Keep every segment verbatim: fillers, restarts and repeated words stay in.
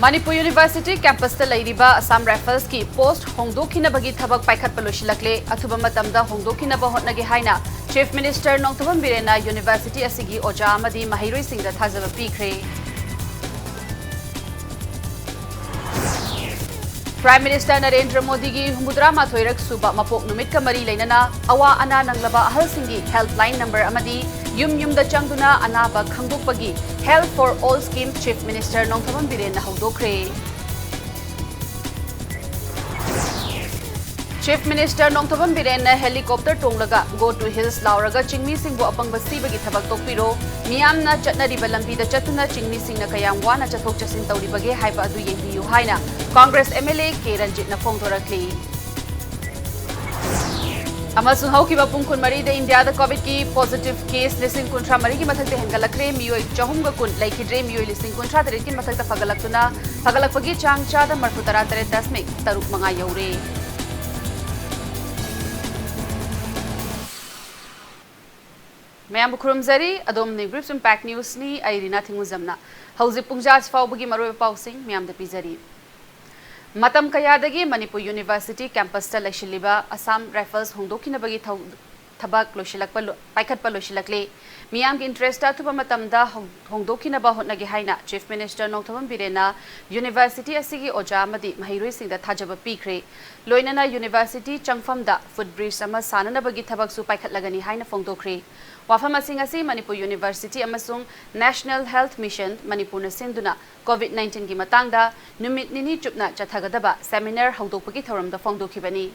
Manipur university ꯀꯦꯝꯄꯁꯇ ꯂꯩꯔꯤꯕ Assam ꯔꯥꯏꯐꯜꯁꯀꯤ post ꯍꯣꯡꯗꯣꯛꯈꯤꯅꯕꯒꯤ ꯊꯕꯛ ꯄꯥꯏꯈꯠꯄ ꯂꯣꯏꯁꯤꯜꯂꯛꯂꯦ꯫ ꯑꯊꯨꯕ ꯃꯇꯝꯗ ꯍꯣꯡꯗꯣꯛꯈꯤꯅꯕ ꯍꯣꯠꯅꯒꯦ ꯍꯥꯏꯅ ꯆꯤꯐ ꯃꯤꯅꯤꯁꯇꯔ ꯅꯣꯡꯊꯣꯝꯕꯝ ꯕꯤꯔꯦꯟꯅ ꯌꯨꯅꯤꯚꯔꯁꯤꯇꯤ ꯑꯁꯤꯒꯤ ꯑꯣꯖꯥ ꯑꯃꯗꯤ ꯃꯍꯩꯔꯣꯏꯁꯤꯡꯗ ꯊꯥꯖꯕ ꯄꯤꯈ꯭ꯔꯦ꯫ ꯄ꯭ꯔꯥꯏꯝ ꯃꯤꯅꯤꯁꯇꯔ ꯅꯔꯦꯟꯗ꯭ꯔ ꯃꯣꯗꯤꯒꯤ ꯍꯨꯝꯐꯨꯇꯔꯥ ꯃꯥꯊꯣꯏꯔꯛ ꯁꯨꯕ ꯃꯄꯣꯛ ꯅꯨꯃꯤꯠꯀ ꯃꯔꯤ ꯂꯩꯅꯅ ꯑꯋꯥ ꯑꯅꯥ ꯅꯪꯂꯕ ꯑꯍꯜꯁꯤꯡꯒꯤ ꯍꯦꯜꯞꯂꯥꯏꯟ ꯅꯝꯕꯔ ꯑꯃꯗꯤ ꯌꯨꯝ ꯌꯨꯝꯗ ꯆꯪꯗꯨꯅ ꯑꯅꯥꯕ ꯈꯪꯗꯣꯛꯄꯒꯤ Health for All scheme chief minister Nongthombam ꯕꯤꯔꯦꯟꯅ ꯍꯧꯗꯣꯛꯈ꯭ꯔꯦ꯫ ꯆꯤꯐ ꯃꯤꯅꯤꯁꯇꯔ ꯅꯣꯡꯊꯣꯝꯕꯝ ꯕꯤꯔꯦꯟꯅ ꯍꯦꯂꯤꯀꯣꯞꯇꯔ ꯇꯣꯡꯂꯒ "Go to Hills" ꯂꯥꯎꯔꯒ ꯆꯤꯡꯃꯤꯁꯤꯡꯕꯨ ꯑꯄꯪꯕ ꯁꯤꯕꯒꯤ ꯊꯕꯛ ꯇꯣꯛꯄꯤꯔꯣ, ꯃꯤꯌꯥꯝꯅ ꯆꯠꯅꯔꯤꯕ ꯂꯝꯕꯤꯗ ꯆꯠꯇꯨꯅ ꯆꯤꯡꯃꯤꯁꯤꯡꯅ ꯀꯌꯥꯝ ꯋꯥꯅ ꯆꯠꯊꯣꯛ ꯆꯠꯁꯤꯟ ꯇꯧꯔꯤꯕꯒꯦ ꯍꯥꯏꯕ ꯑꯗꯨ ꯌꯦꯡꯕꯤꯌꯨ ꯍꯥꯏꯅ Congress M L A K ꯔꯟꯖꯤꯠꯅ ꯐꯣꯡꯗꯣꯔꯛꯂꯤ꯫ ꯑꯃꯁꯨꯡ ꯍꯧꯈꯤꯕ ꯄꯨꯡ ꯀꯨꯟꯃꯔꯤꯗ ꯏꯟꯗꯤꯌꯥꯗ ꯀꯣꯚꯤꯗꯀꯤ ꯄꯣꯖꯤꯇꯤꯚ ꯀꯦꯁ ꯂꯤꯁꯤꯡ ꯀꯨꯟꯊ꯭ꯔꯥ ꯃꯔꯤꯒꯤ ꯃꯊꯛꯇ ꯍꯦꯟꯒꯠꯂꯛꯈ꯭ꯔꯦ꯫ ꯃꯤꯑꯣꯏ ꯆꯍꯨꯝꯒ ꯀꯨꯟ ꯂꯩꯈꯤꯗ꯭ꯔꯦ꯫ ꯃꯤꯑꯣꯏ ꯂꯤꯁꯤꯡ ꯀꯨꯟꯊ꯭ꯔꯥ ꯇꯔꯦꯠꯀꯤ ꯃꯊꯛꯇ ꯐꯒꯠꯂꯛꯇꯨꯅ, ꯐꯒꯠꯂꯛꯄꯒꯤ ꯆꯥꯡ ꯆꯥꯗ ꯃꯔꯐꯨ ꯇꯔꯥ ꯇꯔꯦꯠ ꯗꯁꯃꯤꯛ ꯇꯔꯨꯛ ꯃꯉꯥ ꯌꯧꯔꯦ꯫ ꯃꯌꯥꯝꯕꯨ ꯈꯨꯔꯨꯝꯖꯔꯤ꯫ ꯑꯗꯣꯝꯅ Grips Impact Newsꯅꯤ꯫ ꯑꯩ ꯔꯤꯅꯥ ꯊꯤꯡꯉꯨꯖꯝꯅ ꯍꯧꯖꯤꯛ ꯄꯨꯡ ꯖꯥꯁꯤ ꯐꯥꯎꯕꯒꯤ ꯃꯔꯨꯑꯣꯏꯕ ꯄꯥꯎꯁꯤꯡ ꯃꯌꯥꯝꯗ ꯄꯤꯖꯔꯤ꯫ ꯃꯇꯝ ꯀꯌꯥꯗꯒꯤ ꯃꯅꯤꯄꯨꯔ ꯌꯨꯅꯤꯚꯔꯁꯤꯇꯤ ꯀꯦꯝꯄꯁꯇ ꯂꯩꯁꯤꯜꯂꯤꯕ ꯑꯁꯥꯝ ꯔꯥꯏꯐꯜꯁ ꯍꯣꯡꯗꯣꯛꯈꯤꯅꯕꯒꯤ ꯊꯧ-, ꯊꯕꯛ ꯂꯣꯏꯁꯤꯜꯂꯛꯄ ꯂꯣ-, ꯄꯥꯏꯈꯠꯄ ꯂꯣꯏꯁꯤꯜꯂꯛꯂꯦ꯫ ꯃꯤꯌꯥꯝꯒꯤ ꯏꯟꯇꯔꯦꯁꯇ ꯑꯊꯨꯕ ꯃꯇꯝꯗ ꯍꯣꯡ-, ꯍꯣꯡꯗꯣꯛꯈꯤꯅꯕ ꯍꯣꯠꯅꯒꯦ ꯍꯥꯏꯅ ꯆꯤꯐ ꯃꯤꯅꯤꯁꯇꯔ ꯅꯣꯡꯊꯣꯝꯕꯝ ꯕꯤꯔꯦꯟꯅ ꯌꯨꯅꯤꯚꯔꯁꯤꯇꯤ ꯑꯁꯤꯒꯤ ꯑꯣꯖꯥ ꯑꯃꯗꯤ ꯃꯍꯩꯔꯣꯏꯁꯤꯡꯗ ꯊꯥꯖꯕ ꯄꯤꯈ꯭ꯔꯦ꯫ ꯂꯣꯏꯅꯅ ꯌꯨꯅꯤꯚꯔꯁꯤꯇꯤ ꯆꯪꯐꯝꯗ ꯐꯨꯠ ꯕ꯭ꯔꯤꯖ ꯑꯃ ꯁꯥꯅꯅꯕꯒꯤ ꯊꯕꯛꯁꯨ ꯄꯥꯏꯈꯠꯂꯒꯅꯤ ꯍꯥꯏꯅ ꯐꯣꯡꯗꯣꯛꯈ꯭ꯔꯦ꯫ ꯋꯥꯐꯝ ꯑꯁꯤꯡ ꯑꯁꯤ ꯃꯅꯤꯄꯨꯔ ꯌꯨꯅꯤꯚꯔꯁꯤꯇꯤ ꯑꯃꯁꯨꯡ ꯅꯦꯁꯅꯦꯜ ꯍꯦꯜꯊ ꯃꯤꯁꯟ ꯃꯅꯤꯄꯨꯔꯅ ꯁꯤꯟꯗꯨꯅ ꯀꯣꯚꯤꯗ ꯅꯥꯏꯟꯇꯤꯟꯒꯤ ꯃꯇꯥꯡꯗ ꯅꯨꯃꯤꯠ ꯅꯤꯅꯤ ꯆꯨꯞꯅ ꯆꯠꯊꯒꯗꯕ ꯁꯦꯃꯤꯅꯥꯔ ꯍꯧꯗꯣꯛꯄꯒꯤ ꯊꯧꯔꯝꯗ ꯐꯣꯡꯗꯣꯛꯈꯤꯕꯅꯤ꯫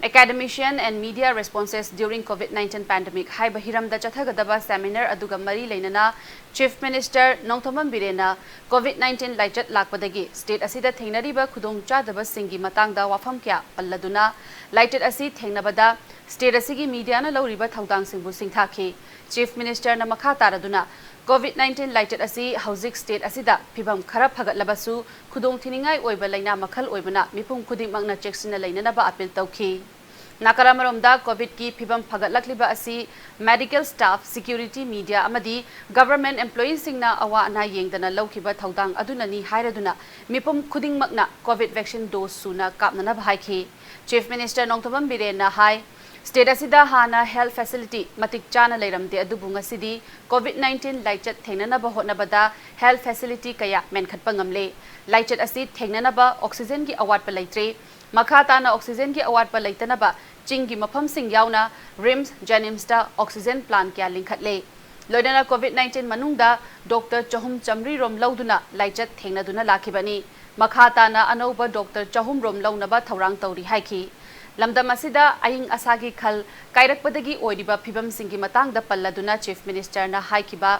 Academician and Media Responses During Covid nineteen Pandemic ꯍꯥꯏꯕ ꯍꯤꯔꯝꯗ ꯆꯠꯊꯒꯗꯕ ꯁꯦꯃꯤꯅꯥꯔ ꯑꯗꯨꯒ ꯃꯔꯤ ꯂꯩꯅꯅ ꯆꯤꯐ ꯃꯤꯅꯤꯁꯇꯔ ꯅꯣꯡꯊꯣꯝꯕꯝ ꯕꯤꯔꯦꯟꯅ ꯀꯣꯚꯤꯗ ꯅꯥꯏꯟꯇꯤꯟ ꯂꯥꯏꯆꯠ ꯂꯥꯛꯄꯗꯒꯤ ꯁ꯭ꯇꯦꯠ ꯑꯁꯤꯗ ꯊꯦꯡꯅꯔꯤꯕ ꯈꯨꯗꯣꯡꯆꯥꯗꯕꯁꯤꯡꯒꯤ ꯃꯇꯥꯡꯗ ꯋꯥꯐꯝ ꯀꯌꯥ ꯄꯜꯂꯗꯨꯅ ꯂꯥꯏꯆꯠ ꯑꯁꯤ ꯊꯦꯡꯅꯕꯗ ꯁ꯭ꯇꯦꯠ ꯑꯁꯤꯒꯤ ꯃꯤꯗꯤꯌꯥꯅ ꯂꯧꯔꯤꯕ ꯊꯧꯗꯥꯡꯁꯤꯡꯕꯨ ꯁꯤꯡꯊꯥꯈꯤ꯫ ꯆꯤꯐ ꯃꯤꯅꯤꯁꯇꯔꯅ ꯃꯈꯥ ꯇꯥꯔꯗꯨꯅ ꯀꯣꯚꯤꯗ ꯅꯥꯏꯟꯇꯤꯟ ꯂꯥꯏꯆꯠ ꯑꯁꯤ ꯍꯧꯖꯤꯛ ꯁ꯭ꯇꯦꯠ ꯑꯁꯤꯗ ꯐꯤꯚꯝ ꯈꯔ ꯐꯒꯠꯂꯕꯁꯨ ꯈꯨꯗꯣꯡꯊꯤꯅꯤꯡꯉꯥꯏ ꯑꯣꯏꯕ ꯂꯥꯏꯅꯥ ꯃꯈꯜ ꯑꯣꯏꯕꯅ ꯃꯤꯄꯨꯝ ꯈꯨꯗꯤꯡꯃꯛꯅ ꯆꯦꯛꯁꯤꯟꯅ ꯂꯩꯅꯅꯕ ꯑꯄꯤꯜ ꯇꯧꯈꯤ꯫ ꯅꯥꯀꯜ ꯑꯃꯔꯣꯝꯗ ꯀꯣꯚꯤꯗꯀꯤ ꯐꯤꯚꯝ ꯐꯒꯠꯂꯛꯂꯤꯕ ꯑꯁꯤ ꯃꯦꯗꯤꯀꯦꯜ ꯁ꯭ꯇꯥꯐ, ꯁꯦꯀ꯭ꯌꯨꯔꯤꯇꯤ, ꯃꯤꯗꯤꯌꯥ ꯑꯃꯗꯤ ꯒꯚꯔꯟꯃꯦꯟꯠ ꯑꯦꯝꯄ꯭ꯂꯣꯌꯤꯁꯤꯡꯅ ꯑꯋꯥ ꯑꯅꯥ ꯌꯦꯡꯗꯅ ꯂꯧꯈꯤꯕ ꯊꯧꯗꯥꯡ ꯑꯗꯨꯅꯅꯤ ꯍꯥꯏꯔꯗꯨꯅ ꯃꯤꯄꯨꯝ ꯈꯨꯗꯤꯡꯃꯛꯅ ꯀꯣꯚꯤꯗ ꯚꯦꯛꯁꯤꯟ ꯗꯣꯁ ꯁꯨꯅ ꯀꯥꯞꯅꯅꯕ ꯍꯥꯏꯈꯤ꯫ ꯆꯤꯐ ꯃꯤꯅꯤꯁꯇꯔ ꯅꯣꯡꯊꯣꯝꯕꯝ ꯕꯤꯔꯦꯟꯅ ꯍꯥꯏ, ꯁ꯭ꯇꯦꯠ ꯑꯁꯤꯗ ꯍꯥꯟꯅ ꯍꯦꯜꯊ ꯐꯦꯁꯤꯂꯤꯇꯤ ꯃꯇꯤꯛ ꯆꯥꯅ ꯂꯩꯔꯝꯗꯦ, ꯑꯗꯨꯕꯨ ꯉꯁꯤꯗꯤ ꯀꯣꯚꯤꯗ ꯅꯥꯏꯟꯇꯤꯟ ꯂꯥꯏꯆꯠ ꯊꯦꯡꯅꯅꯕ ꯍꯣꯠꯅꯕꯗ ꯍꯦꯜꯊ ꯐꯦꯁꯤꯂꯤꯇꯤ ꯀꯌꯥ ꯃꯦꯟꯈꯠꯄ ꯉꯝꯂꯦ꯫ ꯂꯥꯏꯆꯠ ꯑꯁꯤ ꯊꯦꯡꯅꯅꯕ ꯑꯣꯛꯁꯤꯖꯦꯟꯒꯤ ꯑꯋꯥꯠꯄ ꯂꯩꯇ꯭ꯔꯦ꯫ ꯃꯈꯥ ꯇꯥꯅ ꯑꯣꯛꯁꯤꯖꯦꯟꯒꯤ ꯑꯋꯥꯠꯄ ꯂꯩꯇꯅꯕ ꯆꯤꯡꯒꯤ ꯃꯐꯝꯁꯤꯡ ꯌꯥꯎꯅ ꯔꯤꯝꯁ, ꯖꯦꯅꯤꯝꯁꯇ ꯑꯣꯛꯁꯤꯖꯦꯟ ꯄ꯭ꯂꯥꯟ ꯀꯌꯥ ꯂꯤꯡꯈꯠꯂꯦ꯫ ꯂꯣꯏꯅꯅ ꯀꯣꯚꯤꯗ ꯅꯥꯏꯟꯇꯤꯟ ꯃꯅꯨꯡꯗ ꯗꯣꯛꯇꯔ ꯆꯍꯨꯝ ꯆꯥꯃꯔꯤ ꯔꯣꯝ ꯂꯧꯗꯨꯅ ꯂꯥꯏꯆꯠ ꯊꯦꯡꯅꯗꯨꯅ ꯂꯥꯛꯈꯤꯕꯅꯤ꯫ ꯃꯈꯥ ꯇꯥꯅ ꯑꯅꯧꯕ ꯗꯣꯛꯇꯔ ꯆꯍꯨꯝ ꯔꯣꯝ ꯂꯧꯅꯕ ꯊꯧꯔꯥꯡ ꯇꯧꯔꯤ ꯍꯥꯏꯈꯤ꯫ ꯂꯝꯗꯝ ꯑꯁꯤꯗ ꯑꯏꯪ ꯑꯁꯥꯒꯤ ꯈꯜ ꯀꯥꯏꯔꯛꯄꯗꯒꯤ ꯑꯣꯏꯔꯤꯕ ꯐꯤꯕꯝꯁꯤꯡꯒꯤ ꯃꯇꯥꯡꯗ ꯄꯜꯂꯗꯨꯅ ꯆꯤꯐ ꯃꯤꯅꯤꯁꯇꯔꯅ ꯍꯥꯏꯈꯤꯕ,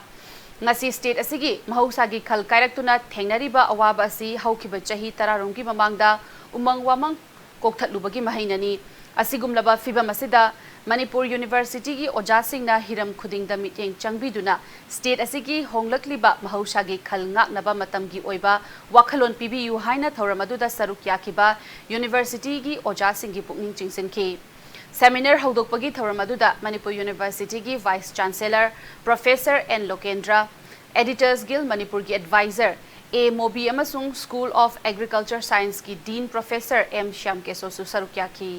ꯉꯁꯤ ꯁ꯭ꯇꯦꯠ ꯑꯁꯤꯒꯤ ꯃꯍꯧꯁꯥꯒꯤ ꯈꯜ ꯀꯥꯏꯔꯛꯇꯨꯅ ꯊꯦꯡꯅꯔꯤꯕ ꯑꯋꯥꯕ ꯑꯁꯤ ꯍꯧꯈꯤꯕ ꯆꯍꯤ ꯇꯔꯥ ꯔꯣꯝꯒꯤ ꯃꯃꯥꯡꯗ ꯎꯃꯪ ꯋꯥꯃꯪ ꯀꯣꯛꯊꯠꯂꯨꯕꯒꯤ ꯃꯍꯩꯅꯅꯤ꯫ ꯑꯁꯤꯒꯨꯝꯂꯕ ꯐꯤꯚꯝ ꯑꯁꯤꯗ ꯃꯅꯤꯄꯨꯔ ꯌꯨꯅꯤꯚꯔꯁꯤꯇꯤꯒꯤ ꯑꯣꯖꯥꯁꯤꯡꯅ ꯍꯤꯔꯝ ꯈꯨꯗꯤꯡꯗ ꯃꯤꯠꯌꯦꯡ ꯆꯪꯕꯤꯗꯨꯅ ꯁ꯭ꯇꯦꯠ ꯑꯁꯤꯒꯤ ꯍꯣꯡꯂꯛꯂꯤꯕ ꯃꯍꯧꯁꯥꯒꯤ ꯈꯜ ꯉꯥꯛꯅꯕ ꯃꯇꯝꯒꯤ ꯑꯣꯏꯕ ꯋꯥꯈꯜꯂꯣꯟ ꯄꯤꯕꯤꯌꯨ ꯍꯥꯏꯅ ꯊꯧꯔꯝ ꯑꯗꯨꯗ ꯁꯔꯨꯛ ꯌꯥꯈꯤꯕ ꯌꯨꯅꯤꯚꯔꯁꯤꯇꯤꯒꯤ ꯑꯣꯖꯥꯁꯤꯡꯒꯤ ꯄꯨꯛꯅꯤꯡ ꯆꯤꯡꯁꯤꯟꯈꯤ꯫ ꯁꯦꯃꯤꯅꯥꯔ ꯍꯧꯗꯣꯛꯄꯒꯤ ꯊꯧꯔꯝ ꯑꯗꯨꯗ ꯃꯅꯤꯄꯨꯔ ꯌꯨꯅꯤꯚꯔꯁꯤꯇꯤꯒꯤ vice chancellor professor N Lokendra, editors guild ꯃꯅꯤꯄꯨꯔꯒꯤ ꯑꯦꯗꯚꯥꯏꯖꯔ ꯑꯦ ꯃꯣꯕꯤ ꯑꯃꯁꯨꯡ ꯁ꯭ꯀꯨꯜ ꯑꯣꯐ ꯑꯦꯒ꯭ꯔꯤꯀꯜꯆꯔ ꯁꯥꯏꯟꯁꯀꯤ ꯗꯤꯟ ꯄ꯭ꯔꯣꯐꯦꯁꯔ ꯑꯦꯝ ꯁ꯭ꯌꯥꯝ ꯀꯦꯁꯣꯁꯨ ꯁꯔꯨꯛ ꯌꯥꯈꯤ꯫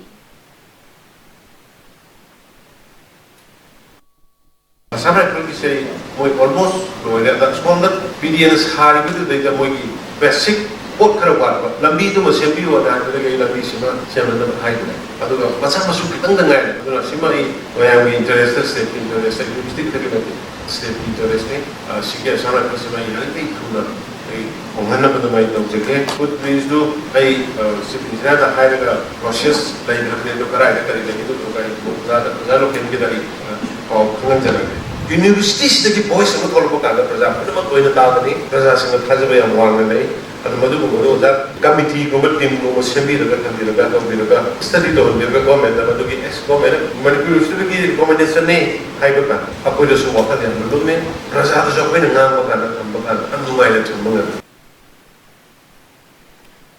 ꯑꯁꯥꯝ ꯔꯥꯏꯐꯜꯒꯤꯁꯦ ꯃꯣꯏ ꯑꯣꯜꯃꯣꯁ ꯂꯣꯏꯔꯦ꯫ ꯑꯗ ꯁꯣꯝꯗ ꯄꯤ ꯗꯤ ꯑꯦꯅ ꯁꯥꯔꯤꯕꯗꯨꯗꯩꯗ ꯃꯣꯏꯒꯤ ꯕꯦꯁꯤꯛ ꯄꯣꯠ ꯈꯔ ꯋꯥꯠꯄ, ꯂꯝꯕꯤꯗꯨꯃ ꯁꯦꯝꯕꯤꯌꯣꯅ ꯍꯥꯏꯕꯗꯒꯤ ꯑꯩ ꯂꯝꯕꯤꯁꯤꯃ ꯁꯦꯝꯅꯅꯕ ꯍꯥꯏꯈ꯭ꯔꯦ꯫ ꯑꯗꯨꯒ ꯃꯆꯥ ꯃꯁꯨ ꯈꯤꯇꯪꯗ ꯉꯥꯏꯔꯦ꯫ ꯑꯗꯨꯅ ꯁꯤꯃ ꯑꯩ ꯃꯌꯥꯝꯒꯤ ꯏꯟꯇꯔꯦꯁꯇ, ꯁ꯭ꯇꯦꯠꯀꯤ ꯏꯟꯇꯔꯦꯁꯇ, ꯌꯨꯅꯤꯚꯔꯁꯤꯇꯤꯒꯤꯗꯒꯤ ꯅꯠꯇꯦ, ꯁ꯭ꯇꯦꯠꯀꯤ ꯏꯟꯇꯔꯦꯁꯅꯤ꯫ ꯑ, ꯁꯤꯒꯤ ꯑꯁꯥꯝ ꯔꯥꯏꯐꯜꯁꯤꯃ ꯑꯩ ꯌꯥꯔꯤꯈꯩ ꯊꯨꯅ ꯑꯩ ꯍꯣꯡꯍꯟꯅꯕ ꯑꯗꯨꯃꯥꯏꯅ ꯇꯧꯖꯒꯦ꯫ ꯐꯨꯠ ꯕ꯭ꯔꯤꯖꯇꯨ ꯑꯩ, ꯑ, ꯆꯤꯐ ꯏꯟꯖꯤꯅꯤꯌꯔꯗ ꯍꯥꯏꯔꯒ ꯄ꯭ꯔꯣꯁꯦꯁ ꯂꯩꯈ꯭ꯔꯕꯅꯤ, ꯑꯗꯨ ꯀꯗꯥꯏꯗ ꯀꯔꯤ ꯂꯩꯒꯦ, ꯑꯗꯨꯗꯨꯒ ꯑꯩ ꯑꯣꯖꯥꯗ, ꯑꯣꯖꯥ ꯂꯣꯀꯦꯜꯒꯤꯗ ꯑꯩ, ꯑ, ꯄꯥꯎ ꯈꯪꯍꯟꯖꯔꯛꯀꯦ꯫ ꯌꯨꯅꯤꯚꯔꯁꯤꯇꯤꯁꯤꯗꯒꯤ ꯚꯣꯏꯁ ꯑꯃ ꯊꯣꯛꯂꯛꯄ ꯀꯥꯟꯗ ꯄ꯭ꯔꯖꯥ ꯄꯨꯝꯅꯃꯛ ꯂꯣꯏꯅ ꯇꯥꯒꯅꯤ꯫ ꯄ꯭ꯔꯖꯥꯁꯤꯡꯅ ꯊꯥꯖꯕ ꯌꯥꯝ ꯋꯥꯡꯅ ꯂꯩ꯫ ꯑꯗꯨ ꯃꯗꯨꯒꯨꯝꯕꯗꯣ ꯑꯣꯖꯥ ꯀꯃꯤꯇꯤꯒꯨꯝꯕ, ꯇꯤꯝꯒꯨꯝꯕ ꯁꯦꯝꯕꯤꯔꯒ, ꯊꯝꯕꯤꯔꯒ, ꯇꯧꯕꯤꯔꯒ, ꯁ꯭ꯇꯗꯤ ꯇꯧꯍꯟꯕꯤꯔꯒ, ꯒꯣꯔꯃꯦꯟꯗ ꯃꯗꯨꯒꯤ, ꯑꯦꯁ, ꯒꯣꯔꯃꯦꯟꯅ ꯃꯅꯤꯄꯨꯔ ꯌꯨꯅꯤꯚꯔꯁꯤꯇꯤꯒꯤ ꯔꯤꯀꯣꯃꯦꯟꯗꯦꯁꯟꯅꯤ ꯍꯥꯏꯕ ꯀꯥꯟꯗ ꯑꯩꯈꯣꯏꯗꯁꯨ ꯋꯥꯈꯜ ꯌꯥꯝꯅ ꯂꯨꯝꯃꯤ꯫ ꯄ꯭ꯔꯖꯥꯗꯁꯨ ꯑꯩꯈꯣꯏꯅ ꯉꯥꯡꯕ ꯀꯥꯟꯗ, ꯊꯝꯕ ꯀꯥꯟꯗ ꯌꯥꯝ ꯅꯨꯡꯉꯥꯏꯅ ꯊꯝꯕ ꯉꯝꯃꯤ꯫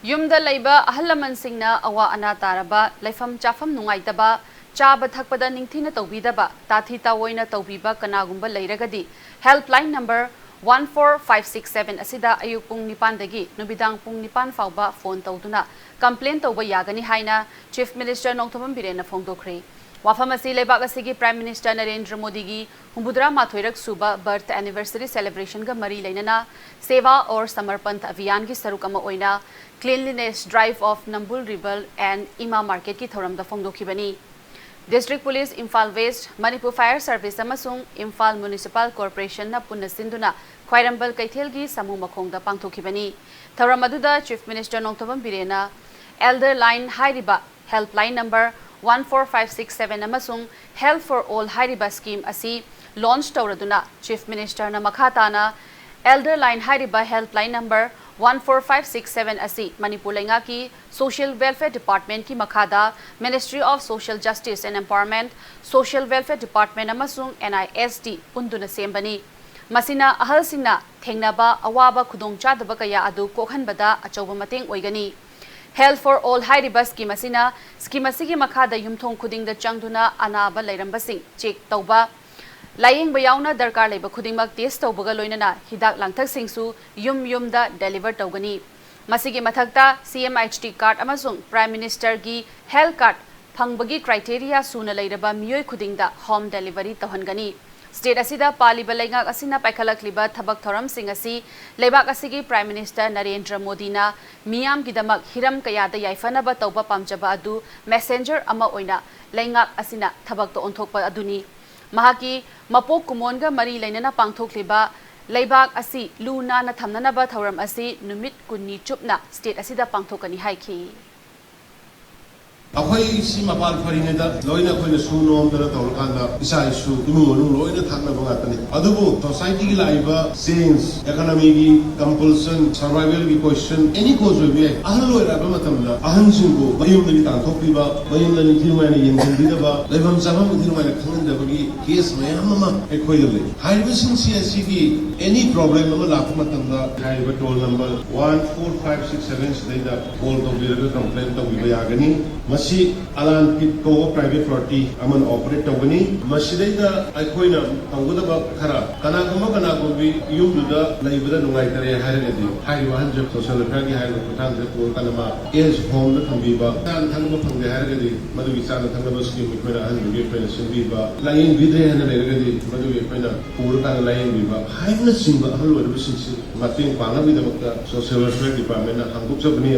ꯌꯨꯝꯗ ꯂꯩꯕ ꯑꯍꯜ ꯂꯃꯟꯁꯤꯡꯅ ꯑꯋꯥ ꯑꯅꯥ ꯇꯥꯔꯕ, ꯂꯩꯐꯝ ꯆꯥꯐꯝ ꯅꯨꯡꯉꯥꯏꯇꯕ, ꯆꯥꯕ ꯊꯛꯄꯗ ꯅꯤꯡꯊꯤꯅ ꯇꯧꯕꯤꯗꯕ, ꯇꯥꯊꯤ ꯇꯥꯑꯣꯏꯅ ꯇꯧꯕꯤꯕ ꯀꯅꯥꯒꯨꯝꯕ ꯂꯩꯔꯒꯗꯤ helpline number one four five six seven ꯑꯁꯤꯗ ꯑꯌꯨꯛ ꯄꯨꯡ ꯅꯤꯄꯥꯟꯗꯒꯤ ꯅꯨꯃꯤꯗꯥꯡ ꯄꯨꯡ ꯅꯤꯄꯥꯟ ꯐꯥꯎꯕ phone ꯇꯧꯗꯨꯅ complain ꯇꯧꯕ ꯌꯥꯒꯅꯤ ꯍꯥꯏꯅ Chief Minister ꯅꯣꯡꯊꯣꯝꯕꯝ ꯕꯤꯔꯦꯟꯅ ꯐꯣꯡꯗꯣꯛꯈ꯭ꯔꯦ꯫ ꯋꯥꯐꯝ ꯑꯁꯤ ꯂꯩꯕꯥꯛ ꯑꯁꯤꯒꯤ Prime Minister ꯅꯔꯦꯟꯗ꯭ꯔ ꯃꯣꯗꯤꯒꯤ ꯍꯨꯝꯐꯨꯇꯔꯥ ꯃꯥꯊꯣꯏꯔꯛ ꯁꯨꯕ birth anniversary celebrationꯒ ꯃꯔꯤ ꯂꯩꯅꯅ Seva Aur Samarpan Abhiyanꯒꯤ ꯁꯔꯨꯛ ꯑꯃ ꯑꯣꯏꯅ Cleanliness Drive of Nambul River and Ima Marketꯀꯤ ꯊꯧꯔꯝꯗ ꯐꯣꯡꯗꯣꯛꯈꯤꯕꯅꯤ꯫ District Police, Imphal West, Manipur Fire Service ꯑꯃꯁꯨꯡ Imphal Municipal Corporationꯅ ꯄꯨꯟꯅ ꯁꯤꯟꯗꯨꯅ ꯈ꯭ꯋꯥꯏꯔꯝꯕꯟ ꯀꯩꯊꯦꯜꯒꯤ ꯁꯥꯃꯨ ꯃꯈꯣꯡꯗ ꯄꯥꯡꯊꯣꯛꯈꯤꯕꯅꯤ꯫ ꯊꯧꯔꯝ ꯑꯗꯨꯗ Chief Minister Nongthombam ꯕꯤꯔꯦꯟꯅ Elder Line ꯍꯥꯏꯔꯤꯕ helpline number one four five six seven ꯑꯃꯁꯨꯡ Health for All ꯍꯥꯏꯔꯤꯕ scheme ꯑꯁꯤ launch ꯇꯧꯔꯗꯨꯅ Chief Ministerꯅ ꯃꯈꯥ ꯇꯥꯅ Elder Line ꯍꯥꯏꯔꯤꯕ helpline number one four five six seven ꯑꯁꯤ ꯃꯅꯤꯄꯨꯔ ꯂꯩꯉꯥꯛꯀꯤ Social Welfare Departmentꯀꯤ ꯃꯈꯥꯗ Ministry of Social Justice and Empowerment, Social Welfare Department ꯑꯃꯁꯨꯡ NISD ꯄꯨꯟꯗꯨꯅ ꯁꯦꯝꯕꯅꯤ꯫ ꯃꯁꯤꯅ ꯑꯍꯜꯁꯤꯡꯅ ꯊꯦꯡꯅꯕ ꯑꯋꯥꯕ ꯈꯨꯗꯣꯡꯆꯥꯗꯕ ꯀꯌꯥ ꯑꯗꯨ ꯀꯣꯛꯍꯟꯕꯗ ꯑꯆꯧꯕ ꯃꯇꯦꯡ ꯑꯣꯏꯒꯅꯤ꯫ Health for All ꯍꯥꯏꯔꯤꯕ scheme ꯑꯁꯤꯅ scheme ꯑꯁꯤꯒꯤ ꯃꯈꯥꯗ ꯌꯨꯝꯊꯣꯡ ꯈꯨꯗꯤꯡꯗ ꯆꯪꯗꯨꯅ ꯑꯅꯥꯕ ꯂꯩꯔꯝꯕꯁꯤꯡ check ꯇꯧꯕ, ꯂꯥꯌꯦꯡꯕ ꯌꯥꯎꯅ ꯗꯔꯀꯥꯔ ꯂꯩꯕ ꯈꯨꯗꯤꯡꯃꯛ test ꯇꯧꯕꯒ ꯂꯣꯏꯅꯅ ꯍꯤꯗꯥꯛ ꯂꯥꯡꯊꯛꯁꯤꯡꯁꯨ ꯌꯨꯝ ꯌꯨꯝꯗ deliver ꯇꯧꯒꯅꯤ꯫ ꯃꯁꯤꯒꯤ ꯃꯊꯛꯇ CMHT card ꯑꯃꯁꯨꯡ Prime Ministerꯒꯤ health card ꯐꯪꯕꯒꯤ criteria ꯁꯨꯅ ꯂꯩꯔꯕ ꯃꯤꯑꯣꯏ ꯈꯨꯗꯤꯡꯗ home delivery ꯇꯧꯍꯟꯒꯅꯤ꯫ State ꯑꯁꯤꯗ ꯄꯥꯜꯂꯤꯕ ꯂꯩꯉꯥꯛ ꯑꯁꯤꯅ ꯄꯥꯏꯈꯠꯂꯛꯂꯤꯕ ꯊꯕꯛ ꯊꯧꯔꯝꯁꯤꯡ ꯑꯁꯤ ꯂꯩꯕꯥꯛ ꯑꯁꯤꯒꯤ Prime Minister ꯅꯔꯦꯟꯗ꯭ꯔ ꯃꯣꯗꯤꯅ ꯃꯤꯌꯥꯝꯒꯤꯗꯃꯛ ꯍꯤꯔꯝ ꯀꯌꯥꯗ ꯌꯥꯏꯐꯅꯕ ꯇꯧꯕ ꯄꯥꯝꯖꯕ ꯑꯗꯨ messenger ꯑꯃ ꯑꯣꯏꯅ ꯂꯩꯉꯥꯛ ꯑꯁꯤꯅ ꯊꯕꯛꯇ ꯑꯣꯟꯊꯣꯛꯄ ꯑꯗꯨꯅꯤ꯫ ꯃꯍꯥꯛꯀꯤ ꯃꯄꯣꯛ ꯀꯨꯝꯑꯣꯟꯒ ꯃꯔꯤ ꯂꯩꯅꯅ ꯄꯥꯡꯊꯣꯛꯂꯤꯕ ꯂꯩꯕꯥꯛ ꯑꯁꯤ ꯂꯨ ꯅꯥꯟꯅ ꯊꯝꯅꯅꯕ ꯊꯧꯔꯝ ꯑꯁꯤ ꯅꯨꯃꯤꯠ ꯀꯨꯟꯅꯤ ꯆꯨꯞꯅ state ꯑꯁꯤꯗ ꯄꯥꯡꯊꯣꯛꯀꯅꯤ ꯍꯥꯏꯈꯤ꯫ ꯑꯩꯈꯣꯏ ꯁꯤ ꯃꯄꯥꯟ ꯐꯔꯤꯉꯩꯗ ꯂꯣꯏꯅ ꯑꯩꯈꯣꯏꯅ ꯁꯨ ꯅꯣꯝꯗꯅ ꯇꯧꯔꯀꯥꯟꯗ ꯏꯆꯥ ꯏꯁꯨ, ꯏꯃꯨꯡ ꯃꯅꯨꯡ ꯂꯣꯏꯅ ꯊꯥꯛꯅꯕ ꯉꯥꯛꯇꯅꯤ꯫ ꯑꯗꯨꯕꯨ ꯁꯣꯁꯥꯏꯇꯤꯒꯤ ꯂꯥꯛꯏꯕ ꯆꯦꯟꯖ, ꯏꯀꯣꯅꯣꯃꯤꯒꯤ ꯀꯝꯄꯜꯁꯟ, ꯁꯔꯚꯥꯏꯚꯦꯜꯒꯤ ꯀꯣꯏꯁꯟ, ꯑꯦꯅꯤ ꯀꯣꯖ ꯑꯣꯏꯕ ꯌꯥꯏ, ꯑꯍꯜ ꯑꯣꯏꯔꯛꯑꯕ ꯃꯇꯝꯗ ꯑꯍꯟꯁꯤꯡꯕꯨ ꯃꯌꯨꯝꯗꯒꯤ ꯇꯥꯟꯊꯣꯛꯄꯤꯕ, ꯃꯌꯨꯝꯗ ꯅꯤꯡꯊꯤ ꯅꯨꯡꯉꯥꯏꯅ ꯌꯦꯡꯁꯤꯟꯕꯤꯗꯕ, ꯂꯩꯐꯝ ꯆꯥꯐꯝ ꯅꯤꯡꯊꯤ ꯅꯨꯡꯉꯥꯏꯅ ꯈꯪꯍꯟꯗꯕꯒꯤ ꯀꯦꯁ ꯃꯌꯥꯝ ꯑꯃ ꯑꯩꯈꯣꯏꯗ ꯂꯩ꯫ ꯍꯥꯏꯔꯤꯕꯁꯤꯡꯁꯤ ꯑꯁꯤꯒꯤ ꯑꯦꯅꯤ ꯄ꯭ꯔꯣꯕ꯭ꯂꯦꯝ ꯑꯃ ꯂꯥꯛꯄ ꯃꯇꯝꯗ ꯍꯥꯏꯔꯤꯕ toll number one four five six seven ꯁꯤꯗꯩꯗ ꯀꯣꯜ ꯇꯧꯕꯤꯔꯒ ꯀꯝꯄ꯭ꯂꯦꯟ ꯇꯧꯕꯤꯕ ꯌꯥꯒꯅꯤ꯫ ꯃꯁꯤ ꯑꯂꯥꯟ ꯄꯤꯠ ꯀꯧꯕ ꯄ꯭ꯔꯥꯏꯚꯦꯠ ꯄꯥꯔꯇꯤ ꯑꯃꯅ ꯑꯣꯄꯔꯦꯠ ꯇꯧꯒꯅꯤ꯫ ꯃꯁꯤꯗꯩꯗ ꯑꯩꯈꯣꯏꯅ ꯇꯧꯒꯗꯕ ꯈꯔ, ꯀꯅꯥꯒꯨꯝꯕ ꯀꯅꯥꯒꯨꯝꯕꯤ ꯌꯨꯝꯗꯨꯗ ꯂꯩꯕꯗ ꯅꯨꯡꯉꯥꯏꯇꯔꯦ ꯍꯥꯏꯔꯒꯗꯤ, ꯍꯥꯏꯔꯤꯕ ꯑꯍꯟꯁꯦ ꯁꯣꯁꯤꯌꯦꯜ ꯋꯦꯜꯐꯤꯌꯔꯒꯤ ꯍꯥꯏꯔꯤꯕ ꯈꯨꯠꯊꯥꯡꯁꯤꯗ ꯀꯣꯜ ꯀꯥꯟꯗ ꯃꯥ ꯑꯦꯖ ꯍꯣꯝꯗ ꯊꯝꯕꯤꯕ, ꯆꯥꯅ ꯊꯛꯅꯕ ꯐꯪꯗꯦ ꯍꯥꯏꯔꯒꯗꯤ ꯃꯗꯨꯒꯤ ꯆꯥꯅ ꯊꯛꯅꯕ ꯁ꯭ꯀꯤꯝ ꯑꯩꯈꯣꯏꯅ ꯑꯍꯟꯗꯨꯒꯤ ꯑꯩꯈꯣꯏꯅ ꯁꯤꯟꯕꯤꯕ, ꯂꯥꯏꯌꯦꯡꯕꯤꯗ꯭ꯔꯦ ꯍꯥꯏꯅ ꯂꯩꯔꯒꯗꯤ ꯃꯗꯨꯒꯤ ꯑꯩꯈꯣꯏꯅ ꯄꯨꯔꯀꯥꯟꯗ ꯂꯥꯏꯌꯦꯡꯕꯤꯕ ꯍꯥꯏꯕꯅꯆꯤꯡꯕ ꯑꯍꯜ ꯑꯣꯏꯔꯕꯁꯤꯡꯁꯤ ꯃꯇꯦꯡ ꯄꯥꯡꯅꯕꯒꯤꯗꯃꯛꯇ ꯁꯣꯁꯤꯌꯦꯜ ꯋꯦꯜꯐꯤꯌꯔ ꯗꯤꯄꯥꯔꯠꯃꯦꯟꯅ ꯍꯥꯡꯗꯣꯛꯆꯕꯅꯤ꯫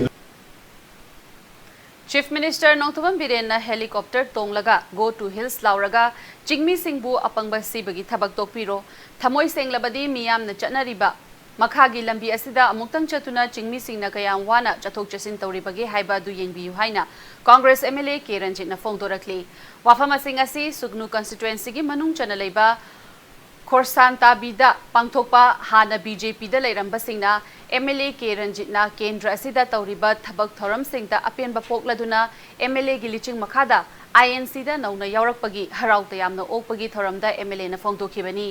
ꯆꯤꯐ ꯃꯤꯅꯤꯁꯇꯔ ꯅꯣꯡꯊꯣꯝꯕꯝ ꯕꯤꯔꯦꯟꯅ ꯍꯦꯂꯤꯀꯣꯞꯇꯔ ꯇꯣꯡꯂꯒ "Go to Hills" ꯂꯥꯎꯔꯒ ꯆꯤꯡꯃꯤꯁꯤꯡꯕꯨ ꯑꯄꯪꯕ ꯁꯤꯕꯒꯤ ꯊꯕꯛ ꯇꯣꯛꯄꯤꯔꯣ, ꯊꯃꯣꯏ ꯁꯦꯡꯂꯕꯗꯤ ꯃꯤꯌꯥꯝꯅ ꯆꯠꯅꯔꯤꯕ ꯃꯈꯥꯒꯤ ꯂꯝꯕꯤ ꯑꯁꯤꯗ ꯑꯃꯨꯛꯇꯪ ꯆꯠꯇꯨꯅ ꯆꯤꯡꯃꯤꯁꯤꯡꯅ ꯀꯌꯥꯝ ꯋꯥꯅ ꯆꯠꯊꯣꯛ ꯆꯠꯁꯤꯟ ꯇꯧꯔꯤꯕꯒꯦ ꯍꯥꯏꯕ ꯑꯗꯨ ꯌꯦꯡꯕꯤꯌꯨ ꯍꯥꯏꯅ Congress M L A K ꯔꯟꯖꯤꯠꯅ ꯐꯣꯡꯗꯣꯔꯛꯂꯤ꯫ ꯋꯥꯐꯝ ꯑꯁꯤꯡ ꯑꯁꯤ ꯁꯨꯒꯅꯨ ꯀꯟꯁꯇꯤꯇ꯭ꯋꯦꯟꯁꯤꯒꯤ ꯃꯅꯨꯡ ꯆꯟꯅ ꯂꯩꯕ ꯈꯣꯔꯁꯥꯟꯇꯥꯕꯤꯗ ꯄꯥꯡꯊꯣꯛꯄ ꯍꯥꯟꯅ ꯕꯤ ꯖꯦ ꯄꯤꯗ ꯂꯩꯔꯝꯕꯁꯤꯡꯅ ꯑꯦꯝ ꯑꯦꯜ ꯑꯦ ꯀꯦ ꯔꯟꯖꯤꯠꯅ ꯀꯦꯟꯗ꯭ꯔ ꯑꯁꯤꯗ ꯇꯧꯔꯤꯕ ꯊꯕꯛ ꯊꯧꯔꯝꯁꯤꯡꯗ ꯑꯄꯦꯟꯕ ꯄꯣꯛꯂꯗꯨꯅ ꯑꯦꯝ ꯑꯦꯜ ꯑꯦꯒꯤ ꯂꯤꯆꯤꯡ ꯃꯈꯥꯗ ꯑꯥꯏ ꯑꯦꯟ ꯁꯤꯗ ꯅꯧꯅ ꯌꯥꯎꯔꯛꯄꯒꯤ ꯍꯔꯥꯎ ꯇꯌꯥꯝꯅ ꯑꯣꯛꯄꯒꯤ ꯊꯧꯔꯝꯗ ꯑꯦꯝ ꯑꯦꯜ ꯑꯦꯅ ꯐꯣꯡꯗꯣꯛꯈꯤꯕꯅꯤ꯫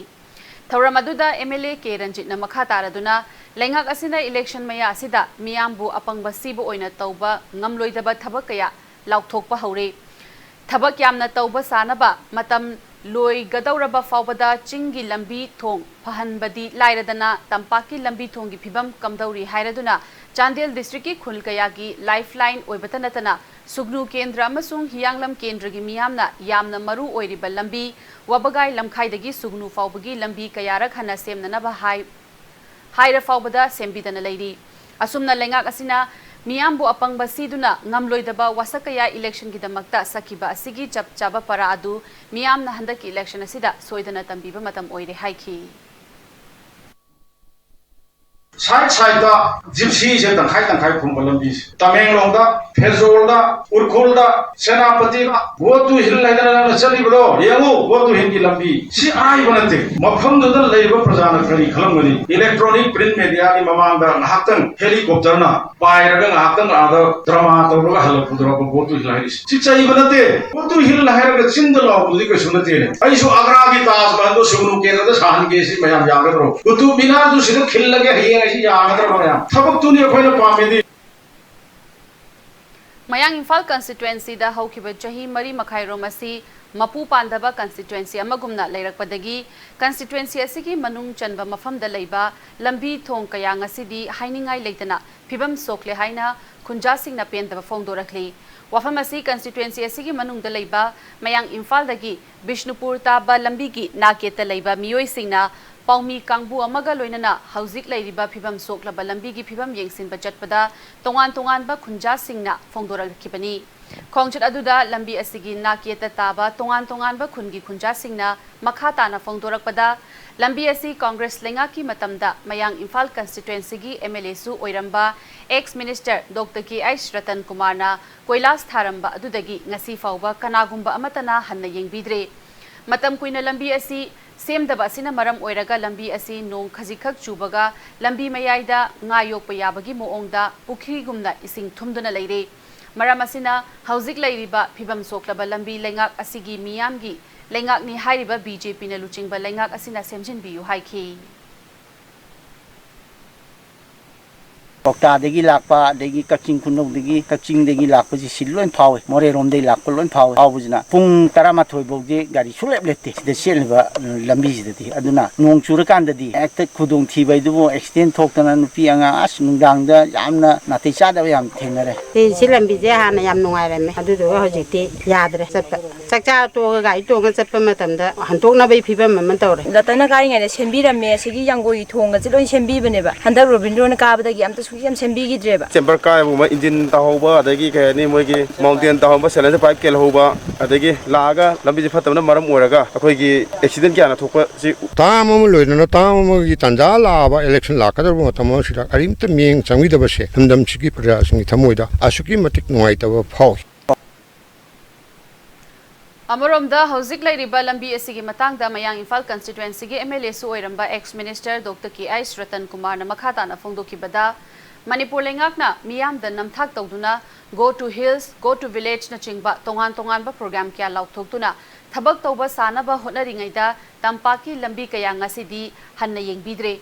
ꯊꯧꯔꯝ ꯑꯗꯨꯗ ꯑꯦꯝ ꯑꯦꯜ ꯑꯦ ꯀꯦ ꯔꯟꯖꯤꯠꯅ ꯃꯈꯥ ꯇꯥꯔꯗꯨꯅ ꯂꯩꯉꯥꯛ ꯑꯁꯤꯅ ꯏꯂꯦꯛꯁꯟ ꯃꯌꯥ ꯑꯁꯤꯗ ꯃꯤꯌꯥꯝꯕꯨ ꯑꯄꯪꯕ ꯁꯤꯕ ꯑꯣꯏꯅ ꯇꯧꯕ ꯉꯝꯂꯣꯏꯗꯕ ꯊꯕꯛ ꯀꯌꯥ ꯂꯥꯎꯊꯣꯛꯄ ꯍꯧꯔꯦ꯫ ꯊꯕꯛ ꯌꯥꯝꯅ ꯇꯧꯕ ꯁꯥꯅꯕ ꯃꯇꯝ ꯂꯣꯏꯒꯗꯧꯔꯕ ꯐꯥꯎꯕꯗ ꯆꯤꯡꯒꯤ ꯂꯝꯕꯤ ꯊꯣꯡ ꯐꯍꯟꯕꯗꯤ ꯂꯥꯏꯔꯗꯅ ꯇꯝꯄꯥꯛꯀꯤ ꯂꯝꯕꯤ ꯊꯣꯡꯒꯤ ꯐꯤꯕꯝ ꯀꯝꯗꯧꯔꯤ ꯍꯥꯏꯔꯗꯨꯅ ꯆꯥꯟꯗꯦꯜ ꯗꯤꯁꯇ꯭ꯔꯤꯛꯀꯤ ꯈꯨꯜ ꯀꯌꯥꯒꯤ ꯂꯥꯏꯐ ꯂꯥꯏꯟ ꯑꯣꯏꯕꯇ ꯅꯠꯇꯅ ꯁꯨꯒꯅꯨ ꯀꯦꯟꯗ꯭ꯔ ꯑꯃꯁꯨꯡ ꯍꯤꯌꯥꯡꯂꯝ ꯀꯦꯟꯗ꯭ꯔꯒꯤ ꯃꯤꯌꯥꯝꯅ ꯌꯥꯝꯅ ꯃꯔꯨ ꯑꯣꯏꯔꯤꯕ ꯂꯝꯕꯤ ꯋꯥꯕꯒꯥꯏ ꯂꯝꯈꯥꯏꯗꯒꯤ ꯁꯨꯒꯅꯨ ꯐꯥꯎꯕꯒꯤ ꯂꯝꯕꯤ ꯀꯌꯥꯔꯛ ꯍꯟꯅ ꯁꯦꯝꯅꯅꯕ ꯍꯥꯏ ꯍꯥꯏꯔ ꯐꯥꯎꯕꯗ ꯁꯦꯝꯕꯤꯗꯅ ꯂꯩꯔꯤ꯫ ꯑꯁꯨꯝꯅ ꯂꯩꯉꯥꯛ ꯑꯁꯤꯅ ꯃꯤꯌꯥꯝꯕꯨ ꯑꯄꯪꯕ ꯁꯤꯗꯨꯅ ꯉꯝꯂꯣꯏꯗꯕ ꯋꯥꯁꯛ ꯀꯌꯥ ꯏꯂꯦꯛꯁꯟꯒꯤꯗꯃꯛꯇ ꯁꯛꯈꯤꯕ ꯑꯁꯤꯒꯤ ꯆꯞ ꯆꯥꯕ ꯄꯔꯥ ꯑꯗꯨ ꯃꯤꯌꯥꯝꯅ ꯍꯟꯗꯛꯀꯤ ꯏꯂꯦꯛꯁꯟ ꯑꯁꯤꯗ ꯁꯣꯏꯗꯅ ꯇꯝꯕꯤꯕ ꯃꯇꯝ ꯑꯣꯏꯔꯦ ꯍꯥꯏꯈꯤ꯫ ꯁꯥꯏꯠ ꯁꯥꯏꯠꯇ ꯖꯤꯞꯁꯤꯁꯦ ꯇꯪꯈꯥꯏ ꯇꯪꯈꯥꯏ ꯈꯨꯝꯕ ꯂꯝꯕꯤꯁꯦ꯫ ꯇꯃꯦꯡꯂꯣꯡꯗ, ꯐꯦꯖꯣꯜꯗ, ꯎꯈ꯭ꯔꯨꯜꯗ, ꯁꯦꯅꯥꯄꯇꯤꯗ, ꯒꯣ ꯇꯨ ꯍꯤꯜ ꯍꯥꯏꯗꯅ ꯅꯪꯅ ꯆꯠꯂꯤꯕꯗꯣ ꯌꯦꯡꯉꯨ, ꯒꯣ ꯇꯨ ꯍꯤꯜꯒꯤ ꯂꯝꯕꯤ꯫ ꯁꯤ ꯑꯔꯥꯏꯕ ꯅꯠꯇꯦ꯫ ꯃꯐꯝꯗꯨꯗ ꯂꯩꯔꯤꯕ ꯄ꯭ꯔꯖꯥꯅ ꯀꯔꯤ ꯈꯜꯂꯝꯒꯅꯤ? ꯏꯂꯦꯛꯇ꯭ꯔꯣꯅꯤꯛ ꯄ꯭ꯔꯤꯟꯠ ꯃꯦꯗꯤꯌꯥꯒꯤ ꯃꯃꯥꯡꯗ ꯉꯥꯏꯍꯥꯛꯇꯪ ꯍꯦꯂꯤꯀꯣꯞꯇꯔꯅ ꯄꯥꯏꯔꯒ ꯉꯥꯏꯍꯥꯛꯇꯪ ꯑꯥꯗ ꯗ꯭ꯔꯃꯥ ꯇꯧꯔꯒ ꯍꯜꯂꯛꯄꯗꯨꯔꯕ ꯒꯣ ꯇꯨ ꯍꯤꯜ ꯍꯥꯏꯔꯤꯁꯤ? ꯁꯤ ꯆꯩꯕ ꯅꯠꯇꯦ꯫ ꯒꯣ ꯇꯨ ꯍꯤꯜ ꯍꯥꯏꯔꯒ ꯆꯤꯟꯗ ꯂꯥꯎꯕꯗꯨꯗꯤ ꯀꯩꯁꯨ ꯅꯠꯇꯦꯅꯦ꯫ ꯑꯩꯁꯨ ꯑꯒ꯭ꯔꯥꯒꯤ ꯇꯥꯖ ꯃꯍꯜꯗꯣ ꯁꯨꯒꯅꯨ ꯀꯦꯟꯗ꯭ꯔꯗ ꯁꯥꯍꯟꯒꯦ ꯁꯤ ꯃꯌꯥꯝ ꯌꯥꯒꯗ꯭ꯔꯣ? ꯀꯨꯇꯨꯕ ꯃꯤꯅꯥꯔꯗꯨ ꯁꯤꯗ ꯈꯤꯜꯂꯒꯦ, ꯍꯌꯦꯡ ꯑꯩꯁꯤ ꯌꯥꯒꯗ꯭ꯔꯕ ꯃꯌꯥꯝ? ꯊꯕꯛꯇꯨꯅꯤ ꯑꯩꯈꯣꯏꯅ ꯄꯥꯝꯃꯤꯗꯤ꯫ ꯃꯌꯥꯡ ꯏꯝꯐꯥꯜ ꯀꯟꯁꯇꯤꯇ꯭ꯋꯦꯟꯁꯤꯗ ꯍꯧꯈꯤꯕ ꯆꯍꯤ ꯃꯔꯤ ꯃꯈꯥꯏꯔꯣꯝ ꯑꯁꯤ ꯃꯄꯨ ꯄꯥꯟꯗꯕ ꯀꯟꯁꯇꯤꯇ꯭ꯋꯦꯟꯁꯤ ꯑꯃꯒꯨꯝꯅ ꯂꯩꯔꯛꯄꯗꯒꯤ ꯀꯟꯁꯇꯤꯇ꯭ꯋꯦꯟꯁꯤ ꯑꯁꯤꯒꯤ ꯃꯅꯨꯡ ꯆꯟꯕ ꯃꯐꯝꯗ ꯂꯩꯕ ꯂꯝꯕꯤ ꯊꯣꯡ ꯀꯌꯥ ꯉꯁꯤꯗꯤ ꯍꯥꯏꯅꯤꯡꯉꯥꯏ ꯂꯩꯇꯅ ꯐꯤꯕꯝ ꯁꯣꯛꯂꯦ ꯍꯥꯏꯅ ꯈꯨꯟꯖꯥꯁꯤꯡꯅ ꯄꯦꯟꯗꯕ ꯐꯣꯡꯗꯣꯔꯛꯂꯤ꯫ ꯋꯥꯐꯝ ꯑꯁꯤ ꯀꯟꯁꯇꯤꯇ꯭ꯋꯦꯟꯁꯤ ꯑꯁꯤꯒꯤ ꯃꯅꯨꯡꯗ ꯂꯩꯕ ꯃꯌꯥꯡ ꯏꯝꯐꯥꯜꯗꯒꯤ ꯕꯤꯁꯅꯨꯄꯨꯔ ꯇꯥꯕ ꯂꯝꯕꯤꯒꯤ ꯅꯥꯛꯌꯦꯠꯇ ꯂꯩꯕ ꯃꯤꯑꯣꯏꯁꯤꯡꯅ ꯄꯥꯎꯃꯤ ꯀꯥꯡꯕꯨ ꯑꯃꯒ ꯂꯣꯏꯅꯅ ꯍꯧꯖꯤꯛ ꯂꯩꯔꯤꯕ ꯐꯤꯕꯝ ꯁꯣꯛꯂꯕ ꯂꯝꯕꯤꯒꯤ ꯐꯤꯕꯝ ꯌꯦꯡꯁꯤꯟꯕ ꯆꯠꯄꯗ ꯇꯣꯉꯥꯟ ꯇꯣꯉꯥꯟꯕ ꯈꯨꯟꯖꯥꯁꯤꯡꯅ ꯐꯣꯡꯗꯣꯔꯛꯈꯤꯕꯅꯤ꯫ ꯈꯣꯡꯆꯠ ꯑꯗꯨꯗ ꯂꯝꯕꯤ ꯑꯁꯤꯒꯤ ꯅꯥꯛꯌꯦꯠꯇ ꯇꯥꯕ ꯇꯣꯉꯥꯟ ꯇꯣꯉꯥꯟꯕ ꯈꯨꯟꯒꯤ ꯈꯨꯟꯖꯥꯁꯤꯡꯅ ꯃꯈꯥ ꯇꯥꯅ ꯐꯣꯡꯗꯣꯔꯛꯄꯗ, ꯂꯝꯕꯤ ꯑꯁꯤ ꯀꯣꯡꯒ꯭ꯔꯦꯁ ꯂꯩꯉꯥꯛꯀꯤ ꯃꯇꯝꯗ ꯃꯌꯥꯡ ꯏꯝꯐꯥꯜ ꯀꯟꯁꯇꯤꯇ꯭ꯋꯦꯟꯁꯤꯒꯤ ꯑꯦꯝ ꯑꯦꯜ ꯑꯦꯁꯨ ꯑꯣꯏꯔꯝꯕ ꯑꯦꯛꯁ ꯃꯤꯅꯤꯁꯇꯔ ꯗꯣꯛꯇꯔ ꯀꯦ ꯑꯩꯆ ꯔꯇꯟ ꯀꯨꯃꯥꯔꯅ ꯀꯣꯏꯂꯥꯁ ꯊꯥꯔꯝꯕ ꯑꯗꯨꯗꯒꯤ ꯉꯁꯤ ꯐꯥꯎꯕ ꯀꯅꯥꯒꯨꯝꯕ ꯑꯃꯠꯇꯅ ꯍꯟꯅ ꯌꯦꯡꯕꯤꯗ꯭ꯔꯦ꯫ ꯃꯇꯝ ꯀꯨꯏꯅ ꯂꯝꯕꯤ ꯑꯁꯤ ꯁꯦꯝꯗꯕ ꯑꯁꯤꯅ ꯃꯔꯝ ꯑꯣꯏꯔꯒ ꯂꯝꯕꯤ ꯑꯁꯤ ꯅꯣꯡ ꯈꯖꯤꯛꯈꯛ ꯆꯨꯕꯒ ꯂꯝꯕꯤ ꯃꯌꯥꯏꯗ ꯉꯥ ꯌꯣꯛꯄ ꯌꯥꯕꯒꯤ ꯃꯑꯣꯡꯗ ꯄꯨꯈ꯭ꯔꯤꯒꯨꯝꯅ ꯏꯁꯤꯡ ꯊꯨꯝꯗꯨꯅ ꯂꯩꯔꯦ꯫ ꯃꯔꯝ ꯑꯁꯤꯅ ꯍꯧꯖꯤꯛ ꯂꯩꯔꯤꯕ ꯐꯤꯕꯝ ꯁꯣꯛꯂꯕ ꯂꯝꯕꯤ ꯂꯩꯉꯥꯛ ꯑꯁꯤꯒꯤ ꯃꯤꯌꯥꯝꯒꯤ ꯂꯩꯉꯥꯛꯅꯤ ꯍꯥꯏꯔꯤꯕ ꯕꯤ ꯖꯦ ꯄꯤꯅ ꯂꯨꯆꯤꯡꯕ ꯂꯩꯉꯥꯛ ꯑꯁꯤꯅ ꯁꯦꯝꯖꯤꯟꯕꯤꯌꯨ ꯍꯥꯏꯈꯤ꯫ ꯀ꯭ꯋꯥꯛꯇꯥꯗꯒꯤ ꯂꯥꯛꯄ, ꯑꯗꯒꯤ ꯀꯛꯆꯤꯡ ꯈꯨꯅꯧꯗꯒꯤ, ꯀꯛꯆꯤꯡꯗꯒꯤ ꯂꯥꯛꯄꯁꯤ ꯁꯤ ꯂꯣꯏ ꯐꯥꯎꯏ, ꯃꯣꯔꯦꯔꯣꯝꯗꯒꯤ ꯂꯥꯛꯄ ꯂꯣꯏ ꯐꯥꯎꯏ꯫ ꯐꯥꯎꯕꯁꯤꯅ ꯄꯨꯡ ꯇꯔꯥꯃꯥꯊꯣꯏ ꯐꯥꯎꯗꯤ ꯒꯥꯔꯤ ꯁꯨꯡꯂꯦꯞ ꯂꯦꯞꯇꯦ ꯁꯤꯗ ꯆꯦꯜꯂꯤꯕ ꯂꯝꯕꯤꯁꯤꯗꯗꯤ꯫ ꯑꯗꯨꯅ ꯅꯣꯡ ꯆꯨꯔꯀꯥꯟꯗꯗꯤ ꯍꯦꯛꯇ ꯈꯨꯗꯣꯡꯊꯤꯕ ꯍꯥꯏꯗꯨꯕꯨ, ꯑꯦꯛꯁꯤꯗꯦꯟ ꯊꯣꯛꯇꯅ ꯅꯨꯄꯤ ꯑꯉꯥꯡ ꯑꯁ ꯅꯨꯡꯗꯥꯡꯗ ꯌꯥꯝꯅ ꯅꯥꯇꯩ ꯆꯥꯗꯕ ꯌꯥꯝ ꯊꯦꯡꯅꯔꯦ꯫ ꯁꯤ ꯂꯝꯕꯤꯁꯦ ꯍꯥꯟꯅ ꯌꯥꯝ ꯅꯨꯡꯉꯥꯏꯔꯝꯃꯦ, ꯑꯗꯨꯗꯨꯒ ꯍꯧꯖꯤꯛꯇꯤ ꯌꯥꯗ꯭ꯔꯦ ꯆꯠꯄ꯫ ꯆꯥꯛꯆꯥ ꯇꯣꯛꯑꯒ ꯒꯥꯔꯤ ꯇꯣꯡꯉ ꯆꯠꯄ ꯃꯇꯝꯗ ꯍꯟꯇꯣꯛꯅꯕꯒꯤ ꯐꯤꯕꯝ ꯑꯃ ꯇꯧꯔꯦ꯫ ꯔꯇꯟꯅ ꯀꯥꯔꯤꯉꯩꯗ ꯁꯦꯝꯕꯤꯔꯝꯃꯦ, ꯑꯁꯤꯒꯤ ꯌꯥꯡꯒꯣꯏꯒꯤ ꯊꯣꯡꯒꯁꯦ ꯂꯣꯏ ꯁꯦꯝꯕꯤꯕꯅꯦꯕ꯫ ꯍꯟꯗꯛ ꯔꯣꯕꯤꯟꯗ꯭ꯔꯣꯅ ꯀꯥꯕꯗꯒꯤ ꯑꯝꯇ ꯁꯨꯡ ꯌꯥꯝ ꯁꯦꯝꯕꯤꯈꯤꯗ꯭ꯔꯦꯕ꯫ ꯆꯦꯝꯕꯔ ꯀꯥꯏꯕꯒꯨꯝꯕ, ꯏꯟꯖꯤꯟ ꯇꯥꯍꯧꯕ, ꯑꯗꯒꯤ ꯀꯩ ꯍꯥꯏꯅꯤ, ꯃꯣꯏꯒꯤ ꯃꯥꯎꯟꯇꯦꯟ ꯇꯥꯍꯧꯕ, ꯁꯦꯂꯦꯟꯁꯔ ꯄꯥꯏꯞ ꯀꯦꯜꯍꯧꯕ, ꯑꯗꯒꯤ ꯂꯥꯛꯑꯒ ꯂꯝꯕꯤꯁꯦ ꯐꯠꯇꯕꯅ ꯃꯔꯝ ꯑꯣꯏꯔꯒ ꯑꯩꯈꯣꯏꯒꯤ ꯑꯦꯛꯁꯤꯗꯦꯟ ꯀꯌꯥꯅ ꯊꯣꯛꯄꯁꯤ ꯇꯥꯝ ꯑꯃ ꯂꯣꯏꯅꯅ ꯇꯥꯝ ꯑꯃꯒꯤ ꯇꯥꯟꯖꯥ ꯂꯥꯛꯑꯕ ꯏꯂꯦꯛꯁꯟ ꯂꯥꯛꯀꯗꯧꯔꯤꯕ ꯃꯇꯝ ꯑꯁꯤꯗ ꯀꯔꯤꯝꯇ ꯃꯤꯠꯌꯦꯡ ꯆꯪꯕꯤꯗꯕꯁꯦ ꯂꯝꯗꯝꯁꯤꯒꯤ ꯄ꯭ꯔꯖꯥꯁꯤꯡꯒꯤ ꯊꯃꯣꯏꯗ ꯑꯁꯨꯛꯀꯤ ꯃꯇꯤꯛ ꯅꯨꯡꯉꯥꯏꯇꯕ ꯐꯥꯎꯏ꯫ ꯑꯃꯔꯣꯝꯗ ꯍꯧꯖꯤꯛ ꯂꯩꯔꯤꯕ ꯂꯝꯕꯤ ꯑꯁꯤꯒꯤ ꯃꯇꯥꯡꯗ ꯃꯌꯥꯡ ꯏꯝꯐꯥꯜ ꯀꯟꯁꯇꯤꯇ꯭ꯋꯦꯟꯁꯤꯒꯤ ꯑꯦꯝ ꯑꯦꯜ ꯑꯦꯁꯨ ꯑꯣꯏꯔꯝꯕ ꯑꯦꯛꯁ ꯃꯤꯅꯤꯁꯇꯔ ꯗꯣꯛꯇꯔ ꯀꯦ ꯑꯩꯆ ꯔꯇꯟ ꯀꯨꯃꯥꯔꯅ ꯃꯈꯥ ꯇꯥꯅ ꯐꯣꯡꯗꯣꯛꯈꯤꯕꯗ, ꯃꯅꯤꯄꯨꯔ ꯂꯩꯉꯥꯛꯅ ꯃꯤꯌꯥꯝꯗ ꯅꯝꯊꯥꯛ ꯇꯧꯗꯨꯅ Go to Hills, Go to Villageꯅꯆꯤꯡꯕ ꯇꯣꯉꯥꯟ ꯇꯣꯉꯥꯟꯕ ꯄ꯭ꯔꯣꯒ꯭ꯔꯥꯝ ꯀꯌꯥ ꯂꯥꯎꯊꯣꯛꯇꯨꯅ ꯊꯕꯛ ꯇꯧꯕ ꯁꯥꯅꯕ ꯍꯣꯠꯅꯔꯤꯉꯩꯗ ꯇꯝꯄꯥꯛꯀꯤ ꯂꯝꯕꯤ ꯀꯌꯥ ꯉꯁꯤꯗꯤ ꯍꯟꯅ ꯌꯦꯡꯕꯤꯗ꯭ꯔꯦ꯫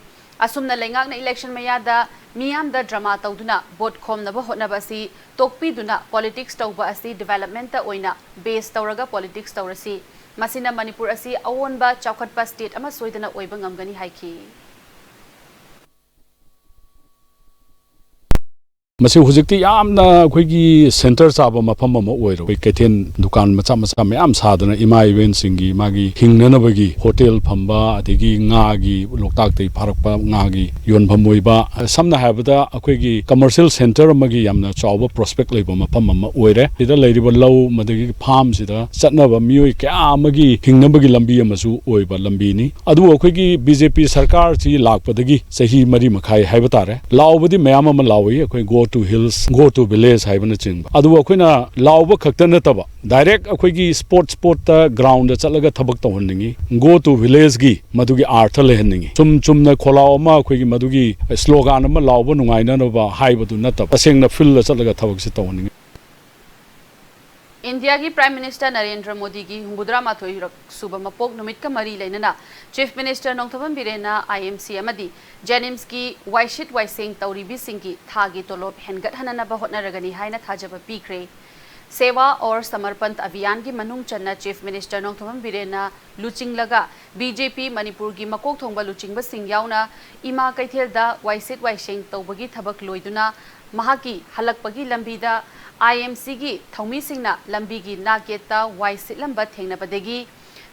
ꯑꯁꯨꯝꯅ ꯂꯩꯉꯥꯛꯅ ꯏꯂꯦꯛꯁꯟ ꯃꯌꯥꯗ ꯃꯤꯌꯥꯝꯗ ꯗ꯭ꯔꯃꯥ ꯇꯧꯗꯨꯅ ꯚꯣꯠ ꯈꯣꯝꯅꯕ ꯍꯣꯠꯅꯕ ꯑꯁꯤ ꯇꯣꯛꯄꯤꯗꯨꯅ ꯄꯣꯂꯤꯇꯤꯛꯁ ꯇꯧꯕ ꯑꯁꯤ ꯗꯤꯕꯦꯂꯞꯃꯦꯟꯇ ꯑꯣꯏꯅ ꯕꯦꯁ ꯇꯧꯔꯒ ꯄꯣꯂꯤꯇꯤꯛꯁ ꯇꯧꯔꯁꯤ꯫ ꯃꯁꯤꯅ ꯃꯅꯤꯄꯨꯔ ꯑꯁꯤ ꯑꯑꯣꯟꯕ ꯆꯥꯎꯈꯠꯄ ꯁ꯭ꯇꯦꯠ ꯑꯃ ꯁꯣꯏꯗꯅ ꯑꯣꯏꯕ ꯉꯝꯒꯅꯤ ꯍꯥꯏꯈꯤ꯫ ꯃꯁꯤ ꯍꯧꯖꯤꯛꯇꯤ ꯌꯥꯝꯅ ꯑꯩꯈꯣꯏꯒꯤ ꯁꯦꯟꯇꯔ ꯆꯥꯕ ꯃꯐꯝ ꯑꯃ ꯑꯣꯏꯔꯦ꯫ ꯑꯩꯈꯣꯏ ꯀꯩꯊꯦꯜ ꯗꯨꯀꯥꯟ ꯃꯆꯥ ꯃꯆꯥ ꯃꯌꯥꯝ ꯁꯥꯗꯅ ꯏꯃꯥ ꯏꯕꯦꯟꯁꯤꯡꯒꯤ ꯃꯥꯒꯤ ꯍꯤꯡꯅꯅꯕꯒꯤ ꯍꯣꯇꯦꯜ ꯐꯝꯕ, ꯑꯗꯒꯤ ꯉꯥꯒꯤ, ꯂꯣꯛꯇꯥꯛꯇꯒꯤ ꯐꯥꯔꯛꯄ ꯉꯥꯒꯤ ꯌꯣꯟꯐꯝ ꯑꯣꯏꯕ, ꯁꯝꯅ ꯍꯥꯏꯔꯕꯗ ꯑꯩꯈꯣꯏꯒꯤ ꯀꯃꯔꯁꯤꯌꯦꯜ ꯁꯦꯟꯇꯔ ꯑꯃꯒꯤ ꯌꯥꯝꯅ ꯆꯥꯎꯕ ꯄ꯭ꯔꯣꯁꯄꯦꯛ ꯂꯩꯕ ꯃꯐꯝ ꯑꯃ ꯑꯣꯏꯔꯦ꯫ ꯁꯤꯗ ꯂꯩꯔꯤꯕ ꯂꯧ, ꯃꯗꯒꯤ ꯐꯥꯝꯁꯤꯗ ꯆꯠꯅꯕ ꯃꯤꯑꯣꯏ ꯀꯌꯥ ꯑꯃꯒꯤ ꯍꯤꯡꯅꯕꯒꯤ ꯂꯝꯕꯤ ꯑꯃꯁꯨ ꯑꯣꯏꯕ ꯂꯝꯕꯤꯅꯤ꯫ ꯑꯗꯨꯕꯨ ꯑꯩꯈꯣꯏꯒꯤ ꯕꯤ ꯖꯦ ꯄꯤ ꯁꯔꯀꯥꯔꯁꯤ ꯂꯥꯛꯄꯗꯒꯤ ꯆꯍꯤ ꯃꯔꯤ ꯃꯈꯥꯏ ꯍꯥꯏꯕ ꯇꯥꯔꯦ, ꯂꯥꯎꯕꯗꯤ ꯃꯌꯥꯝ ꯑꯃ ꯂꯥꯎꯏ, ꯑꯩꯈꯣꯏ "Go to Hills, Go to Village" ꯍꯥꯏꯕꯅꯆꯤꯡꯕ꯫ ꯑꯗꯨꯕꯨ ꯑꯩꯈꯣꯏꯅ ꯂꯥꯎꯕ ꯈꯛꯇ ꯅꯠꯇꯕ, ꯗꯥꯏꯔꯦꯛ ꯑꯩꯈꯣꯏꯒꯤ ꯁ꯭ꯄꯣꯠ ꯁ꯭ꯄꯣꯠꯇ ꯒ꯭ꯔꯥꯎꯟꯗ ꯆꯠꯂꯒ ꯊꯕꯛ ꯇꯧꯍꯟꯅꯤꯡꯉꯤ꯫ "Go to Villageꯀꯤ ꯃꯗꯨꯒꯤ ꯑꯥꯔꯊ ꯂꯩꯍꯟꯅꯤꯡꯉꯤ꯫ ꯁꯨꯝ ꯆꯨꯝꯅ ꯈꯣꯜꯂꯥꯎ ꯑꯃ, ꯑꯩꯈꯣꯏꯒꯤ ꯃꯗꯨꯒꯤ ꯁ꯭ꯂꯣꯒꯥꯟ ꯑꯃ ꯂꯥꯎꯕ ꯅꯨꯡꯉꯥꯏꯅꯅꯕ ꯍꯥꯏꯕꯗꯨ ꯅꯠꯇꯕ, ꯇꯁꯦꯡꯅ ꯐꯤꯜꯗ ꯆꯠꯂꯒ ꯊꯕꯛꯁꯦ ꯇꯧꯍꯟꯅꯤꯡꯉꯤ꯫ ꯏꯟꯗꯤꯌꯥꯒꯤ ꯄ꯭ꯔꯥꯏꯝ ꯃꯤꯅꯤꯁꯇꯔ ꯅꯔꯦꯟꯗ꯭ꯔ ꯃꯣꯗꯤꯒꯤ ꯍꯨꯝꯐꯨꯇꯔꯥ ꯃꯥꯊꯣꯏꯔꯛ ꯁꯨꯕ ꯃꯄꯣꯛ ꯅꯨꯃꯤꯠꯀ ꯃꯔꯤ ꯂꯩꯅꯅ ꯆꯤꯐ ꯃꯤꯅꯤꯁꯇꯔ ꯅꯣꯡꯊꯣꯝꯕꯝ ꯕꯤꯔꯦꯟꯅ ꯑꯥꯏ ꯑꯦꯝ ꯁꯤ ꯑꯃꯗꯤ ꯖꯦꯅꯤꯝꯁꯀꯤ ꯋꯥꯏꯁꯤꯠ ꯋꯥꯏꯁꯦꯡ ꯇꯧꯔꯤꯕꯤꯁꯤꯡꯒꯤ ꯊꯥꯒꯤ ꯇꯣꯂꯣꯞ ꯍꯦꯟꯒꯠꯍꯟꯅꯅꯕ ꯍꯣꯠꯅꯔꯒꯅꯤ ꯍꯥꯏꯅ ꯊꯥꯖꯕ ꯄꯤꯈ꯭ꯔꯦ꯫ ꯁꯦꯋꯥ ꯑꯣꯔ ꯁꯃꯔꯄꯟ ꯑꯚꯤꯌꯥꯟꯒꯤ ꯃꯅꯨꯡ ꯆꯟꯅ ꯆꯤꯐ ꯃꯤꯅꯤꯁꯇꯔ ꯅꯣꯡꯊꯣꯝꯕꯝ ꯕꯤꯔꯦꯟꯅ ꯂꯨꯆꯤꯡꯂꯒ ꯕꯤ ꯖꯦ ꯄꯤ ꯃꯅꯤꯄꯨꯔꯒꯤ ꯃꯀꯣꯛ ꯊꯣꯡꯕ ꯂꯨꯆꯤꯡꯕꯁꯤꯡ ꯌꯥꯎꯅ ꯏꯃꯥ ꯀꯩꯊꯦꯜꯗ ꯋꯥꯏꯁꯤꯠ ꯋꯥꯏꯁꯦꯡ ꯇꯧꯕꯒꯤ ꯊꯕꯛ ꯂꯣꯏꯗꯨꯅ ꯃꯍꯥꯛꯀꯤ ꯍꯜꯂꯛꯄꯒꯤ ꯂꯝꯕꯤꯗ ꯑꯥꯏ ꯑꯦꯝ ꯁꯤꯒꯤ ꯊꯧꯃꯤꯁꯤꯡꯅ ꯂꯝꯕꯤꯒꯤ ꯅꯥꯛ ꯌꯦꯠꯇ ꯋꯥꯏ ꯁꯤꯠꯂꯝꯕ ꯊꯦꯡꯅꯕꯗꯒꯤ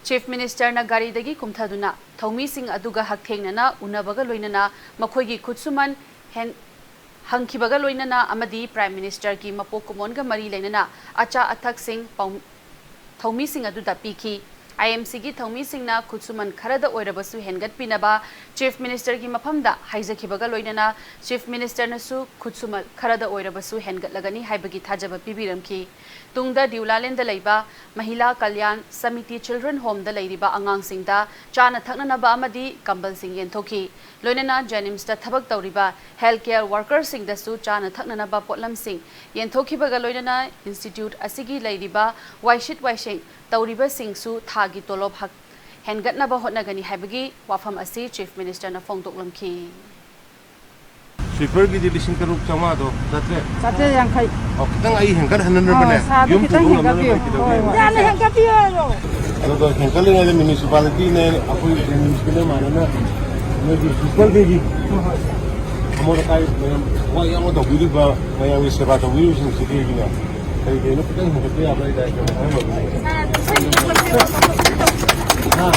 ꯆꯤꯐ ꯃꯤꯅꯤꯁꯇꯔꯅ ꯒꯥꯔꯤꯗꯒꯤ ꯀꯨꯝꯊꯗꯨꯅ ꯊꯧꯃꯤꯁꯤꯡ ꯑꯗꯨꯒ ꯍꯛꯊꯦꯡꯅꯅ ꯎꯅꯕꯒ ꯂꯣꯏꯅꯅ ꯃꯈꯣꯏꯒꯤ ꯈꯨꯠꯁꯨꯃꯟ ꯍꯦꯟ-, ꯍꯪꯈꯤꯕꯒ ꯂꯣꯏꯅꯅ ꯑꯃꯗꯤ Prime Ministerꯒꯤ ꯃꯄꯣꯛ ꯀꯨꯝꯑꯣꯟꯒ ꯃꯔꯤ ꯂꯩꯅꯅ ꯑꯆꯥ ꯑꯊꯛꯁꯤꯡ ꯄꯥꯎ-, ꯊꯧꯃꯤꯁꯤꯡ ꯑꯗꯨꯗ ꯄꯤꯈꯤ꯫ IMCꯒꯤ ꯊꯧꯃꯤꯁꯤꯡꯅ ꯈꯨꯠꯁꯨꯃꯟ ꯈꯔꯗ ꯑꯣꯏꯔꯕꯁꯨ ꯍꯦꯟꯒꯠꯄꯤꯅꯕ Chief Ministerꯒꯤ ꯃꯐꯝꯗ ꯍꯥꯏꯖꯈꯤꯕꯒ ꯂꯣꯏꯅꯅ Chief Ministerꯅꯁꯨ ꯈꯨꯠꯁꯨꯃꯟ ꯈꯔꯗ ꯑꯣꯏꯔꯕꯁꯨ ꯍꯦꯟꯒꯠꯂꯒꯅꯤ ꯍꯥꯏꯕꯒꯤ ꯊꯥꯖꯕ ꯄꯤꯕꯤꯔꯝꯈꯤ꯫ ꯇꯨꯡꯗ ꯗ꯭ꯌꯨꯂꯥꯂꯦꯟꯗ ꯂꯩꯕ ꯃꯍꯤꯂꯥ ꯀꯜꯌꯥꯟ ꯁꯃꯤꯇꯤ Children Homeꯗ ꯂꯩꯔꯤꯕ ꯑꯉꯥꯡꯁꯤꯡꯗ ꯆꯥꯅ ꯊꯛꯅꯅꯕ ꯑꯃꯗꯤ ꯀꯝꯕꯜꯁꯤꯡ ꯌꯦꯟꯊꯣꯛꯈꯤ꯫ ꯂꯣꯏꯅꯅ JNIMSꯇ ꯊꯕꯛ ꯇꯧꯔꯤꯕ health care workerꯁꯤꯡꯗꯁꯨ ꯆꯥꯅ ꯊꯛꯅꯅꯕ ꯄꯣꯠꯂꯝꯁꯤꯡ ꯌꯦꯟꯊꯣꯛꯈꯤꯕꯒ ꯂꯣꯏꯅꯅ institute ꯑꯁꯤꯒꯤ ꯂꯩꯔꯤꯕ ꯋꯥꯏꯁꯤꯠ ꯋꯥꯏꯁꯦꯡ ꯇꯧꯔꯤꯕꯁꯤꯡꯁꯨ ꯊꯥꯒꯤ ꯇꯣꯂꯣꯞ ꯍꯛ-, ꯍꯦꯟꯒꯠꯅꯕ ꯍꯣꯠꯅꯒꯅꯤ ꯍꯥꯏꯕꯒꯤ ꯋꯥꯐꯝ ꯑꯁꯤ Chief Ministerꯅ ꯐꯣꯡꯗꯣꯛꯂꯝꯈꯤ꯫ Sweeperꯒꯤꯗꯤ ꯂꯤꯁꯤꯡ ꯇꯔꯨꯛ ꯆꯥꯝꯃꯉꯥꯗꯣ ꯆꯥꯇ꯭ꯔꯦꯠ? ꯆꯥꯇ꯭ꯔꯦꯠ ꯌꯥꯡꯈꯩ꯫ ꯑꯣ, ꯈꯤꯇꯪ ꯑꯩ ꯍꯦꯟꯒꯠꯍꯟꯅꯕꯅꯦ꯫ ꯑꯣ, ꯁꯥꯗꯣ ꯌꯨꯝ ꯈꯤꯇꯪ ꯄꯨꯊꯣꯛꯅꯕ ꯍꯦꯟꯒꯠꯄꯤꯌꯨ꯫ ꯂꯩꯇꯦ꯫ ꯍꯣꯏ, ꯍꯣꯏ꯫ ꯌꯥꯝꯅ ꯍꯦꯟꯒꯠꯄꯤꯌꯨ ꯍꯥꯏꯔꯣ? ꯑꯗꯨꯒ ꯍꯦꯟꯒꯠꯂꯤꯉꯩꯗ municipalityꯅꯦ, ꯑꯩꯈꯣꯏ JNIMSꯀꯤꯅꯦ ꯃꯥꯟꯅꯅ ꯅꯣꯏꯒꯤ sweeperꯒꯤ ꯑꯃꯣꯠ ꯑꯀꯥꯏ ꯃꯌꯥꯝ ꯋꯥ ꯌꯥꯝꯅ ꯇꯧꯕꯤꯔꯤꯕ ꯃꯌꯥꯝꯒꯤ ꯁꯦꯕꯥ ꯇꯧꯕꯤꯔꯤꯕꯁꯤꯡꯁꯤꯒꯤꯅꯦ ꯀꯔꯤ ꯀꯔꯤꯅꯣ ꯈꯤꯇꯪ ꯍꯦꯟꯒꯠꯄ ꯌꯥꯕ꯭ꯔꯥ ꯍꯥꯏꯗ ꯑꯩ ꯀꯩꯅꯣ ꯍꯥꯏꯔꯝꯃꯕꯅꯦ꯫ ꯍꯥ?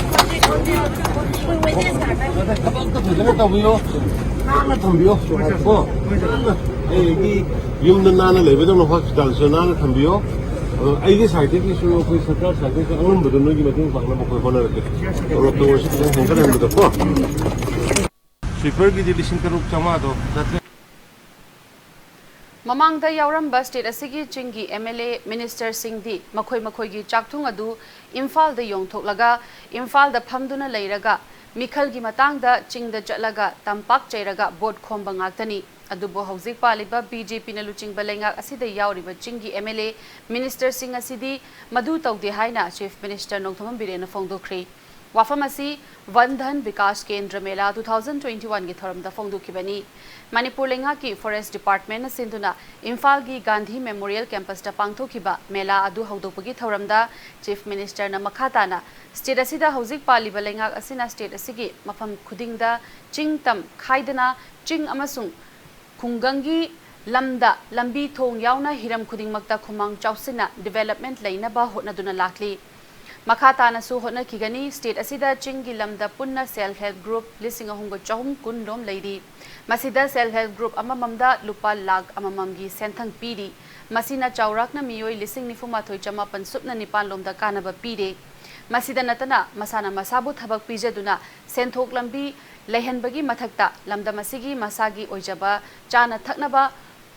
ꯊꯕꯛ ꯑꯝꯇ ꯐꯖꯅ ꯇꯧꯕꯤꯌꯣ, ꯅꯥꯟꯅ ꯊꯝꯕꯤꯌꯣ꯫ ꯀꯣ? ꯅꯥꯟꯅ꯫ ꯑꯩꯒꯤ ꯌꯨꯝꯗ ꯅꯥꯟꯅ ꯂꯩꯕꯗꯧꯅ hospitalꯁꯨ ꯅꯥꯟꯅ ꯊꯝꯕꯤꯌꯣ꯫ ꯑꯗꯣ ꯑꯩꯒꯤ sideꯇꯒꯤꯁꯨ, ꯑꯩꯈꯣꯏ ꯁꯔꯀꯥꯔ sideꯇꯒꯤꯁꯨ ꯑꯉꯝꯕꯗꯣ ꯅꯣꯏꯒꯤ ꯃꯇꯦꯡ ꯄꯥꯡꯅꯕ ꯑꯩꯈꯣꯏ ꯍꯣꯠꯅꯔꯛꯀꯦ꯫ ꯇꯣꯂꯣꯞꯇ ꯑꯣꯏꯔꯁꯨ ꯈꯤꯇꯪ ꯍꯦꯟꯒꯠꯍꯟꯕꯗꯀꯣ꯫ Sweeperꯒꯤꯗꯤ ꯂꯤꯁꯤꯡ ꯇꯔꯨꯛ ꯆꯥꯝꯃꯉꯥꯗꯣ ꯆꯥꯇ꯭ꯔꯦꯠ꯫ ꯃꯃꯥꯡꯗ ꯌꯥꯎꯔꯝꯕ state ꯑꯁꯤꯒꯤ ꯆꯤꯡꯒꯤ MLA, ministerꯁꯤꯡꯗꯤ ꯃꯈꯣꯏ ꯃꯈꯣꯏꯒꯤ ꯆꯥꯛꯊꯨꯡ ꯑꯗꯨ ꯏꯝꯐꯥꯜꯗ ꯌꯣꯡꯊꯣꯛꯂꯒ ꯏꯝꯐꯥꯜꯗ ꯐꯝꯗꯨꯅ ꯂꯩꯔꯒ ꯃꯤꯈꯜꯒꯤ ꯃꯇꯥꯡꯗ ꯆꯤꯡꯗ ꯆꯠꯂꯒ ꯇꯝꯄꯥꯛ ꯆꯩꯔꯒ vote ꯈꯣꯝꯕ ꯉꯥꯛꯇꯅꯤ꯫ ꯑꯗꯨꯕꯨ ꯍꯧꯖꯤꯛ ꯄꯥꯜꯂꯤꯕ BJPꯅ ꯂꯨꯆꯤꯡꯕ ꯂꯩꯉꯥꯛ ꯑꯁꯤꯗ ꯌꯥꯎꯔꯤꯕ ꯆꯤꯡꯒꯤ MLA, ministerꯁꯤꯡ ꯑꯁꯤꯗꯤ ꯃꯗꯨ ꯇꯧꯗꯦ ꯍꯥꯏꯅ Chief Minister ꯅꯣꯡꯊꯣꯝꯕꯝ ꯕꯤꯔꯦꯟꯅ ꯐꯣꯡꯗꯣꯛꯈ꯭ꯔꯤ꯫ ꯋꯥꯐꯝ ꯑꯁꯤ ꯚꯟ ꯙꯟ ꯕꯤꯀꯥꯁ ꯀꯦꯟꯗ꯭ꯔ ꯃꯦꯂꯥ two thousand twenty oneꯒꯤ ꯊꯧꯔꯝꯗ ꯐꯣꯡꯗꯣꯛꯈꯤꯕꯅꯤ꯫ ꯃꯅꯤꯄꯨꯔ ꯂꯩꯉꯥꯛꯀꯤ Forest Departmentꯅ ꯁꯤꯟꯗꯨꯅ ꯏꯝꯐꯥꯜꯒꯤ ꯒꯥꯟꯙꯤ Memorial Campusꯇ ꯄꯥꯡꯊꯣꯛꯈꯤꯕ ꯃꯦꯂꯥ ꯑꯗꯨ ꯍꯧꯗꯣꯛꯄꯒꯤ ꯊꯧꯔꯝꯗ Chief Ministerꯅ ꯃꯈꯥ ꯇꯥꯅ state ꯑꯁꯤꯗ ꯍꯧꯖꯤꯛ ꯄꯥꯜꯂꯤꯕ ꯂꯩꯉꯥꯛ ꯑꯁꯤꯅ state ꯑꯁꯤꯒꯤ ꯃꯐꯝ ꯈꯨꯗꯤꯡꯗ ꯆꯤꯡ ꯇꯝ ꯈꯥꯏꯗꯅ ꯆꯤꯡ ꯑꯃꯁꯨꯡ ꯈꯨꯡꯒꯪꯒꯤ ꯂꯝꯗ ꯂꯝꯕꯤ ꯊꯣꯡ ꯌꯥꯎꯅ ꯍꯤꯔꯝ ꯈꯨꯗꯤꯡꯃꯛꯇ ꯈꯨꯃꯥꯡ ꯆꯥꯎꯁꯤꯟꯅ development ꯂꯩꯅꯕ ꯍꯣꯠꯅꯗꯨꯅ ꯂꯥꯛꯂꯤ꯫ ꯃꯈꯥ ꯇꯥꯅꯁꯨ ꯍꯣꯠꯅꯈꯤꯒꯅꯤ꯫ State ꯑꯁꯤꯗ ꯆꯤꯡꯒꯤ ꯂꯝꯗ ꯄꯨꯟꯅ self help group ꯂꯤꯁꯤꯡ ꯑꯍꯨꯝꯒ ꯆꯍꯨꯝ ꯀꯨꯟ ꯔꯣꯝ ꯂꯩꯔꯤ꯫ ꯃꯁꯤꯗ self help group ꯑꯃꯃꯝꯗ ꯂꯨꯄꯥ ꯂꯥꯈ ꯑꯃꯃꯝꯒꯤ ꯁꯦꯟꯊꯪ ꯄꯤꯔꯤ꯫ ꯃꯁꯤꯅ ꯆꯥꯎꯔꯥꯛꯅ ꯃꯤꯑꯣꯏ ꯂꯤꯁꯤꯡ ꯅꯤꯐꯨ ꯃꯥꯊꯣꯏ ꯆꯃꯥꯄꯟ ꯁꯨꯞꯅ ꯅꯤꯄꯥꯟ ꯂꯣꯝꯗ ꯀꯥꯟꯅꯕ ꯄꯤꯔꯦ꯫ ꯃꯁꯤꯗ ꯅꯠꯇꯅ ꯃꯁꯥꯅ ꯃꯁꯥꯕꯨ ꯊꯕꯛ ꯄꯤꯖꯗꯨꯅ ꯁꯦꯟꯊꯣꯛ ꯂꯝꯕꯤ ꯂꯩꯍꯟꯕꯒꯤ ꯃꯊꯛꯇ ꯂꯝꯗꯝ ꯑꯁꯤꯒꯤ ꯃꯁꯥꯒꯤ ꯑꯣꯏꯖꯕ ꯆꯥꯅ ꯊꯛꯅꯕ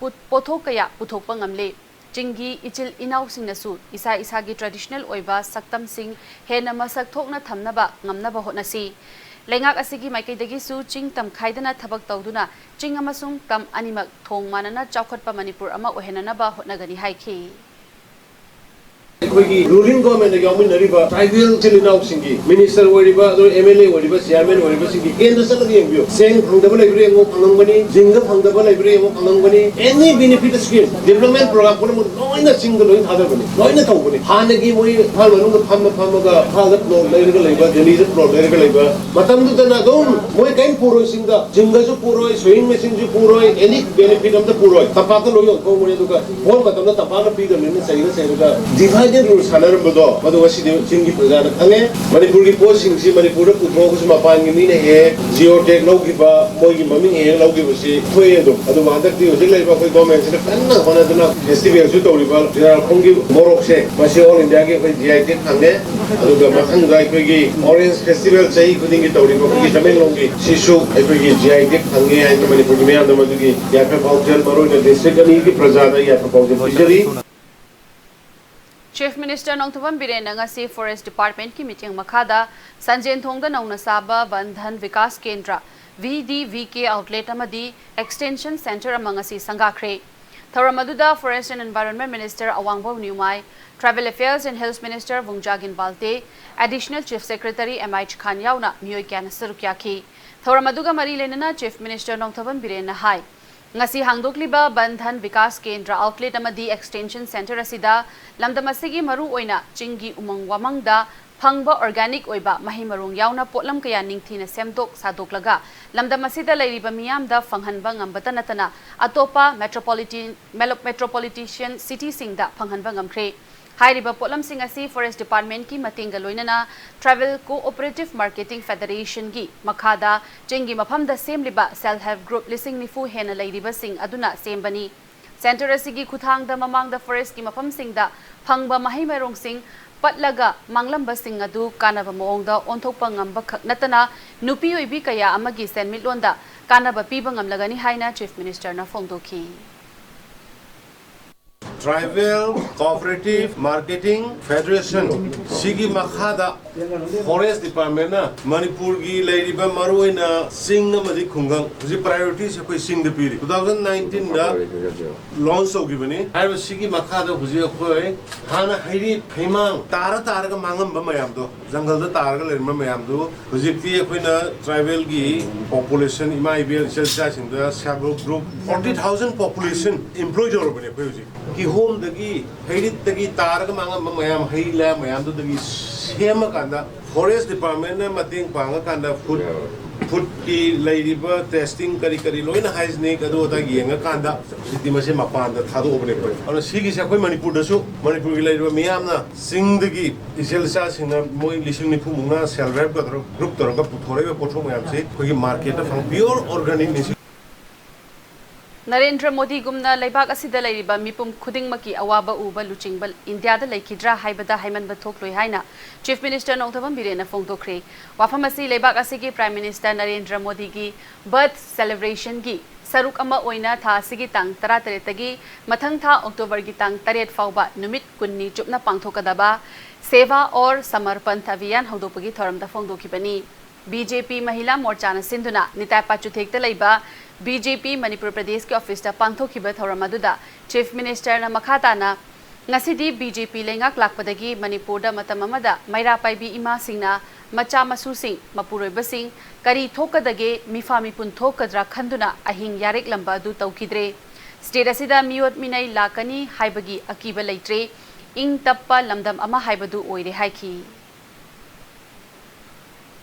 ꯄꯨ-, ꯄꯣꯠꯊꯣꯛ ꯀꯌꯥ ꯄꯨꯊꯣꯛꯄ ꯉꯝꯂꯦ꯫ ꯆꯤꯡꯒꯤ ꯏꯆꯤꯜ ꯏꯅꯥꯎꯁꯤꯡꯅꯁꯨ ꯏꯁꯥ ꯏꯁꯥꯒꯤ traditional ꯑꯣꯏꯕ ꯁꯛꯇꯝꯁꯤꯡ ꯍꯦꯟꯅ ꯃꯁꯛ ꯊꯣꯛꯅ ꯊꯝꯅꯕ ꯉꯝꯅꯕ ꯍꯣꯠꯅꯁꯤ꯫ ꯂꯩꯉꯥꯛ ꯑꯁꯤꯒꯤ ꯃꯥꯏꯀꯩꯗꯒꯤꯁꯨ ꯆꯤꯡ ꯇꯝ ꯈꯥꯏꯗꯅ ꯊꯕꯛ ꯇꯧꯗꯨꯅ ꯆꯤꯡ ꯑꯃꯁꯨꯡ ꯇꯝ ꯑꯅꯤꯃꯛ ꯊꯣꯡ ꯃꯥꯟꯅꯅ ꯆꯥꯎꯈꯠꯄ ꯃꯅꯤꯄꯨꯔ ꯑꯃ ꯑꯣꯏꯍꯟꯅꯅꯕ ꯍꯣꯠꯅꯒꯅꯤ ꯍꯥꯏꯈꯤ꯫ ꯑꯩꯈꯣꯏꯒꯤ ruling government ꯇ ꯌꯥꯎꯃꯤꯟꯅꯔꯤꯕ tribal ꯏꯆꯤꯜ ꯏꯅꯥꯎꯁꯤꯡꯒꯤ minister ꯑꯣꯏꯔꯤꯕ, ꯑꯗꯨꯒ MLA ꯑꯣꯏꯔꯤꯕ, chairman ꯑꯣꯏꯔꯤꯕꯁꯤꯡꯒꯤ ꯀꯦꯟꯗ꯭ꯔ ꯆꯠꯂꯒ ꯌꯦꯡꯕꯤꯌꯨ꯫ ꯆꯦꯡ ꯐꯪꯗꯕ ꯂꯩꯕ꯭ꯔꯥ ꯌꯦꯡꯉꯣ, ꯐꯪꯉꯝꯒꯅꯤ꯫ ꯖꯤꯡꯒ ꯐꯪꯗꯕ ꯂꯩꯕ꯭ꯔꯥ ꯌꯦꯡꯉꯣ, ꯐꯪꯉꯝꯒꯅꯤ꯫ Any benefit scheme, development program ꯄꯨꯝꯅꯃꯛ ꯂꯣꯏꯅ ꯆꯤꯡꯗ ꯂꯣꯏꯅ ꯊꯥꯗꯕꯅꯤ, ꯂꯣꯏꯅ ꯇꯧꯕꯅꯤ꯫ ꯍꯥꯟꯅꯒꯤ ꯃꯣꯏ ꯏꯝꯐꯥꯜ ꯃꯅꯨꯡꯗ ꯐꯝꯃ ꯐꯝꯃꯒ ꯏꯝꯐꯥꯜꯗ plot ꯂꯩꯔꯒ ꯂꯩꯕ, ꯗꯦꯜꯂꯤꯗ plot ꯂꯩꯔꯒ ꯂꯩꯕ ꯃꯇꯝꯗꯨꯗꯅ ꯑꯗꯨꯝ ꯃꯣꯏ ꯀꯔꯤꯝ ꯄꯨꯔꯣꯏ ꯆꯤꯡꯗ꯫ ꯖꯤꯡꯒꯁꯨ ꯄꯨꯔꯣꯏ, sewing machine ꯁꯨ ꯄꯨꯔꯣꯏ, any benefit ꯑꯝꯇ ꯄꯨꯔꯣꯏ꯫ ꯇꯝꯄꯥꯛꯇ ꯂꯣꯏ ꯌꯣꯟꯊꯣꯛꯎꯕꯅꯤ꯫ ꯑꯗꯨꯒ vote ꯃꯇꯝꯗ ꯇꯝꯄꯥꯛꯅ ꯄꯤꯗꯕꯅꯤꯅ ꯆꯩꯔ ꯆꯩꯔꯒ divide and rule ꯁꯥꯟꯅꯔꯝꯕꯗꯣ, ꯃꯗꯨ ꯉꯁꯤꯗꯤ ꯆꯤꯡꯒꯤ ꯄ꯭ꯔꯖꯥꯅ ꯈꯪꯉꯦ꯫ ꯃꯅꯤꯄꯨꯔꯒꯤ ꯄꯣꯠꯁꯤꯡꯁꯤ ꯃꯅꯤꯄꯨꯔꯗ ꯄꯨꯊꯣꯛꯑꯒꯁꯨ ꯃꯄꯥꯟꯒꯤ ꯃꯤꯅ ꯍꯦꯛ ꯍꯦꯛ geo tag ꯂꯧꯈꯤꯕ, ꯃꯣꯏꯒꯤ ꯃꯃꯤꯡ ꯍꯦꯛ ꯍꯦꯛ ꯂꯧꯈꯤꯕꯁꯤ ꯊꯣꯛꯑꯦ꯫ ꯑꯗꯨꯝ ꯑꯗꯨꯕꯨ ꯍꯟꯗꯛꯇꯤ ꯍꯧꯖꯤꯛ ꯂꯩꯔꯤꯕ ꯑꯩꯈꯣꯏ government ꯁꯤꯅ ꯀꯟꯅ ꯍꯣꯠꯅꯗꯨꯅ festival ꯁꯨ ꯇꯧꯔꯤꯕ ꯖꯦꯅꯦꯔꯥꯜ ꯈꯣꯡꯒꯤ ꯃꯣꯔꯣꯛꯁꯦ, ꯃꯁꯤ all India ꯒꯤ ꯑꯩꯈꯣꯏ G I tag ꯐꯪꯉꯦ꯫ ꯑꯗꯨꯒ ꯃꯊꯪꯗ ꯑꯩꯈꯣꯏꯒꯤ orange festival ꯆꯍꯤ ꯈꯨꯗꯤꯡꯒꯤ ꯇꯧꯔꯤꯕ ꯑꯩꯈꯣꯏꯒꯤ ꯇꯃꯦꯡꯂꯣꯡꯒꯤ ꯁꯤꯁꯨ ꯑꯩꯈꯣꯏꯒꯤ G I tag ꯐꯪꯉꯦ ꯍꯥꯏꯅ ꯃꯅꯤꯄꯨꯔꯒꯤ ꯃꯤꯌꯥꯝꯗ ꯃꯗꯨꯒꯤ ꯌꯥꯏꯐ ꯄꯥꯎꯖꯦꯜ, ꯃꯔꯨꯑꯣꯏꯅ district ꯑꯅꯤꯒꯤ ꯄ꯭ꯔꯖꯥꯗ ꯌꯥꯏꯐ ꯄꯥꯎꯖꯦꯜ ꯄꯤꯖꯔꯤ꯫ Chief Minister ꯅꯣꯡꯊꯣꯝꯕꯝ ꯕꯤꯔꯦꯟꯅ ꯉꯁꯤ Forest Department ꯀꯤ ꯃꯤꯠꯌꯦꯡ ꯃꯈꯥꯗ ꯁꯟꯖꯦꯟꯊꯣꯡꯗ ꯅꯧꯅ ꯁꯥꯕ ꯕꯟ ꯙꯟ ꯕꯤꯀꯥꯁ ꯀꯦꯟꯗ꯭ꯔ, V D V K outlet ꯑꯃꯗꯤ extension center ꯑꯃ ꯉꯁꯤ ꯁꯪꯒꯥꯈ꯭ꯔꯦ꯫ ꯊꯧꯔꯝ ꯑꯗꯨꯗ Forest and Environment Minister ꯑꯋꯥꯡꯕꯝ ꯅ꯭ꯌꯨꯃꯥꯏ, Tribal Affairs and Hills Minister Vungzagin Valte, Additional Chief Secretary M H ꯈꯥꯟ ꯌꯥꯎꯅ ꯃꯤꯑꯣꯏ ꯀꯌꯥꯅ ꯁꯔꯨꯛ ꯌꯥꯈꯤ꯫ ꯊꯧꯔꯝ ꯑꯗꯨꯒ ꯃꯔꯤ ꯂꯩꯅꯅ Chief Minister ꯅꯣꯡꯊꯣꯝꯕꯝ ꯕꯤꯔꯦꯟꯅ ꯍꯥꯏ, ꯉꯁꯤ ꯍꯥꯡꯗꯣꯛꯂꯤꯕ ꯕꯟ ꯙꯟ ꯕꯤꯀꯥꯁ ꯀꯦꯟꯗ꯭ꯔ outlet ꯑꯃꯗꯤ extension center ꯑꯁꯤꯗ ꯂꯝꯗꯝ ꯑꯁꯤꯒꯤ ꯃꯔꯨꯑꯣꯏꯅ ꯆꯤꯡꯒꯤ ꯎꯃꯪ ꯋꯥꯃꯪꯗ ꯐꯪꯕ organic ꯑꯣꯏꯕ ꯃꯍꯩ ꯃꯔꯣꯡ ꯌꯥꯎꯅ ꯄꯣꯠꯂꯝ ꯀꯌꯥ ꯅꯤꯡꯊꯤꯅ ꯁꯦꯝꯗꯣꯛ ꯁꯥꯗꯣꯛꯂꯒ ꯂꯝꯗꯝ ꯑꯁꯤꯗ ꯂꯩꯔꯤꯕ ꯃꯤꯌꯥꯝꯗ ꯐꯪꯍꯟꯕ ꯉꯝꯕꯇ ꯅꯠꯇꯅ ꯑꯇꯣꯞꯄ metropolitan, melo-, metropolitan city ꯁꯤꯡꯗ ꯐꯪꯍꯟꯕ ꯉꯝꯈ꯭ꯔꯦ꯫ ꯍꯥꯏꯔꯤꯕ ꯄꯣꯠꯂꯝꯁꯤꯡ ꯑꯁꯤ Forest Department ꯀꯤ ꯃꯇꯦꯡꯒ ꯂꯣꯏꯅꯅ Tribal Cooperative Marketing Federation ꯒꯤ ꯃꯈꯥꯗ ꯆꯤꯡꯒꯤ ꯃꯐꯝꯗ ꯁꯦꯝꯂꯤꯕ Self Help Group ꯂꯤꯁꯤꯡ ꯅꯤꯐꯨ ꯍꯦꯟꯅ ꯂꯩꯔꯤꯕꯁꯤꯡ ꯑꯗꯨꯅ ꯁꯦꯝꯕꯅꯤ꯫ Centre ꯑꯁꯤꯒꯤ ꯈꯨꯠꯊꯥꯡꯗ ꯃꯃꯥꯡꯗ forest ꯀꯤ ꯃꯐꯝꯁꯤꯡꯗ ꯐꯪꯕ ꯃꯍꯩ ꯃꯔꯣꯡꯁꯤꯡ ꯄꯠꯂꯒ ꯃꯥꯡꯂꯝꯕꯁꯤꯡ ꯑꯗꯨ ꯀꯥꯟꯅꯕ ꯃꯑꯣꯡꯗ ꯑꯣꯟꯊꯣꯛꯄ ꯉꯝꯕ ꯈꯛ ꯅꯠꯇꯅ ꯅꯨꯄꯤ ꯑꯣꯏꯕꯤ ꯀꯌꯥ ꯑꯃꯒꯤ ꯁꯦꯟꯃꯤꯠꯂꯣꯟꯗ ꯀꯥꯟꯅꯕ ꯄꯤꯕ ꯉꯝꯂꯒꯅꯤ ꯍꯥꯏꯅ Chief Minister ꯅ ꯐꯣꯡꯗꯣꯛꯈꯤ꯫ Tribal Cooperative Marketing Federation ꯁꯤꯒꯤ ꯃꯈꯥꯗ Forest Department ꯅ ꯃꯅꯤꯄꯨꯔꯒꯤ ꯂꯩꯔꯤꯕ ꯃꯔꯨꯑꯣꯏꯅ ꯆꯤꯡ ꯑꯃꯗꯤ ꯈꯨꯡꯒꯪ, ꯍꯧꯖꯤꯛ priority ꯁꯦ ꯑꯩꯈꯣꯏ ꯆꯤꯡꯗ ꯄꯤꯔꯤ꯫ Two thousand nineteen ꯗ launch ꯇꯧꯈꯤꯕꯅꯤ꯫ ꯍꯥꯏꯔꯤꯕ ꯁꯤꯒꯤ ꯃꯈꯥꯗ ꯍꯧꯖꯤꯛ ꯑꯩꯈꯣꯏ ꯍꯥꯟꯅ ꯍꯩꯔꯤꯠ ꯍꯩꯃꯥꯡ ꯇꯥꯔ ꯇꯥꯔꯒ ꯃꯥꯡꯉꯝꯕ ꯃꯌꯥꯝꯗꯣ, ꯖꯪꯒꯜꯗ ꯇꯥꯔꯒ ꯂꯩꯔꯝꯕ ꯃꯌꯥꯝꯗꯨ ꯍꯧꯖꯤꯛꯇꯤ ꯑꯩꯈꯣꯏꯅ tribal ꯒꯤ population, ꯏꯃꯥ ꯏꯕꯦꯜ ꯏꯆꯜ ꯏꯆꯥꯁꯤꯡꯗ Self Help Group forty thousand population employ ꯇꯧꯔꯕꯅꯦ ꯑꯩꯈꯣꯏ ꯍꯧꯖꯤꯛ꯫ ꯀꯤꯍꯣꯝꯗꯒꯤ, ꯍꯩꯔꯤꯠꯇꯒꯤ ꯇꯥꯔꯒ ꯃꯥꯡꯉꯝꯕ ꯃꯌꯥꯝ, ꯍꯩ ꯂꯥ ꯃꯌꯥꯝꯗꯨꯗꯒꯤ ꯁꯦꯝꯃꯀꯥꯟꯗ Forest Department ꯅ ꯃꯇꯦꯡ ꯄꯥꯡꯉꯀꯥꯟꯗ food, food ꯀꯤ ꯂꯩꯔꯤꯕ testing ꯀꯔꯤ ꯀꯔꯤ ꯂꯣꯏꯅ hygienic ꯑꯗꯨ ꯑꯗꯥ ꯌꯦꯡꯉꯀꯥꯟꯗ ꯍꯧꯖꯤꯛꯇꯤ ꯃꯁꯤ ꯃꯄꯥꯟꯗ ꯊꯥꯗꯣꯛꯑꯕꯅꯦ ꯑꯩꯈꯣꯏ꯫ ꯑꯗꯨꯅ ꯁꯤꯒꯤꯁꯦ ꯑꯩꯈꯣꯏ ꯃꯅꯤꯄꯨꯔꯗꯁꯨ, ꯃꯅꯤꯄꯨꯔꯒꯤ ꯂꯩꯔꯤꯕ ꯃꯤꯌꯥꯝꯅ ꯆꯤꯡꯗꯒꯤ ꯏꯆꯦꯜ ꯏꯆꯥꯁꯤꯡꯅ ꯃꯣꯏ ꯂꯤꯁꯤꯡ ꯅꯤꯐꯨ ꯃꯨꯛꯅ Self Help Group ꯇꯧꯔꯒ ꯄꯨꯊꯣꯔꯛꯏꯕ ꯄꯣꯠꯊꯣꯛ ꯃꯌꯥꯝꯁꯤ ꯑꯩꯈꯣꯏꯒꯤ market ꯇ ꯐꯪ, pure organic ꯅꯤ꯫ ꯅꯔꯦꯟꯗ꯭ꯔ ꯃꯣꯗꯤꯒꯨꯝꯅ ꯂꯩꯕꯥꯛ ꯑꯁꯤꯗ ꯂꯩꯔꯤꯕ ꯃꯤꯄꯨꯝ ꯈꯨꯗꯤꯡꯃꯛꯀꯤ ꯑꯋꯥꯕ ꯎꯕ ꯂꯨꯆꯤꯡꯕ ꯏꯟꯗꯤꯌꯥꯗ ꯂꯩꯈꯤꯗ꯭ꯔꯥ ꯍꯥꯏꯕꯗ ꯍꯥꯏꯃꯟꯕ ꯊꯣꯛꯂꯣꯏ ꯍꯥꯏꯅ Chief Minister ꯅꯣꯡꯊꯣꯝꯕꯝ ꯕꯤꯔꯦꯟꯅ ꯐꯣꯡꯗꯣꯛꯈ꯭ꯔꯦ꯫ ꯋꯥꯐꯝ ꯑꯁꯤ ꯂꯩꯕꯥꯛ ꯑꯁꯤꯒꯤ Prime Minister ꯅꯔꯦꯟꯗ꯭ꯔ ꯃꯣꯗꯤꯒꯤ Birth Celebration ꯒꯤ ꯁꯔꯨꯛ ꯑꯃ ꯑꯣꯏꯅ ꯊꯥ ꯑꯁꯤꯒꯤ ꯇꯥꯡ ꯇꯔꯥꯇꯔꯦꯠꯇꯒꯤ ꯃꯊꯪ ꯊꯥ October ꯒꯤ ꯇꯥꯡ ꯇꯔꯦꯠ ꯐꯥꯎꯕ ꯅꯨꯃꯤꯠ ꯀꯨꯟꯅꯤ ꯆꯨꯞꯅ ꯄꯥꯡꯊꯣꯛꯀꯗꯕ Seva Aur Samarpan Abhiyan ꯍꯧꯗꯣꯛꯄꯒꯤ ꯊꯧꯔꯝꯗ ꯐꯣꯡꯗꯣꯛꯈꯤꯕꯅꯤ꯫ ꯕꯤ ꯖꯦ ꯄꯤ ꯃꯍꯤꯂꯥ ꯃꯣꯔꯆꯥꯅ ꯁꯤꯟꯗꯨꯅ ꯅꯤꯇꯥꯏ ꯄꯥꯆꯨꯊꯦꯛꯇ ꯂꯩꯕ ꯕꯤ ꯖꯦ ꯄꯤ ꯃꯅꯤꯄꯨꯔ ꯄ꯭ꯔꯗꯦꯁꯀꯤ ꯑꯣꯐꯤꯁꯇ ꯄꯥꯡꯊꯣꯛꯈꯤꯕ ꯊꯧꯔꯝ ꯑꯗꯨꯗ Chief Minister ꯅ ꯃꯈꯥ ꯇꯥꯅ, ꯉꯁꯤꯗꯤ ꯕꯤ ꯖꯦ ꯄꯤ ꯂꯩꯉꯥꯛ ꯂꯥꯛꯄꯗꯒꯤ ꯃꯅꯤꯄꯨꯔꯗ ꯃꯇꯝ ꯑꯃꯗ ꯃꯩꯔꯥ ꯄꯥꯏꯕꯤ ꯏꯃꯥꯁꯤꯡꯅ ꯃꯆꯥ ꯃꯁꯨꯁꯤꯡ, ꯃꯄꯨꯔꯣꯏꯕꯁꯤꯡ ꯀꯔꯤ ꯊꯣꯛꯀꯗꯒꯦ, ꯃꯤꯐꯥ ꯃꯤꯄꯨꯟ ꯊꯣꯛꯀꯗ꯭ꯔꯥ ꯈꯟꯗꯨꯅ ꯑꯍꯤꯡ ꯌꯥꯔꯦꯛꯂꯝꯕ ꯑꯗꯨ ꯇꯧꯈꯤꯗ꯭ꯔꯦ꯫ State ꯑꯁꯤꯗ ꯃꯤꯑꯣꯠ ꯃꯤꯅꯩ ꯂꯥꯛꯀꯅꯤ ꯍꯥꯏꯕꯒꯤ ꯑꯀꯤꯕ ꯂꯩꯇ꯭ꯔꯦ꯫ ꯏꯪ ꯇꯞꯄ ꯂꯝꯗꯝ ꯑꯃ ꯍꯥꯏꯕꯗꯨ ꯑꯣꯏꯔꯦ ꯍꯥꯏꯈꯤ꯫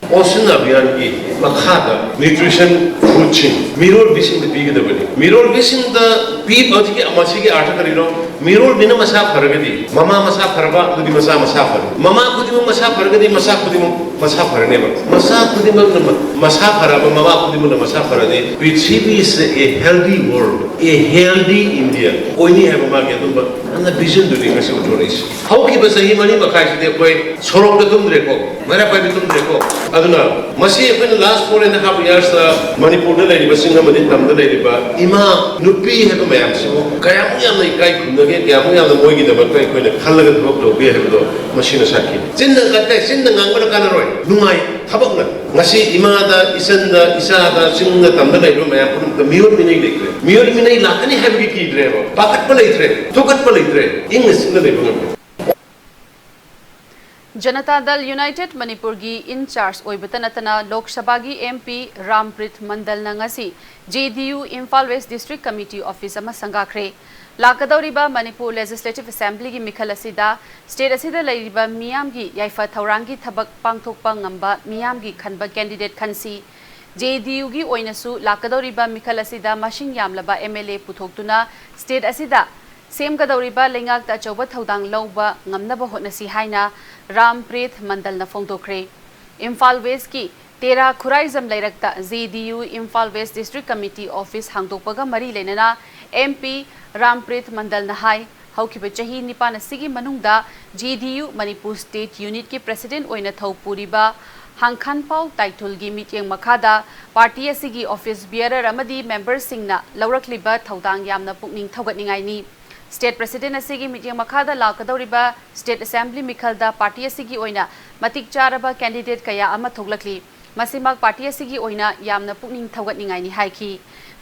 ꯄꯣꯁꯟ ꯑꯚꯤꯌꯥꯟꯒꯤ ꯃꯈꯥꯗ nutrition food ꯁꯤꯡ ꯃꯤꯔꯣꯜꯕꯤꯁꯤꯡꯗ ꯄꯤꯒꯗꯕꯅꯤ꯫ ꯃꯤꯔꯣꯜꯕꯤꯁꯤꯡꯗ ꯄꯤꯕ ꯍꯧꯖꯤꯛꯀꯤ ꯃꯁꯤꯒꯤ ꯑꯥꯔꯊ ꯀꯔꯤꯅꯣ? ꯃꯤꯔꯣꯜ ꯃꯤꯅ ꯃꯁꯥ ꯐꯔꯒꯗꯤ ꯃꯃꯥ ꯃꯁꯥ ꯐꯔꯕ, ꯑꯗꯨꯗꯤ ꯃꯆꯥ ꯃꯁꯥ ꯐꯔꯦ꯫ ꯃꯃꯥ ꯈꯨꯗꯤꯡꯃꯛ ꯃꯁꯥ ꯐꯔꯒꯗꯤ ꯃꯆꯥ ꯈꯨꯗꯤꯡꯃꯛ ꯃꯁꯥ ꯐꯔꯅꯦꯕ꯫ ꯃꯆꯥ ꯈꯨꯗꯤꯡꯃꯛꯅ ꯃ- ꯃꯁꯥ ꯐꯔꯕ, ꯃꯃꯥ ꯈꯨꯗꯤꯡꯃꯛꯅ ꯃꯁꯥ ꯐꯔꯗꯤ, ꯄ꯭ꯔꯤꯊꯤꯕꯤꯁꯦ a healthy world, a healthy India ꯑꯣꯏꯅꯤ ꯍꯥꯏꯕ ꯃꯥꯒꯤ ꯑꯗꯨꯝꯕ ꯑꯗꯨꯅ ꯚꯤꯖꯟꯗꯨꯅꯤ ꯉꯁꯤ ꯎꯠꯊꯣꯔꯛꯏꯁꯦ꯫ ꯍꯧꯈꯤꯕ ꯆꯍꯤ ꯃꯔꯤ ꯃꯈꯥꯏꯁꯤꯗꯤ ꯑꯩꯈꯣꯏ ꯁꯣꯔꯣꯛꯇ ꯇꯨꯝꯗ꯭ꯔꯦꯀꯣ, ꯃꯩꯔꯥ ꯄꯥꯏꯕꯤ ꯇꯨꯝꯗ꯭ꯔꯦꯀꯣ꯫ ꯑꯗꯨꯅ ꯃꯁꯤ ꯑꯩꯈꯣꯏꯅ last four and half yearsꯇ ꯃꯅꯤꯄꯨꯔꯗ ꯂꯩꯔꯤꯕꯁꯤꯡ ꯑꯃꯗꯤ ꯇꯝꯗ ꯂꯩꯔꯤꯕ ꯏꯃꯥ ꯅꯨꯄꯤ ꯍꯥꯏꯕ ꯃꯌꯥꯝꯁꯤꯕꯨ ꯀꯌꯥꯃꯨꯛ ꯌꯥꯝꯅ ꯏꯀꯥꯏ ꯈꯨꯝꯅꯒꯦ, ꯀꯌꯥꯃꯨꯛ ꯌꯥꯝꯅ ꯃꯣꯏꯒꯤꯗꯃꯛꯇ ꯑꯩꯈꯣꯏꯅ ꯈꯜꯂꯒ ꯊꯕꯛ ꯇꯧꯒꯦ ꯍꯥꯏꯕꯗꯣ ꯃꯁꯤꯅ ꯁꯥꯈꯤ꯫ ꯆꯤꯟꯅ ꯀꯠꯇꯦ, ꯆꯤꯟꯅ ꯉꯥꯡꯕꯅ ꯀꯥꯟꯅꯔꯣꯏ꯫ ꯅꯨꯡꯉꯥꯏ, ꯊꯕꯛꯅ꯫ ꯉꯁꯤ ꯏꯃꯥꯗ, ꯏꯆꯟꯗ, ꯏꯆꯥꯗ, ꯆꯤꯡꯗ ꯇꯝꯗ ꯂꯩꯕ ꯃꯌꯥꯝ ꯄꯨꯝꯅꯃꯛꯇ ꯃꯤꯑꯣꯠ ꯃꯤꯅꯩ ꯂꯩꯇ꯭ꯔꯦ꯫ ꯃꯤꯑꯣꯠ ꯃꯤꯅꯩ ꯂꯥꯛꯀꯅꯤ ꯍꯥꯏꯕꯒꯤ ꯀꯤꯗ꯭ꯔꯦꯕ꯫ ꯄꯥꯈꯠꯄ ꯂꯩꯇ꯭ꯔꯦ, ꯊꯨꯀꯠꯄ ꯂꯩꯇ꯭ꯔꯦ꯫ ꯏꯪꯅ ꯆꯤꯛꯅ ꯂꯩꯕ ꯉꯝꯃꯦ꯫ ꯖꯅꯇꯥ ꯗꯜ ꯌꯨꯅꯥꯏꯇꯦꯗ ꯃꯅꯤꯄꯨꯔꯒꯤ ꯏꯟ ꯆꯥꯔꯖ ꯑꯣꯏꯕꯇ ꯅꯠꯇꯅ ꯂꯣꯛ ꯁꯚꯥꯒꯤ MP ꯔꯥꯝꯄ꯭ꯔꯤꯠ ꯃꯟꯗꯜꯅ ꯉꯁꯤ JDU Imphal west district committee office ꯑꯃ ꯁꯪꯒꯥꯈ꯭ꯔꯦ꯫ ꯂꯥꯛꯀꯗꯧꯔꯤꯕ ꯃꯅꯤꯄꯨꯔ ꯂꯦꯖꯤꯁꯂꯦꯇꯤꯚ ꯑꯦꯁꯦꯝꯕ꯭ꯂꯤꯒꯤ ꯃꯤꯈꯜ ꯑꯁꯤꯗ ꯁ꯭ꯇꯦꯠ ꯑꯁꯤꯗ ꯂꯩꯔꯤꯕ ꯃꯤꯌꯥꯝꯒꯤ ꯌꯥꯏꯐ ꯊꯧꯔꯥꯡꯒꯤ ꯊꯕꯛ ꯄꯥꯡꯊꯣꯛꯄ ꯉꯝꯕ ꯃꯤꯌꯥꯝꯒꯤ ꯈꯟꯕ ꯀꯦꯟꯗꯤꯗꯦꯠ ꯈꯟꯁꯤ꯫ JDUꯒꯤ ꯑꯣꯏꯅꯁꯨ ꯂꯥꯛꯀꯗꯧꯔꯤꯕ ꯃꯤꯈꯜ ꯑꯁꯤꯗ ꯃꯁꯤꯡ ꯌꯥꯝꯂꯕ MLA ꯄꯨꯊꯣꯛꯇꯨꯅ ꯁ꯭ꯇꯦꯠ ꯑꯁꯤꯗ ꯁꯦꯝꯒꯗꯧꯔꯤꯕ ꯂꯩꯉꯥꯛꯇ ꯑꯆꯧꯕ ꯊꯧꯗꯥꯡ ꯂꯧꯕ ꯉꯝꯅꯕ ꯍꯣꯠꯅꯁꯤ ꯍꯥꯏꯅ ꯔꯥꯝ ꯄ꯭ꯔꯤꯠ ꯃꯟꯗꯜꯅ ꯐꯣꯡꯗꯣꯛꯈ꯭ꯔꯦ꯫ ꯏꯝꯐꯥꯜ ꯋꯦꯁꯀꯤ ꯇꯦꯔꯥ ꯈꯨꯔꯥꯏꯖꯝ ꯂꯩꯔꯛꯇ JDU Imphal west district committee office ꯍꯥꯡꯗꯣꯛꯄꯒ ꯃꯔꯤ ꯂꯩꯅꯅ MP ꯔꯥꯝ ꯄ꯭ꯔꯤꯠ ꯃꯟꯗꯜꯅ ꯍꯥꯏ, ꯍꯧꯈꯤꯕ ꯆꯍꯤ ꯅꯤꯄꯥꯟ ꯑꯁꯤꯒꯤ ꯃꯅꯨꯡꯗ JDU ꯃꯅꯤꯄꯨꯔ ꯁ꯭ꯇꯦꯠ ꯌꯨꯅꯤꯠꯀꯤ ꯄ꯭ꯔꯦꯁꯤꯗꯦꯟꯠ ꯑꯣꯏꯅ ꯊꯧ ꯄꯨꯔꯤꯕ ꯍꯥꯡꯈꯟꯄꯥꯎ ꯇꯥꯏꯊꯨꯜꯒꯤ ꯃꯤꯠꯌꯦꯡ ꯃꯈꯥꯗ ꯄꯥꯔꯇꯤ ꯑꯁꯤꯒꯤ ꯑꯣꯐꯤꯁ ꯕꯤꯌꯔꯔ ꯑꯃꯗꯤ ꯃꯦꯝꯕꯔꯁꯤꯡꯅ ꯂꯧꯔꯛꯂꯤꯕ ꯊꯧꯗꯥꯡ ꯌꯥꯝꯅ ꯄꯨꯛꯅꯤꯡ ꯊꯧꯒꯠꯅꯤꯡꯉꯥꯏꯅꯤ꯫ ꯁ꯭ꯇꯦꯠ ꯄ꯭ꯔꯦꯁꯤꯗꯦꯟꯠ ꯑꯁꯤꯒꯤ ꯃꯤꯠꯌꯦꯡ ꯃꯈꯥꯗ ꯂꯥꯛꯀꯗꯧꯔꯤꯕ ꯁ꯭ꯇꯦꯠ ꯑꯦꯁꯦꯝꯕ꯭ꯂꯤ ꯃꯤꯈꯜꯗ ꯄꯥꯔꯇꯤ ꯑꯁꯤꯒꯤ ꯑꯣꯏꯅ ꯃꯇꯤꯛ ꯆꯥꯔꯕ ꯀꯦꯟꯗꯤꯗꯦꯠ ꯀꯌꯥ ꯑꯃ ꯊꯣꯛꯂꯛꯂꯤ꯫ ꯃꯁꯤꯃꯛ ꯄꯥꯔꯇꯤ ꯑꯁꯤꯒꯤ ꯑꯣꯏꯅ ꯌꯥꯝꯅ ꯄꯨꯛꯅꯤꯡ ꯊꯧꯒꯠꯅꯤꯡꯉꯥꯏꯅꯤ ꯍꯥꯏꯈꯤ꯫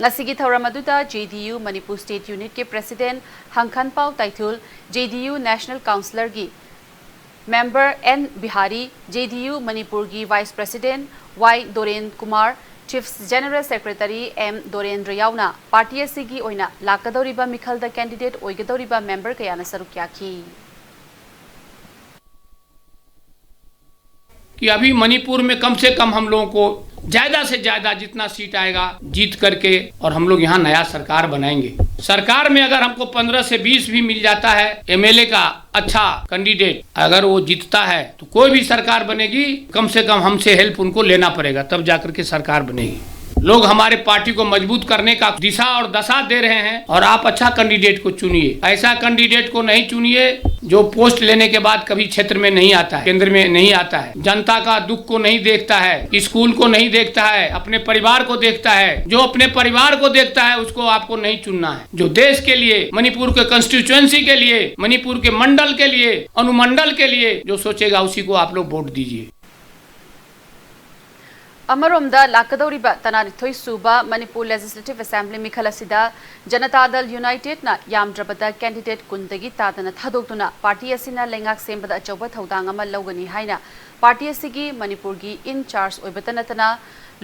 ꯉꯁꯤꯒꯤ ꯊꯧꯔꯝ ꯑꯗꯨꯗ JDU ꯃꯅꯤꯄꯨꯔ ꯁ꯭ꯇꯦꯠ ꯌꯨꯅꯤꯠꯀꯤ president Hangkhanpau Taithul, JDU national ꯀꯥꯎꯟꯁꯤꯂꯔꯒꯤ ꯃꯦꯝꯕꯔ ꯑꯦꯟ ꯕꯤꯍꯥꯔꯤ, JDU ꯃꯅꯤꯄꯨꯔꯒꯤ vice president Y Doren Kumar, chief general secretary M Dorendra ꯌꯥꯎꯅ ꯄꯥꯔꯇꯤ ꯑꯁꯤꯒꯤ ꯑꯣꯏꯅ ꯂꯥꯛꯀꯗꯧꯔꯤꯕ ꯃꯤꯈꯜꯗ ꯀꯦꯟꯗꯤꯗꯦꯠ ꯑꯣꯏꯒꯗꯧꯔꯤꯕ ꯃꯦꯝꯕꯔ ꯀꯌꯥꯅ ꯁꯔꯨꯛ ꯌꯥꯈꯤ꯫ कि अभी मणिपुर में कम से कम हम लोगों को ज्यादा से ज्यादा जितना सीट आएगा जीत करके और हम लोग यहाँ नया सरकार बनाएंगे। सरकार में अगर हमको पन्द्रह से बीस भी मिल जाता है एमएलए का अच्छा कैंडिडेट, अगर वो जीतता है तो कोई भी सरकार बनेगी, कम से कम हमसे हेल्प उनको लेना पड़ेगा, तब जाकर के सरकार बनेगी। लोग हमारे पार्टी को मजबूत करने का दिशा और दशा दे रहे हैं, और आप अच्छा कैंडिडेट को चुनिए। ऐसा कैंडिडेट को नहीं चुनिए जो पोस्ट लेने के बाद कभी क्षेत्र में नहीं आता है, केंद्र में नहीं आता है, जनता का दुख को नहीं देखता है, स्कूल को नहीं देखता है, अपने परिवार को देखता है। जो अपने परिवार को देखता है, उसको आपको नहीं चुनना है। जो देश के लिए, मणिपुर के कॉन्स्टिट्यूएंसी के लिए, मणिपुर के मंडल के लिए, अनुमंडल के लिए जो सोचेगा, उसी को आप लोग वोट दीजिए। ꯑꯃꯔꯣꯝꯗ, ꯂꯥꯛꯀꯗꯧꯔꯤꯕ ꯇꯔꯥꯅꯤꯊꯣꯏ ꯁꯨꯕ ꯃꯅꯤꯄꯨꯔ ꯂꯦꯖꯤꯁꯂꯦꯇꯤꯚ ꯑꯦꯁꯦꯝꯕ꯭ꯂꯤ ꯃꯤꯈꯜ ꯑꯁꯤꯗ ꯖꯅꯇꯥ ꯗꯜ ꯌꯨꯅꯥꯏꯇꯦꯗꯅ ꯌꯥꯝꯗ꯭ꯔꯕꯗ ꯀꯦꯟꯗꯤꯗꯦꯠ ꯀꯨꯟꯗꯒꯤ ꯇꯥꯗꯅ ꯊꯥꯗꯣꯛꯇꯨꯅ ꯄꯥꯔꯇꯤ ꯑꯁꯤꯅ ꯂꯩꯉꯥꯛ ꯁꯦꯝꯕꯗ ꯑꯆꯧꯕ ꯊꯧꯗꯥꯡ ꯑꯃ ꯂꯧꯒꯅꯤ ꯍꯥꯏꯅ ꯄꯥꯔꯇꯤ ꯑꯁꯤꯒꯤ ꯃꯅꯤꯄꯨꯔꯒꯤ ꯏꯟ ꯆꯥꯔꯖ ꯑꯣꯏꯕꯇ ꯅꯠꯇꯅ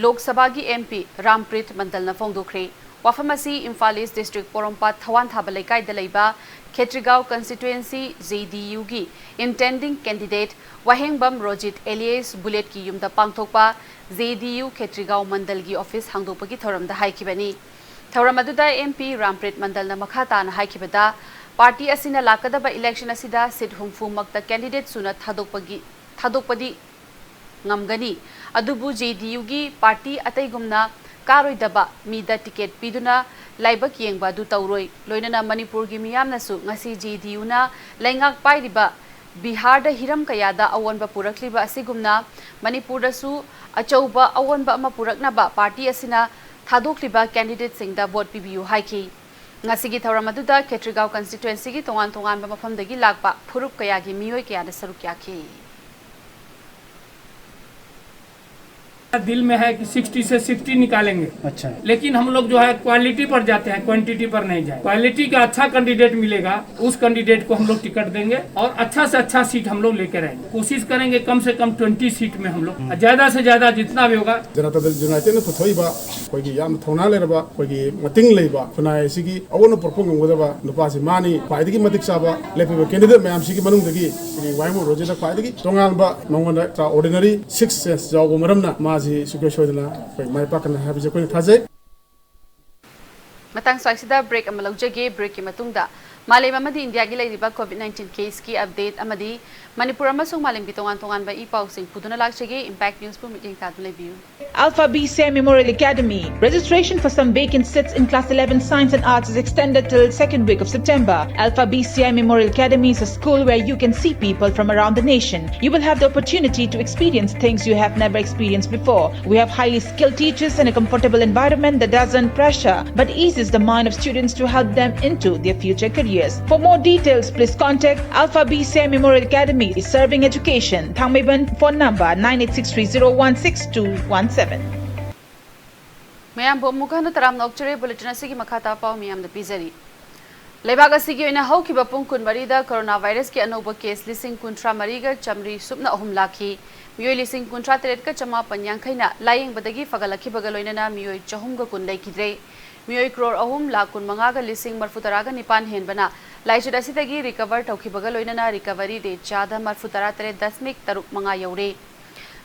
ꯂꯣꯛ ꯁꯚꯥꯒꯤ ꯑꯦꯝ ꯄꯤ ꯔꯥꯝꯄ꯭ꯔꯤꯠ ꯃꯟꯗꯜꯅ ꯐꯣꯡꯗꯣꯛꯈ꯭ꯔꯦ꯫ ꯋꯥꯐꯝ ꯑꯁꯤ ꯏꯝꯐꯥꯜ ꯏꯁ ꯗꯤꯁꯇ꯭ꯔꯤꯛ ꯄꯣꯔꯣꯝꯄꯥꯠ ꯊꯋꯥꯟꯊꯥꯕ ꯂꯩꯀꯥꯏꯗ ꯂꯩꯕ ꯈꯦꯇ꯭ꯔꯤꯒꯥꯎ ꯀꯟꯁꯇꯤꯇ꯭ꯋꯦꯟꯁꯤ ꯖꯦ ꯗꯤ ꯌꯨꯒꯤ ꯏꯟꯇꯦꯟꯗꯤꯡ ꯀꯦꯟꯗꯤꯗꯦꯠ ꯋꯥꯍꯦꯡꯕꯝ ꯔꯣꯖꯤꯠ ꯑꯦꯂꯤꯌꯦꯁ ꯕꯨꯂꯦꯠꯀꯤ ꯌꯨꯝꯗ ꯄꯥꯡꯊꯣꯛꯄ ꯖꯦ ꯗꯤ ꯌꯨ ꯈꯦꯇ꯭ꯔꯤꯒꯥꯎ ꯃꯟꯗꯜꯒꯤ ꯑꯣꯐꯤꯁ ꯍꯥꯡꯗꯣꯛꯄꯒꯤ ꯊꯧꯔꯝꯗ ꯍꯥꯏꯈꯤꯕꯅꯤ꯫ ꯊꯧꯔꯝ ꯑꯗꯨꯗ ꯑꯦꯝ ꯄꯤ ꯔꯥꯝꯄ꯭ꯔꯤꯠ ꯃꯟꯗꯜꯅ ꯃꯈꯥ ꯇꯥꯅ ꯍꯥꯏꯈꯤꯕꯗ, ꯄꯥꯔꯇꯤ ꯑꯁꯤꯅ ꯂꯥꯛꯀꯗꯕ ꯏꯂꯦꯛꯁꯟ ꯑꯁꯤꯗ ꯁꯤꯠ ꯍꯨꯝꯐꯨꯃꯛꯇ ꯀꯦꯟꯗꯤꯗꯦꯠ ꯁꯨꯅ ꯊꯥꯗꯣꯛꯄꯒꯤ, ꯊꯥꯗꯣꯛꯄꯗꯤ ꯉꯝꯒꯅꯤ꯫ ꯑꯗꯨꯕꯨ ꯖꯦ ꯗꯤ ꯌꯨꯒꯤ ꯄꯥꯔꯇꯤ ꯑꯇꯩꯒꯨꯝꯅ ꯀꯥꯔꯣꯏꯗꯕ ꯃꯤꯗ ꯇꯤꯀꯦꯠ ꯄꯤꯗꯨꯅ ꯂꯥꯏꯕꯛ ꯌꯦꯡꯕ ꯑꯗꯨ ꯇꯧꯔꯣꯏ꯫ ꯂꯣꯏꯅꯅ ꯃꯅꯤꯄꯨꯔꯒꯤ ꯃꯤꯌꯥꯝꯅꯁꯨ ꯉꯁꯤ ꯖꯦ ꯗꯤ ꯌꯨꯅ ꯂꯩꯉꯥꯛ ꯄꯥꯏꯔꯤꯕ ꯕꯤꯍꯥꯔꯗ ꯍꯤꯔꯝ ꯀꯌꯥꯗ ꯑꯑꯣꯟꯕ ꯄꯨꯔꯛꯂꯤꯕ ꯑꯁꯤꯒꯨꯝꯅ ꯃꯅꯤꯄꯨꯔꯗꯁꯨ ꯑꯆꯧꯕ ꯑꯑꯣꯟꯕ ꯑꯃ ꯄꯨꯔꯛꯅꯕ ꯄꯥꯔꯇꯤ ꯑꯁꯤꯅ ꯊꯥꯗꯣꯛꯂꯤꯕ ꯀꯦꯟꯗꯤꯗꯦꯠꯁꯤꯡꯗ ꯚꯣꯠ ꯄꯤꯕꯤꯌꯨ ꯍꯥꯏꯈꯤ꯫ ꯉꯁꯤꯒꯤ ꯊꯧꯔꯝ ꯑꯗꯨꯗ ꯈꯦꯇ꯭ꯔꯤꯒꯥꯎ ꯀꯟꯁꯇꯤꯇ꯭ꯋꯦꯟꯁꯤꯒꯤ ꯇꯣꯉꯥꯟ ꯇꯣꯉꯥꯟꯕ ꯃꯐꯝꯗꯒꯤ ꯂꯥꯛꯄ ꯐꯨꯔꯨꯞ ꯀꯌꯥꯒꯤ ꯃꯤꯑꯣꯏ ꯀꯌꯥꯅ ꯁꯔꯨꯛ ꯌꯥꯈꯤ꯫ दिल में है कि सिक्सटी से सिक्सटी निकालेंगे। अच्छा। लेकिन हम लोग जो है क्वालिटी पर जाते हैं, क्वांटिटी पर नहीं जाए। क्वालिटी का अच्छा कैंडिडेट मिलेगा, उस कैंडिडेट को हम लोग टिकट देंगे और अच्छा से अच्छा सीट हम लोग लेकर आएंगे। कोशिश करेंगे कम से कम ट्वेंटी सीट में हम लोग, ज्यादा से ज्यादा जितना भी होगा। ꯖꯅꯇꯥ ꯗꯜ ꯌꯨꯅꯥꯏꯇꯦꯗꯅ ꯄꯨꯊꯣꯛꯏꯕ ꯑꯩꯈꯣꯏꯒꯤ ꯌꯥꯝꯅ ꯊꯧꯅꯥ ꯂꯩꯔꯕ, ꯑꯩꯈꯣꯏꯒꯤ ꯃꯇꯤꯡ ꯂꯩꯕ ꯈꯨꯟꯅꯥꯏ ꯑꯁꯤꯒꯤ ꯑꯑꯣꯟꯕ ꯄꯨꯔꯛꯄ ꯉꯝꯒꯗꯕ ꯅꯨꯄꯥꯁꯤ ꯃꯥꯅꯤ꯫ ꯈ꯭ꯋꯥꯏꯗꯒꯤ ꯃꯇꯤꯛ ꯆꯥꯕ ꯂꯦꯞꯄꯤꯕ ꯀꯦꯟꯗꯤꯗꯦꯠ ꯃꯌꯥꯝꯁꯤꯒꯤ ꯃꯅꯨꯡꯗꯒꯤ ꯁ꯭ꯔꯤ ꯋꯥꯏꯃꯨ ꯔꯣꯖꯦꯟꯗ ꯈ꯭ꯋꯥꯏꯗꯒꯤ ꯇꯣꯉꯥꯟꯕ, ꯃꯉꯣꯟꯗ ꯑꯦꯛꯁꯇ꯭ꯔꯥ ꯑꯣꯔꯗꯤꯅꯔꯤ ꯁꯤꯛꯁ ꯁꯦꯟꯁ ꯌꯥꯎꯕ ꯃꯔꯝꯅ ꯃꯥꯁꯤ ꯁꯨꯡꯁꯣꯏ ꯁꯣꯏꯗꯅ ꯑꯩꯈꯣꯏ ꯃꯥꯏ ꯄꯥꯛꯀꯅꯤ ꯍꯥꯏꯕꯁꯤ ꯑꯩꯈꯣꯏꯅ ꯊꯥꯖꯩ꯫ ꯃꯇꯥꯡ ꯁ꯭ꯋꯥꯏꯁꯤꯗ ꯕ꯭ꯔꯦꯛ ꯑꯃ ꯂꯧꯖꯒꯦ꯫ ꯕ꯭ꯔꯦꯛꯀꯤ ꯃꯇꯨꯡꯗ ꯃꯥꯂꯦꯝ ꯑꯃꯗꯤ ꯏꯟꯗꯤꯌꯥꯒꯤ ꯂꯩꯔꯤꯕ ꯀꯣꯚꯤꯗ ꯅꯥꯏꯟꯇꯤꯟ ꯀꯦꯁꯀꯤ ꯑꯞꯗꯦꯠ ꯑꯃꯗꯤ ꯃꯅꯤꯄꯨꯔ ꯑꯃꯁꯨꯡ ꯃꯥꯂꯦꯝꯒꯤ ꯇꯣꯉꯥꯟ ꯇꯣꯉꯥꯟꯕ ꯏ ꯄꯥꯎꯁꯤꯡ ꯄꯨꯗꯨꯅ ꯂꯥꯛꯆꯒꯦ꯫ ꯏꯝꯄꯦꯛ ꯅ꯭ꯌꯨꯁꯄꯨ ꯃꯤꯠꯌꯦꯡ ꯇꯥꯗꯨꯅ ꯂꯩꯕꯤꯌꯨ꯫ Alpha B C I Memorial Academy. Registration for some vacant seats in Class eleven Science and Arts is extended till second week of September. Alpha B C I Memorial Academy is a school where you can see people from around the nation. You will have the opportunity to experience things you have never experienced before. We have highly skilled teachers and a comfortable environment that doesn't pressure but eases the mind of students to help them into their future careers. For more details, please contact Alpha B C I Memorial Academy, serving education. Thangmeiban, phone number nine eight six three zero one six two one seven. ꯃꯌꯥꯝꯕꯨ ꯑꯃꯨꯛ ꯍꯟꯅ ꯇꯔꯥꯝꯅ ꯑꯣꯛꯆꯔꯤ꯫ Bulletin ꯑꯁꯤꯒꯤ ꯃꯈꯥ ꯇꯥꯕ ꯄꯥꯎ ꯃꯤꯌꯥꯝꯗ ꯄꯤꯖꯔꯤ꯫ ꯂꯩꯕꯥꯛ ꯑꯁꯤꯒꯤ ꯑꯣꯏꯅ ꯍꯧꯈꯤꯕ ꯄꯨꯡ ꯀꯨꯟꯃꯔꯤꯗ ꯀꯣꯔꯣꯅꯥ ꯚꯥꯏꯔꯁꯀꯤ ꯑꯅꯧꯕ ꯀꯦꯁ ꯂꯤꯁꯤꯡ ꯀꯨꯟꯊ꯭ꯔꯥ ꯃꯔꯤꯒ ꯆꯥꯃꯔꯤ ꯁꯨꯞꯅ ꯑꯍꯨꯝ ꯂꯥꯛꯈꯤ꯫ ꯃꯤꯑꯣꯏ ꯂꯤꯁꯤꯡ ꯀꯨꯟꯊ꯭ꯔꯥ ꯇꯔꯦꯠꯀ ꯆꯃꯥꯄꯟ ꯌꯥꯡꯈꯩꯅ ꯂꯥꯌꯦꯡꯕꯗꯒꯤ ꯐꯒꯠꯂꯛꯈꯤꯕꯒ ꯂꯣꯏꯅꯅ ꯃꯤꯑꯣꯏ ꯆꯍꯨꯝꯒ ꯀꯨꯟ ꯂꯩꯈꯤꯗ꯭ꯔꯦ꯫ ꯃꯤꯑꯣꯏ ꯀ꯭ꯔꯣꯔ ꯑꯍꯨꯝ ꯂꯥꯈ ꯀꯨꯟꯃꯉꯥꯒ ꯂꯤꯁꯤꯡ ꯃꯔꯐꯨ ꯇꯔꯥꯒ ꯅꯤꯄꯥꯟ ꯍꯦꯟꯕꯅ ꯂꯥꯏꯆꯠ ꯑꯁꯤꯗꯒꯤ ꯔꯤꯀꯚꯔ ꯇꯧꯈꯤꯕꯒ ꯂꯣꯏꯅꯅ ꯔꯤꯀꯚꯔꯤ ꯔꯦꯠ ꯆꯥꯗ ꯃꯔꯐꯨ ꯇꯔꯥ ꯇꯔꯦꯠ ꯗꯁꯃꯤꯛ ꯇꯔꯨꯛ ꯃꯉꯥ ꯌꯧꯔꯦ꯫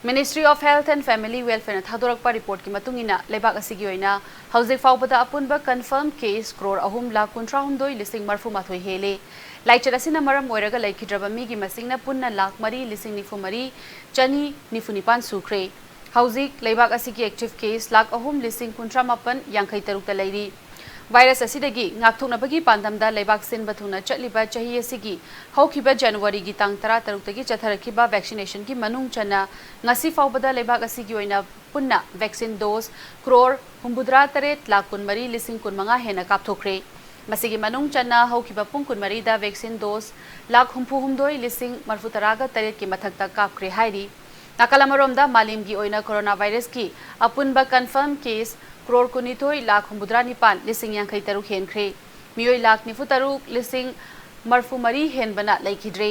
Ministry of Health and Family Welfareꯅ ꯊꯥꯗꯣꯔꯛꯄ ꯔꯤꯄꯣꯔꯠꯀꯤ ꯃꯇꯨꯡ ꯏꯟꯅ, ꯂꯩꯕꯥꯛ ꯑꯁꯤꯒꯤ ꯑꯣꯏꯅ ꯍꯧꯖꯤꯛ ꯐꯥꯎꯕꯗ ꯑꯄꯨꯟꯕ ꯀꯟꯐꯔꯝ ꯀꯦꯁ ꯀ꯭ꯔꯣꯔ ꯑꯍꯨꯝ ꯂꯥꯈ ꯀꯨꯟꯊ꯭ꯔꯥ ꯍꯨꯝꯗꯣꯏ ꯂꯤꯁꯤꯡ ꯃꯔꯐꯨ ꯃꯥꯊꯣꯏ ꯍꯦꯜꯂꯦ꯫ ꯂꯥꯏꯆꯠ ꯑꯁꯤꯅ ꯃꯔꯝ ꯑꯣꯏꯔꯒ ꯂꯩꯈꯤꯗ꯭ꯔꯕ ꯃꯤꯒꯤ ꯃꯁꯤꯡꯅ ꯄꯨꯟꯅ ꯂꯥꯈ ꯃꯔꯤ ꯂꯤꯁꯤꯡ ꯅꯤꯐꯨ ꯃꯔꯤ ꯆꯅꯤ ꯅꯤꯐꯨ ꯅꯤꯄꯥꯟ ꯁꯨꯈ꯭ꯔꯦ꯫ ꯍꯧꯖꯤꯛ ꯂꯩꯕꯥꯛ ꯑꯁꯤꯒꯤ ꯑꯦꯛꯇꯤꯚ ꯀꯦꯁ ꯂꯥꯈ ꯑꯍꯨꯝ ꯂꯤꯁꯤꯡ ꯀꯨꯟꯊ꯭ꯔꯥ ꯃꯥꯄꯟ ꯌꯥꯡꯈꯩ ꯇꯔꯨꯛꯇ ꯂꯩꯔꯤ꯫ ꯚꯥꯏꯔꯁ ꯑꯁꯤꯗꯒꯤ ꯉꯥꯛꯊꯣꯛꯅꯕꯒꯤ ꯄꯥꯟꯗꯝꯗ ꯂꯩꯕꯥꯛ ꯁꯤꯟꯕ ꯊꯨꯡꯅ ꯆꯠꯂꯤꯕ ꯆꯍꯤ ꯑꯁꯤꯒꯤ ꯍꯧꯈꯤꯕ ꯖꯅꯋꯥꯔꯤꯒꯤ ꯇꯥꯡ ꯇꯔꯥ ꯇꯔꯨꯛꯇꯒꯤ ꯆꯠꯊꯔꯛꯈꯤꯕ ꯚꯦꯛꯁꯤꯅꯦꯁꯟꯒꯤ ꯃꯅꯨꯡ ꯆꯟꯅ ꯉꯁꯤ ꯐꯥꯎꯕꯗ ꯂꯩꯕꯥꯛ ꯑꯁꯤꯒꯤ ꯑꯣꯏꯅ ꯄꯨꯟꯅ ꯚꯦꯛꯁꯤꯟ ꯗꯣꯁ ꯀ꯭ꯔꯣꯔ ꯍꯨꯝꯐꯨꯇꯔꯥ ꯇꯔꯦꯠ ꯂꯥꯈ ꯀꯨꯟꯃꯔꯤ ꯂꯤꯁꯤꯡ ꯀꯨꯟꯃꯉꯥ ꯍꯦꯟꯅ ꯀꯥꯞꯊꯣꯛꯈ꯭ꯔꯦ꯫ ꯃꯁꯤꯒꯤ ꯃꯅꯨꯡ ꯆꯟꯅ ꯍꯧꯈꯤꯕ ꯄꯨꯡ ꯀꯨꯟꯃꯔꯤꯗ ꯚꯦꯛꯁꯤꯟ ꯗꯣꯁ ꯂꯥꯈ ꯍꯨꯝꯐꯨ ꯍꯨꯝꯗꯣꯏ ꯂꯤꯁꯤꯡ ꯃꯔꯐꯨ ꯇꯔꯥꯒ ꯇꯔꯦꯠꯀꯤ ꯃꯊꯛꯇ ꯀꯥꯞꯈ꯭ꯔꯦ ꯍꯥꯏꯔꯤ꯫ ꯅꯥꯀꯜ ꯑꯃꯔꯣꯝꯗ, ꯃꯥꯂꯦꯝꯒꯤ ꯑꯣꯏꯅ ꯀꯣꯔꯣꯅꯥ ꯚꯥꯏꯔꯁꯀꯤ ꯑꯄꯨꯟꯕ ꯀꯟꯐꯔꯝ ꯀꯦꯁ ꯀ꯭ꯔꯣꯔ ꯀꯨꯟꯅꯤꯊꯣꯏ ꯂꯥꯈ ꯍꯨꯝꯐꯨꯇꯔꯥ ꯅꯤꯄꯥꯟ ꯂꯤꯁꯤꯡ ꯌꯥꯡꯈꯩ ꯇꯔꯨꯛ ꯍꯦꯟꯈ꯭ꯔꯦ꯫ ꯃꯤꯑꯣꯏ ꯂꯥꯈ ꯅꯤꯐꯨ ꯇꯔꯨꯛ ꯂꯤꯁꯤꯡ ꯃꯔꯐꯨ ꯃꯔꯤ ꯍꯦꯟꯕꯅ ꯂꯩꯈꯤꯗ꯭ꯔꯦ꯫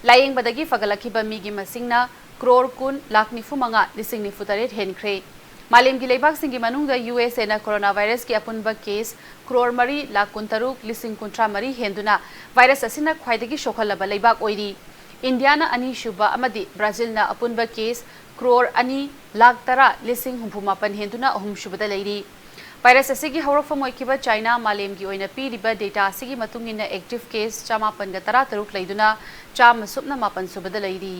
ꯂꯥꯌꯦꯡꯕꯗꯒꯤ ꯐꯒꯠꯂꯛꯈꯤꯕ ꯃꯤꯒꯤ ꯃꯁꯤꯡꯅ ꯀ꯭ꯔꯣꯔ ꯀꯨꯟ ꯂꯥꯈ ꯅꯤꯐꯨ ꯃꯉꯥ ꯂꯤꯁꯤꯡ ꯅꯤꯐꯨ ꯇꯔꯦꯠ ꯍꯦꯟꯈ꯭ꯔꯦ꯫ ꯃꯥꯂꯦꯝꯒꯤ ꯂꯩꯕꯥꯛꯁꯤꯡꯒꯤ ꯃꯅꯨꯡꯗ ꯌꯨ ꯑꯦꯁ ꯑꯦꯅ ꯀꯣꯔꯣꯅꯥ ꯚꯥꯏꯔꯁꯀꯤ ꯑꯄꯨꯟꯕ ꯀꯦꯁ ꯀ꯭ꯔꯣꯔ ꯃꯔꯤ ꯂꯥꯈ ꯀꯨꯟꯇꯔꯨꯛ ꯂꯤꯁꯤꯡ ꯀꯨꯟꯊ꯭ꯔꯥ ꯃꯔꯤ ꯍꯦꯟꯗꯨꯅ ꯚꯥꯏꯔꯁ ꯑꯁꯤꯅ ꯈ꯭ꯋꯥꯏꯗꯒꯤ ꯁꯣꯛꯍꯜꯂꯕ ꯂꯩꯕꯥꯛ ꯑꯣꯏꯔꯤ꯫ ꯏꯟꯗꯤꯌꯥꯅ ꯑꯅꯤꯁꯨꯕ ꯑꯃꯗꯤ ꯕ꯭ꯔꯥꯖꯤꯜꯅ ꯑꯄꯨꯟꯕ ꯀꯦꯁ ꯀ꯭ꯔꯣꯔ ꯑꯅꯤ ꯂꯥꯈ ꯇꯔꯥ ꯂꯤꯁꯤꯡ ꯍꯨꯝꯐꯨ ꯃꯥꯄꯟ ꯍꯦꯟꯗꯨꯅ ꯑꯍꯨꯝꯁꯨꯕꯗ ꯂꯩꯔꯤ꯫ ꯚꯥꯏꯔꯁ ꯑꯁꯤꯒꯤ ꯍꯧꯔꯛꯐꯝ ꯑꯣꯏꯈꯤꯕ ꯆꯥꯏꯅꯥ ꯃꯥꯂꯦꯝꯒꯤ ꯑꯣꯏꯅ ꯄꯤꯔꯤꯕ ꯗꯦꯇꯥ ꯑꯁꯤꯒꯤ ꯃꯇꯨꯡ ꯏꯟꯅ active case ꯆꯥꯃꯥꯄꯟꯒ ꯇꯔꯥꯇꯔꯨꯛ ꯂꯩꯗꯨꯅ ꯆꯥꯝꯃ ꯁꯨꯞꯅ ꯃꯥꯄꯟ ꯁꯨꯕꯗ ꯂꯩꯔꯤ꯫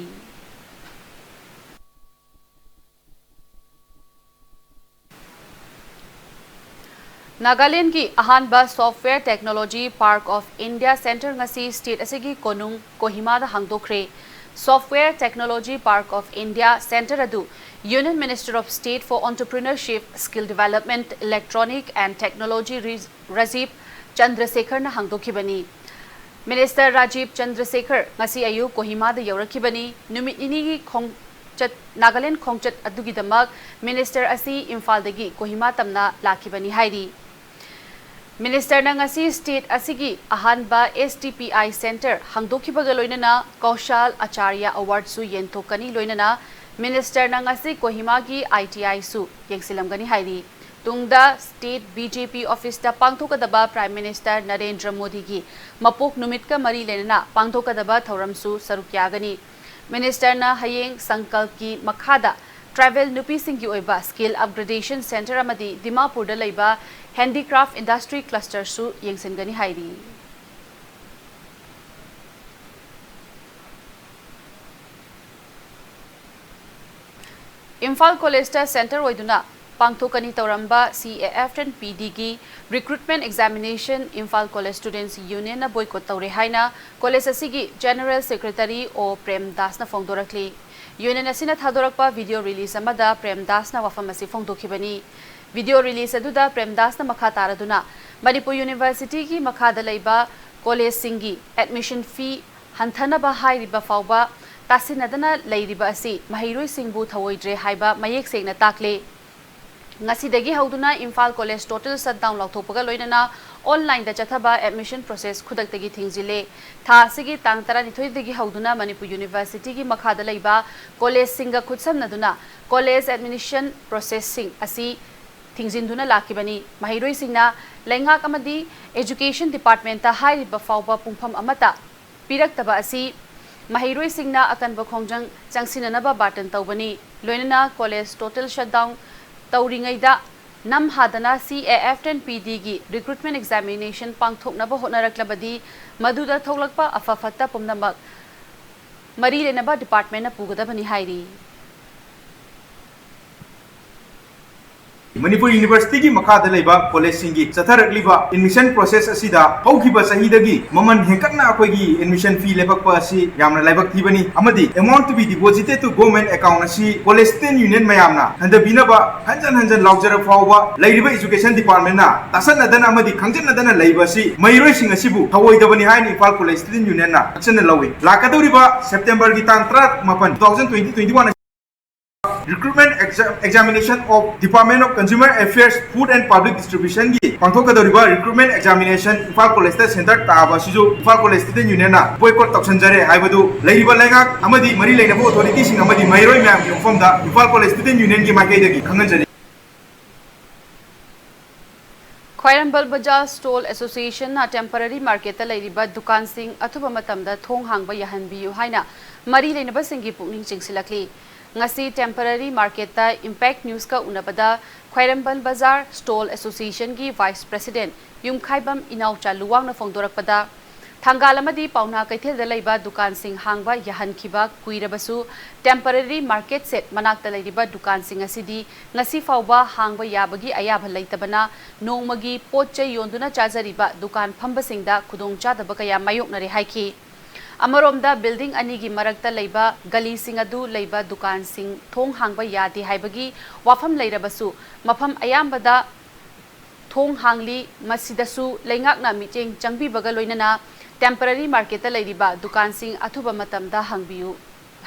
ꯅꯥꯒꯥꯂꯦꯟꯗꯒꯤ ꯑꯍꯥꯟꯕ Software Technology Park of India Center ꯉꯁꯤ state ꯑꯁꯤꯒꯤ ꯀꯣꯅꯨꯡ ꯀꯣꯍꯤꯃꯥꯗ ꯍꯥꯡꯗꯣꯛꯈ꯭ꯔꯦ꯫ Software Technology Park of India Center ꯑꯗꯨ Union Minister of State for Entrepreneurship, Skill Development, Electronic and Technology ꯔꯤ-, ꯔꯥꯖꯤꯕ ꯆꯟꯗ꯭ꯔꯁꯦꯈꯔꯅ ꯍꯥꯡꯗꯣꯛꯈꯤꯕꯅꯤ꯫ Minister ꯔꯥꯖꯤꯕ ꯆꯟꯗ꯭ꯔꯁꯦꯈꯔ ꯉꯁꯤ ꯑꯌꯨꯛ ꯀꯣꯍꯤꯃꯥꯗ ꯌꯧꯔꯛꯈꯤꯕꯅꯤ꯫ ꯅꯨꯃꯤꯠ ꯅꯤꯅꯤꯒꯤ ꯈꯣꯡꯆꯠ, ꯅꯥꯒꯥꯂꯦꯟꯗ ꯈꯣꯡꯆꯠ ꯑꯗꯨꯒꯤꯗꯃꯛ minister ꯑꯁꯤ ꯏꯝꯐꯥꯜꯗꯒꯤ ꯀꯣꯍꯤꯃꯥ ꯇꯝꯅ ꯂꯥꯛꯈꯤꯕꯅꯤ ꯍꯥꯏꯔꯤ꯫ Ministerꯅ ꯉꯁꯤ state ꯑꯁꯤꯒꯤ ꯑꯍꯥꯟꯕ S T P I Center ꯍꯥꯡꯗꯣꯛꯈꯤꯕꯒ ꯂꯣꯏꯅꯅ ꯀꯧꯁꯥꯜ ꯑꯆꯥꯔꯌ Awardꯁꯨ ꯌꯦꯟꯊꯣꯛꯀꯅꯤ꯫ ꯂꯣꯏꯅꯅ ministerꯅ ꯉꯁꯤ ꯀꯣꯍꯤꯃꯥꯒꯤ I T Iꯁꯨ ꯌꯦꯡꯁꯤꯜꯂꯝꯒꯅꯤ ꯍꯥꯏꯔꯤ꯫ ꯇꯨꯡꯗ state B J P officeꯇ ꯄꯥꯡꯊꯣꯛꯀꯗꯕ Prime Minister ꯅꯔꯦꯟꯗ꯭ꯔ ꯃꯣꯗꯤꯒꯤ ꯃꯄꯣꯛ ꯅꯨꯃꯤꯠꯀ ꯃꯔꯤ ꯂꯩꯅꯅ ꯄꯥꯡꯊꯣꯛꯀꯗꯕ ꯊꯧꯔꯝꯁꯨ ꯁꯔꯨꯛ ꯌꯥꯒꯅꯤ꯫ Ministerꯅ ꯍꯌꯦꯡ ꯁꯪꯀꯜꯞꯀꯤ ꯃꯈꯥꯗ tribal ꯅꯨꯄꯤꯁꯤꯡꯒꯤ ꯑꯣꯏꯕ skill upgradation center ꯑꯃꯗꯤ ꯗꯤꯃꯥꯄꯨꯔꯗ ꯂꯩꯕ handicraft industry clusterꯁꯨ ꯌꯦꯡꯁꯤꯟꯒꯅꯤ ꯍꯥꯏꯔꯤ꯫ ꯏꯝꯐꯥꯜ ꯀꯣꯂꯦꯖꯇ center ꯑꯣꯏꯗꯨꯅ ꯄꯥꯡꯊꯣꯛꯀꯅꯤ ꯇꯧꯔꯝꯕ C A F ten P Dꯒꯤ recruitment examination Imphal College Students Unionꯅ boycott ꯇꯧꯔꯦ ꯍꯥꯏꯅ ꯀꯣꯂꯦꯖ ꯑꯁꯤꯒꯤ General Secretary ꯑꯣ ꯄ꯭ꯔꯦꯝ ꯗꯥꯁꯅ ꯐꯣꯡꯗꯣꯔꯛꯂꯤ꯫ Union ꯑꯁꯤꯅ ꯊꯥꯗꯣꯔꯛꯄ video release ꯑꯃꯗ ꯄ꯭ꯔꯦꯝ ꯗꯥꯁꯅ ꯋꯥꯐꯝ ꯑꯁꯤ ꯐꯣꯡꯗꯣꯛꯈꯤꯕꯅꯤ꯫ Video release ꯑꯗꯨꯗ ꯄ꯭ꯔꯦꯝ ꯗꯥꯁꯅ ꯃꯈꯥ ꯇꯥꯔꯗꯨꯅ ꯃꯅꯤꯄꯨꯔ Universityꯒꯤ ꯃꯈꯥꯗ ꯂꯩꯕ ꯀꯣꯂꯦꯖꯁꯤꯡꯒꯤ admission fee ꯍꯟꯊꯅꯕ ꯍꯥꯏꯔꯤꯕ ꯐꯥꯎꯕ ꯇꯥꯁꯤꯟꯅꯗꯅ ꯂꯩꯔꯤꯕ ꯑꯁꯤ ꯃꯍꯩꯔꯣꯏꯁꯤꯡꯕꯨ ꯊꯧꯑꯣꯏꯗ꯭ꯔꯦ ꯍꯥꯏꯕ ꯃꯌꯦꯛ ꯁꯦꯡꯅ ꯇꯥꯛꯂꯦ꯫ ꯉꯁꯤꯗꯒꯤ ꯍꯧꯗꯨꯅ ꯏꯝꯐꯥꯜ ꯀꯣꯂꯦꯖ total shutdown ꯂꯥꯎꯊꯣꯛꯄꯒ ꯂꯣꯏꯅꯅ onlineꯗ ꯆꯠꯊꯕ admission process ꯈꯨꯗꯛꯇꯒꯤ ꯊꯤꯡꯖꯤꯜꯂꯦ꯫ ꯊꯥ ꯑꯁꯤꯒꯤ ꯇꯥꯡ ꯇꯔꯥꯅꯤꯊꯣꯏꯗꯒꯤ ꯍꯧꯗꯨꯅ ꯃꯅꯤꯄꯨꯔ Universityꯒꯤ ꯃꯈꯥꯗ ꯂꯩꯕ ꯀꯣꯂꯦꯖꯁꯤꯡꯒ ꯈꯨꯠꯁꯝꯅꯗꯨꯅ ꯀꯣꯂꯦꯖ admission processꯁꯤꯡ ꯑꯁꯤ ꯊꯤꯡꯖꯤꯟꯗꯨꯅ ꯂꯥꯛꯈꯤꯕꯅꯤ꯫ ꯃꯍꯩꯔꯣꯏꯁꯤꯡꯅ ꯂꯩꯉꯥꯛ ꯑꯃꯗꯤ Education Departmentꯇ ꯍꯥꯏꯔꯤꯕ ꯐꯥꯎꯕ ꯄꯨꯡꯐꯝ ꯑꯃꯠꯇ ꯄꯤꯔꯛꯇꯕ ꯑꯁꯤ ꯃꯍꯩꯔꯣꯏꯁꯤꯡꯅ ꯑꯀꯟꯕ ꯈꯣꯡꯖꯪ ꯆꯪꯁꯤꯟꯅꯅꯕ ꯕꯥꯇꯟ ꯇꯧꯕꯅꯤ꯫ ꯂꯣꯏꯅꯅ ꯀꯣꯂꯦꯖ total shutdown ꯇꯧꯔꯤꯉꯩꯗ ꯅꯝꯍꯥꯗꯅ C A F ten P Dꯒꯤ recruitment examination ꯄꯥꯡꯊꯣꯛꯅꯕ ꯍꯣꯠꯅꯔꯛꯂꯕꯗꯤ ꯃꯗꯨꯗ ꯊꯣꯛꯂꯛꯄ ꯑꯐ ꯐꯠꯇ ꯄꯨꯝꯅꯃꯛ ꯃꯔꯤ ꯂꯩꯅꯕ departmentꯅ ꯄꯨꯒꯗꯕꯅꯤ ꯍꯥꯏꯔꯤ꯫ ꯃꯅꯤꯄꯨꯔ ꯌꯨꯅꯤꯚꯔꯁꯤꯇꯤꯒꯤ ꯃꯈꯥꯗ ꯂꯩꯕ ꯀꯣꯂꯦꯖꯁꯤꯡꯒꯤ ꯆꯠꯊꯔꯛꯂꯤꯕ admission process ꯑꯁꯤꯗ ꯍꯧꯈꯤꯕ ꯆꯍꯤꯗꯒꯤ ꯃꯃꯜ ꯍꯦꯟꯀꯠꯅ ꯑꯩꯈꯣꯏꯒꯤ admission fee ꯂꯦꯞꯄꯛꯄ ꯑꯁꯤ ꯌꯥꯝꯅ ꯂꯥꯏꯕꯛ ꯊꯤꯕꯅꯤ, ꯑꯃꯗꯤ amount to be deposited to government account ꯑꯁꯤ ꯀꯣꯂꯦꯖ student union ꯃꯌꯥꯝꯅ ꯍꯟꯊꯕꯤꯅꯕ ꯍꯟꯖꯟ ꯍꯟꯖꯟ ꯂꯥꯎꯖꯔ ꯐꯥꯎꯕ ꯂꯩꯔꯤꯕ education departmentꯅ ꯇꯥꯁꯟꯅꯗꯅ ꯑꯃꯗꯤ ꯈꯪꯖꯟꯅꯗꯅ ꯂꯩꯕ ꯑꯁꯤ ꯃꯍꯩꯔꯣꯏꯁꯤꯡ ꯑꯁꯤꯕꯨ ꯊꯧꯑꯣꯏꯗꯕꯅꯤ ꯍꯥꯏꯅ ꯏꯝꯐꯥꯜ ꯀꯣꯂꯦꯖ student unionꯅ ꯍꯛꯆꯟꯅ ꯂꯧꯏ꯫ ꯂꯥꯛꯀꯗꯧꯔꯤꯕ Septemberꯒꯤ ꯇꯥꯡ ꯇꯔꯥꯃꯥꯄꯟ, two thousand twenty twenty-one recruitment exam, examination of Department of Consumer Affairs, Food and Public Distributionꯒꯤ ꯄꯥꯡꯊꯣꯛꯀꯗꯧꯔꯤꯕ recruitment examination Imphal ꯀꯣꯂꯦꯖꯇ center ꯇꯥꯕ ꯑꯁꯤꯁꯨ ꯏꯝꯐꯥꯜ ꯀꯣꯂꯦꯖ student unionꯅ boycott ꯇꯧꯁꯟꯖꯔꯦ ꯍꯥꯏꯕꯗꯨ ꯂꯩꯔꯤꯕ ꯂꯩꯉꯥꯛ ꯑꯃꯗꯤ ꯃꯔꯤ ꯂꯩꯅꯕ authorityꯁꯤꯡ ꯑꯃꯗꯤ ꯃꯍꯩꯔꯣꯏ ꯃꯌꯥꯝꯒꯤ ꯃꯐꯝꯗ ꯏꯝꯐꯥꯜ ꯀꯣꯂꯦꯖ student unionꯒꯤ ꯃꯥꯏꯀꯩꯗꯒꯤ ꯈꯪꯍꯟꯖꯔꯤ꯫ ꯈ꯭ꯋꯥꯏꯔꯝꯕꯟ ꯕꯖꯥꯔ Stall Associationꯅ temporary marketꯇ ꯂꯩꯔꯤꯕ ꯗꯨꯀꯥꯟꯁꯤꯡ ꯑꯊꯨꯕ ꯃꯇꯝꯗ ꯊꯣꯡ ꯍꯥꯡꯕ ꯌꯥꯍꯟꯕꯤꯌꯨ ꯍꯥꯏꯅ ꯃꯔꯤ ꯂꯩꯅꯕꯁꯤꯡꯒꯤ ꯄꯨꯛꯅꯤꯡ ꯆꯤꯡꯁꯤꯜꯂꯛꯂꯤ꯫ ꯉꯁꯤ temporary marketꯇ Impact Newsꯀ ꯎꯅꯕꯗ ꯈ꯭ꯋꯥꯏꯔꯝꯕꯟ ꯕꯖꯥꯔ Stall Associationꯒꯤ vice president ꯌꯨꯝꯈꯥꯏꯕꯝ ꯏꯅꯥꯎꯆꯥ ꯂꯨꯋꯥꯡꯅ ꯐꯣꯡꯗꯣꯔꯛꯄꯗ, ꯊꯪꯒꯥꯜ ꯑꯃꯗꯤ ꯄꯥꯎꯅꯥ ꯀꯩꯊꯦꯜꯗ ꯂꯩꯕ ꯗꯨꯀꯥꯟꯁꯤꯡ ꯍꯥꯡꯕ ꯌꯥꯍꯟꯈꯤꯕ ꯀꯨꯏꯔꯕꯁꯨ temporary market shed ꯃꯅꯥꯛꯇ ꯂꯩꯔꯤꯕ ꯗꯨꯀꯥꯟꯁꯤꯡ ꯑꯁꯤꯗꯤ ꯉꯁꯤ ꯐꯥꯎꯕ ꯍꯥꯡꯕ ꯌꯥꯕꯒꯤ ꯑꯌꯥꯕ ꯂꯩꯇꯕꯅ ꯅꯣꯡꯃꯒꯤ ꯄꯣꯠ ꯆꯩ ꯌꯣꯟꯗꯨꯅ ꯆꯥꯖꯔꯤꯕ ꯗꯨꯀꯥꯟ ꯐꯝꯕꯁꯤꯡꯗ ꯈꯨꯗꯣꯡꯆꯥꯗꯕ ꯀꯌꯥ ꯃꯥꯌꯣꯛꯅꯔꯦ ꯍꯥꯏꯈꯤ꯫ ꯑꯃꯔꯣꯝꯗ building ꯑꯅꯤꯒꯤ ꯃꯔꯛꯇ ꯂꯩꯕ ꯒꯂꯤꯁꯤꯡ ꯑꯗꯨ ꯂꯩꯕ ꯗꯨꯀꯥꯟꯁꯤꯡ ꯊꯣꯡ ꯍꯥꯡꯕ ꯌꯥꯗꯦ ꯍꯥꯏꯕꯒꯤ ꯋꯥꯐꯝ ꯂꯩꯔꯕꯁꯨ ꯃꯐꯝ ꯑꯌꯥꯝꯕꯗ ꯊꯣꯡ ꯍꯥꯡꯂꯤ꯫ ꯃꯁꯤꯗꯁꯨ ꯂꯩꯉꯥꯛꯅ ꯃꯤꯠꯌꯦꯡ ꯆꯪꯕꯤꯕꯒ ꯂꯣꯏꯅꯅ temporary marketꯇ ꯂꯩꯔꯤꯕ ꯗꯨꯀꯥꯟꯁꯤꯡ ꯑꯊꯨꯕ ꯃꯇꯝꯗ ꯍꯥꯡꯕꯤꯌꯨ,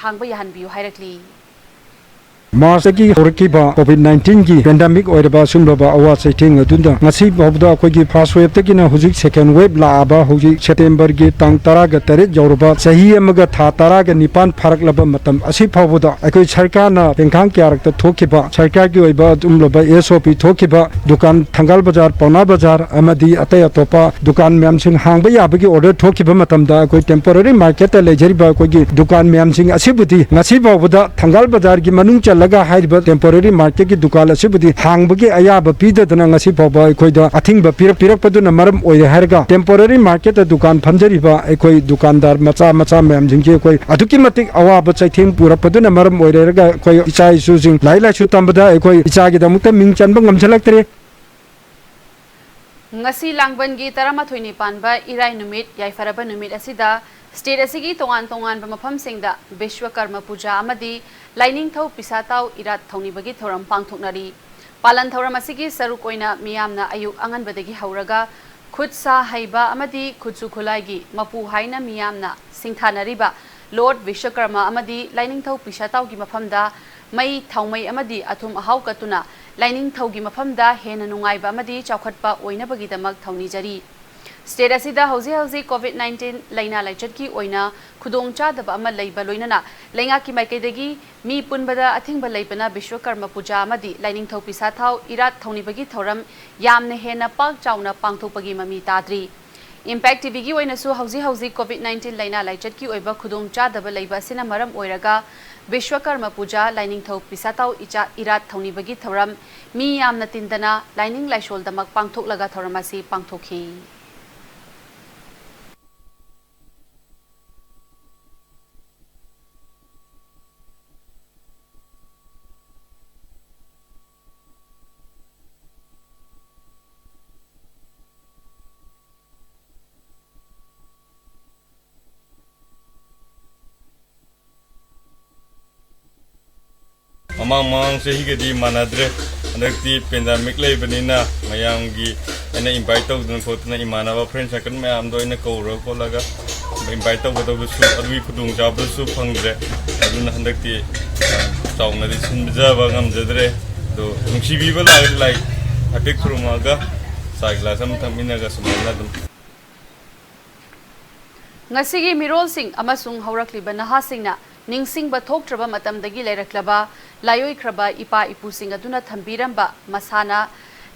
ꯍꯥꯡꯕ ꯌꯥꯍꯟꯕꯤꯌꯨ ꯍꯥꯏꯔꯛꯂꯤ꯫ ꯃꯥꯔꯆꯇꯒꯤ ꯍꯧꯔꯛꯈꯤꯕ COVID nineteenꯒꯤ pandemic ꯑꯣꯏꯔꯕ ꯑꯁꯨꯝꯂꯕ ꯑꯋꯥ ꯆꯩꯊꯦꯡ ꯑꯗꯨꯗ ꯉꯁꯤ ꯐꯥꯎꯕꯗ ꯑꯩꯈꯣꯏꯒꯤ first waveꯇꯒꯤꯅ ꯍꯧꯖꯤꯛ second wave ꯂꯥꯛꯑꯕ ꯍꯧꯖꯤꯛ Septemberꯒꯤ ꯇꯥꯡ ꯇꯔꯥꯒ ꯇꯔꯦꯠ ꯌꯧꯔꯕ ꯆꯍꯤ ꯑꯃꯒ ꯊꯥ ꯇꯔꯥꯒ ꯅꯤꯄꯥꯟ ꯐꯥꯔꯛꯂꯕ ꯃꯇꯝ ꯑꯁꯤ ꯐꯥꯎꯕꯗ ꯑꯩꯈꯣꯏ ꯁꯔꯀꯥꯔꯅ ꯇꯦꯡꯈꯥꯡ ꯀꯌꯥꯔꯛꯇ ꯊꯣꯛꯈꯤꯕ ꯁꯔꯀꯥꯔꯒꯤ ꯑꯣꯏꯕ ꯑꯗꯨꯒꯨꯝꯂꯕ SOP ꯊꯣꯛꯈꯤꯕ ꯗꯨꯀꯥꯟ ꯊꯪꯒꯥꯜ ꯕꯖꯥꯔ, ꯄꯥꯎꯅꯥ ꯕꯖꯥꯔ ꯑꯃꯗꯤ ꯑꯇꯩ ꯑꯇꯣꯞꯄ ꯗꯨꯀꯥꯟ ꯃꯌꯥꯝꯁꯤꯡ ꯍꯥꯡꯕ ꯌꯥꯕꯒꯤ order ꯊꯣꯛꯈꯤꯕ ꯃꯇꯝꯗ ꯑꯩꯈꯣꯏ temporary marketꯇ ꯂꯩꯖꯔꯤꯕ ꯑꯩꯈꯣꯏꯒꯤ ꯗꯨꯀꯥꯟ ꯃꯌꯥꯝꯁꯤꯡ ꯑꯁꯤꯕꯨꯗꯤ ꯉꯁꯤ ꯐꯥꯎꯕꯗ ꯊꯪꯒꯥꯜ ꯕꯖꯥꯔꯒꯤ ꯃꯅꯨꯡ ꯆꯜ ꯂꯒ ꯍꯥꯏꯔꯤꯕ temporary marketꯀꯤ ꯗꯨꯀꯥꯟ ꯑꯁꯤꯕꯨꯗꯤ ꯍꯥꯡꯕꯒꯤ ꯑꯌꯥꯕ ꯄꯤꯗꯗꯅ ꯉꯁꯤ ꯐꯥꯎꯕ ꯑꯩꯈꯣꯏꯗ ꯑꯊꯤꯡꯕ ꯄꯤꯔꯛ-, ꯄꯤꯔꯛꯄꯗꯨꯅ ꯃꯔꯝ ꯑꯣꯏꯔꯦ ꯍꯥꯏꯔꯒ temporary marketꯇ ꯗꯨꯀꯥꯟ ꯐꯝꯖꯔꯤꯕ ꯑꯩꯈꯣꯏ ꯗꯨꯀꯥꯟꯗꯥꯔ ꯃꯆꯥ ꯃꯆꯥ ꯃꯌꯥꯝꯁꯤꯡꯁꯤ ꯑꯩꯈꯣꯏ ꯑꯗꯨꯛꯀꯤ ꯃꯇꯤꯛ ꯑꯋꯥꯕ ꯆꯩꯊꯦꯡ ꯄꯨꯔꯛꯄꯗꯨꯅ ꯃꯔꯝ ꯑꯣꯏꯔꯦ ꯍꯥꯏꯔꯒ ꯑꯩꯈꯣꯏ ꯏꯆꯥ ꯏꯁꯨꯁꯤꯡ ꯂꯥꯏꯔꯤꯛ ꯂꯥꯏꯁꯨ ꯇꯝꯕꯗ ꯑꯩꯈꯣꯏ ꯏꯆꯥꯒꯤꯗꯃꯛꯇ ꯃꯤꯡ ꯆꯟꯕ ꯉꯝꯁꯤꯜꯂꯛꯇ꯭ꯔꯦ꯫ ꯉꯁꯤ ꯂꯥꯡꯕꯟꯒꯤ ꯇꯔꯥꯃꯥꯊꯣꯏꯅꯤ ꯄꯥꯟꯕ ꯏꯔꯥꯏ ꯅꯨꯃꯤꯠ, ꯌꯥꯏꯐꯔꯕ ꯅꯨꯃꯤꯠ ꯑꯁꯤꯗ state ꯑꯁꯤꯒꯤ ꯇꯣꯉꯥꯟ ꯇꯣꯉꯥꯟꯕ ꯃꯐꯝꯁꯤꯡꯗ ꯕꯤꯁ꯭ꯋꯀꯔꯃ ꯄꯨꯖꯥ ꯑꯃꯗꯤ ꯂꯥꯏꯅꯤꯡꯊꯧ ꯄꯤꯁꯥꯇꯥꯎ ꯏꯔꯥꯠ ꯊꯧꯅꯤꯕꯒꯤ ꯊꯧꯔꯝ ꯄꯥꯡꯊꯣꯛꯅꯔꯤ꯫ ꯄꯥꯂꯟ ꯊꯧꯔꯝ ꯑꯁꯤꯒꯤ ꯁꯔꯨꯛ ꯑꯣꯏꯅ ꯃꯤꯌꯥꯝꯅ ꯑꯌꯨꯛ ꯑꯉꯟꯕꯗꯒꯤ ꯍꯧꯔꯒ ꯈꯨꯠ ꯁꯥ ꯍꯩꯕ ꯑꯃꯗꯤ ꯈꯨꯠꯁꯨ ꯈꯨꯠꯂꯥꯏꯒꯤ ꯃꯄꯨ ꯍꯥꯏꯅ ꯃꯤꯌꯥꯝꯅ ꯁꯤꯡꯊꯥꯅꯔꯤꯕ Lord ꯕꯤꯁ꯭ꯋꯀꯔꯃ ꯑꯃꯗꯤ ꯂꯥꯏꯅꯤꯡꯊꯧ ꯄꯤꯁꯥꯇꯥꯎꯒꯤ ꯃꯐꯝꯗ ꯃꯩ, ꯊꯥꯎꯃꯩ ꯑꯃꯗꯤ ꯑꯊꯨꯝ ꯑꯍꯥꯎ ꯀꯠꯇꯨꯅ ꯂꯥꯏꯅꯤꯡꯊꯧꯒꯤ ꯃꯐꯝꯗ ꯍꯦꯟꯅ ꯅꯨꯡꯉꯥꯏꯕ ꯑꯃꯗꯤ ꯆꯥꯎꯈꯠꯄ ꯑꯣꯏꯅꯕꯒꯤꯗꯃꯛ ꯊꯧꯅꯤꯖꯔꯤ꯫ State ꯑꯁꯤꯗ ꯍꯧꯖꯤꯛ ꯍꯧꯖꯤꯛ COVID nineteen ꯂꯥꯏꯅꯥ ꯂꯥꯏꯆꯠꯀꯤ ꯑꯣꯏꯅ ꯈꯨꯗꯣꯡꯆꯥꯗꯕ ꯑꯃ ꯂꯩꯕ ꯂꯣꯏꯅꯅ ꯂꯩꯉꯥꯛꯀꯤ ꯃꯥꯏꯀꯩꯗꯒꯤ ꯃꯤ ꯄꯨꯟꯕꯗ ꯑꯊꯤꯡꯕ ꯂꯩꯕꯅ ꯕꯤꯁ꯭ꯋꯀꯔꯃ ꯄꯨꯖꯥ ꯑꯃꯗꯤ ꯂꯥꯏꯅꯤꯡꯊꯧ ꯄꯤꯁꯥꯊꯥꯎ ꯏꯔꯥꯠ ꯊꯧꯅꯤꯕꯒꯤ ꯊꯧꯔꯝ ꯌꯥꯝꯅ ꯍꯦꯟꯅ ꯄꯥꯛ ꯆꯥꯎꯅ ꯄꯥꯡꯊꯣꯛꯄꯒꯤ ꯃꯃꯤ ꯇꯥꯗ꯭ꯔꯤ꯫ Impact TVꯒꯤ ꯑꯣꯏꯅꯁꯨ ꯍꯧꯖꯤꯛ ꯍꯧꯖꯤꯛ COVID nineteen ꯂꯥꯏꯅꯥ ꯂꯥꯏꯆꯠꯀꯤ ꯑꯣꯏꯕ ꯈꯨꯗꯣꯡꯆꯥꯗꯕ ꯂꯩꯕ ꯑꯁꯤꯅ ꯃꯔꯝ ꯑꯣꯏꯔꯒ ꯕꯤꯁ꯭ꯋꯀꯔꯃ ꯄꯨꯖꯥ, ꯂꯥꯏꯅꯤꯡꯊꯧ ꯄꯤꯁꯥꯇꯥꯎ ꯏꯆꯥ ꯏꯔꯥꯠ ꯊꯧꯅꯤꯕꯒꯤ ꯊꯧꯔꯝ ꯃꯤ ꯌꯥꯝꯅ ꯇꯤꯟꯗꯅ ꯂꯥꯏꯅꯤꯡ ꯂꯥꯏꯁꯣꯜꯗꯃꯛ ꯄꯥꯡꯊꯣꯛꯂꯒ ꯊꯧꯔꯝ ꯑꯁꯤ ꯄꯥꯡꯊꯣꯛꯈꯤ꯫ ꯃꯃꯥꯡ ꯃꯃꯥꯡ ꯆꯍꯤꯒꯗꯤ ꯃꯥꯟꯅꯗ꯭ꯔꯦ꯫ ꯍꯟꯗꯛꯇꯤ pandemic ꯂꯩꯕꯅꯤꯅ ꯃꯌꯥꯝꯒꯤ ꯑꯩꯅ invite ꯇꯧꯗꯅ ꯈꯣꯠꯇꯅ ꯏꯃꯥꯟꯅꯕ friend circle ꯃꯌꯥꯝꯗꯣ ꯑꯩꯅ ꯀꯧꯔ ꯈꯣꯠꯂꯒ invite ꯇꯧꯒꯗꯕꯁꯨ ꯑꯗꯨꯒꯤ ꯈꯨꯗꯣꯡꯆꯥꯕꯗꯨꯁꯨ ꯐꯪꯗ꯭ꯔꯦ꯫ ꯑꯗꯨꯅ ꯍꯟꯗꯛꯇꯤ, ꯑ, ꯆꯥꯎꯅꯗꯤ ꯁꯤꯟꯖꯕ ꯉꯝꯖꯗ꯭ꯔꯦ꯫ ꯑꯗꯣ ꯅꯨꯡꯁꯤꯕꯤꯕ ꯂꯥꯛꯑꯒꯗꯤ ꯂꯥꯏ ꯍꯥꯏꯐꯦꯠ ꯈꯨꯔꯨꯝꯃꯒ ꯆꯥ glass ꯑꯃ ꯊꯛꯃꯤꯟꯅꯒ ꯁꯨꯃꯥꯏꯅ ꯑꯗꯨꯝ꯫ ꯉꯁꯤꯒꯤ ꯃꯤꯔꯣꯜꯁꯤꯡ ꯑꯃꯁꯨꯡ ꯍꯧꯔꯛꯂꯤꯕ ꯅꯍꯥꯁꯤꯡꯅ ꯅꯤꯡꯁꯤꯡꯕ ꯊꯣꯛꯇ꯭ꯔꯕ ꯃꯇꯝꯗꯒꯤ ꯂꯩꯔꯛꯂꯕ ꯂꯥꯏꯑꯣꯏꯈ꯭ꯔꯕ ꯏꯄꯥ ꯏꯄꯨꯁꯤꯡ ꯑꯗꯨꯅ ꯊꯝꯕꯤꯔꯝꯕ ꯃꯁꯥꯟꯅ,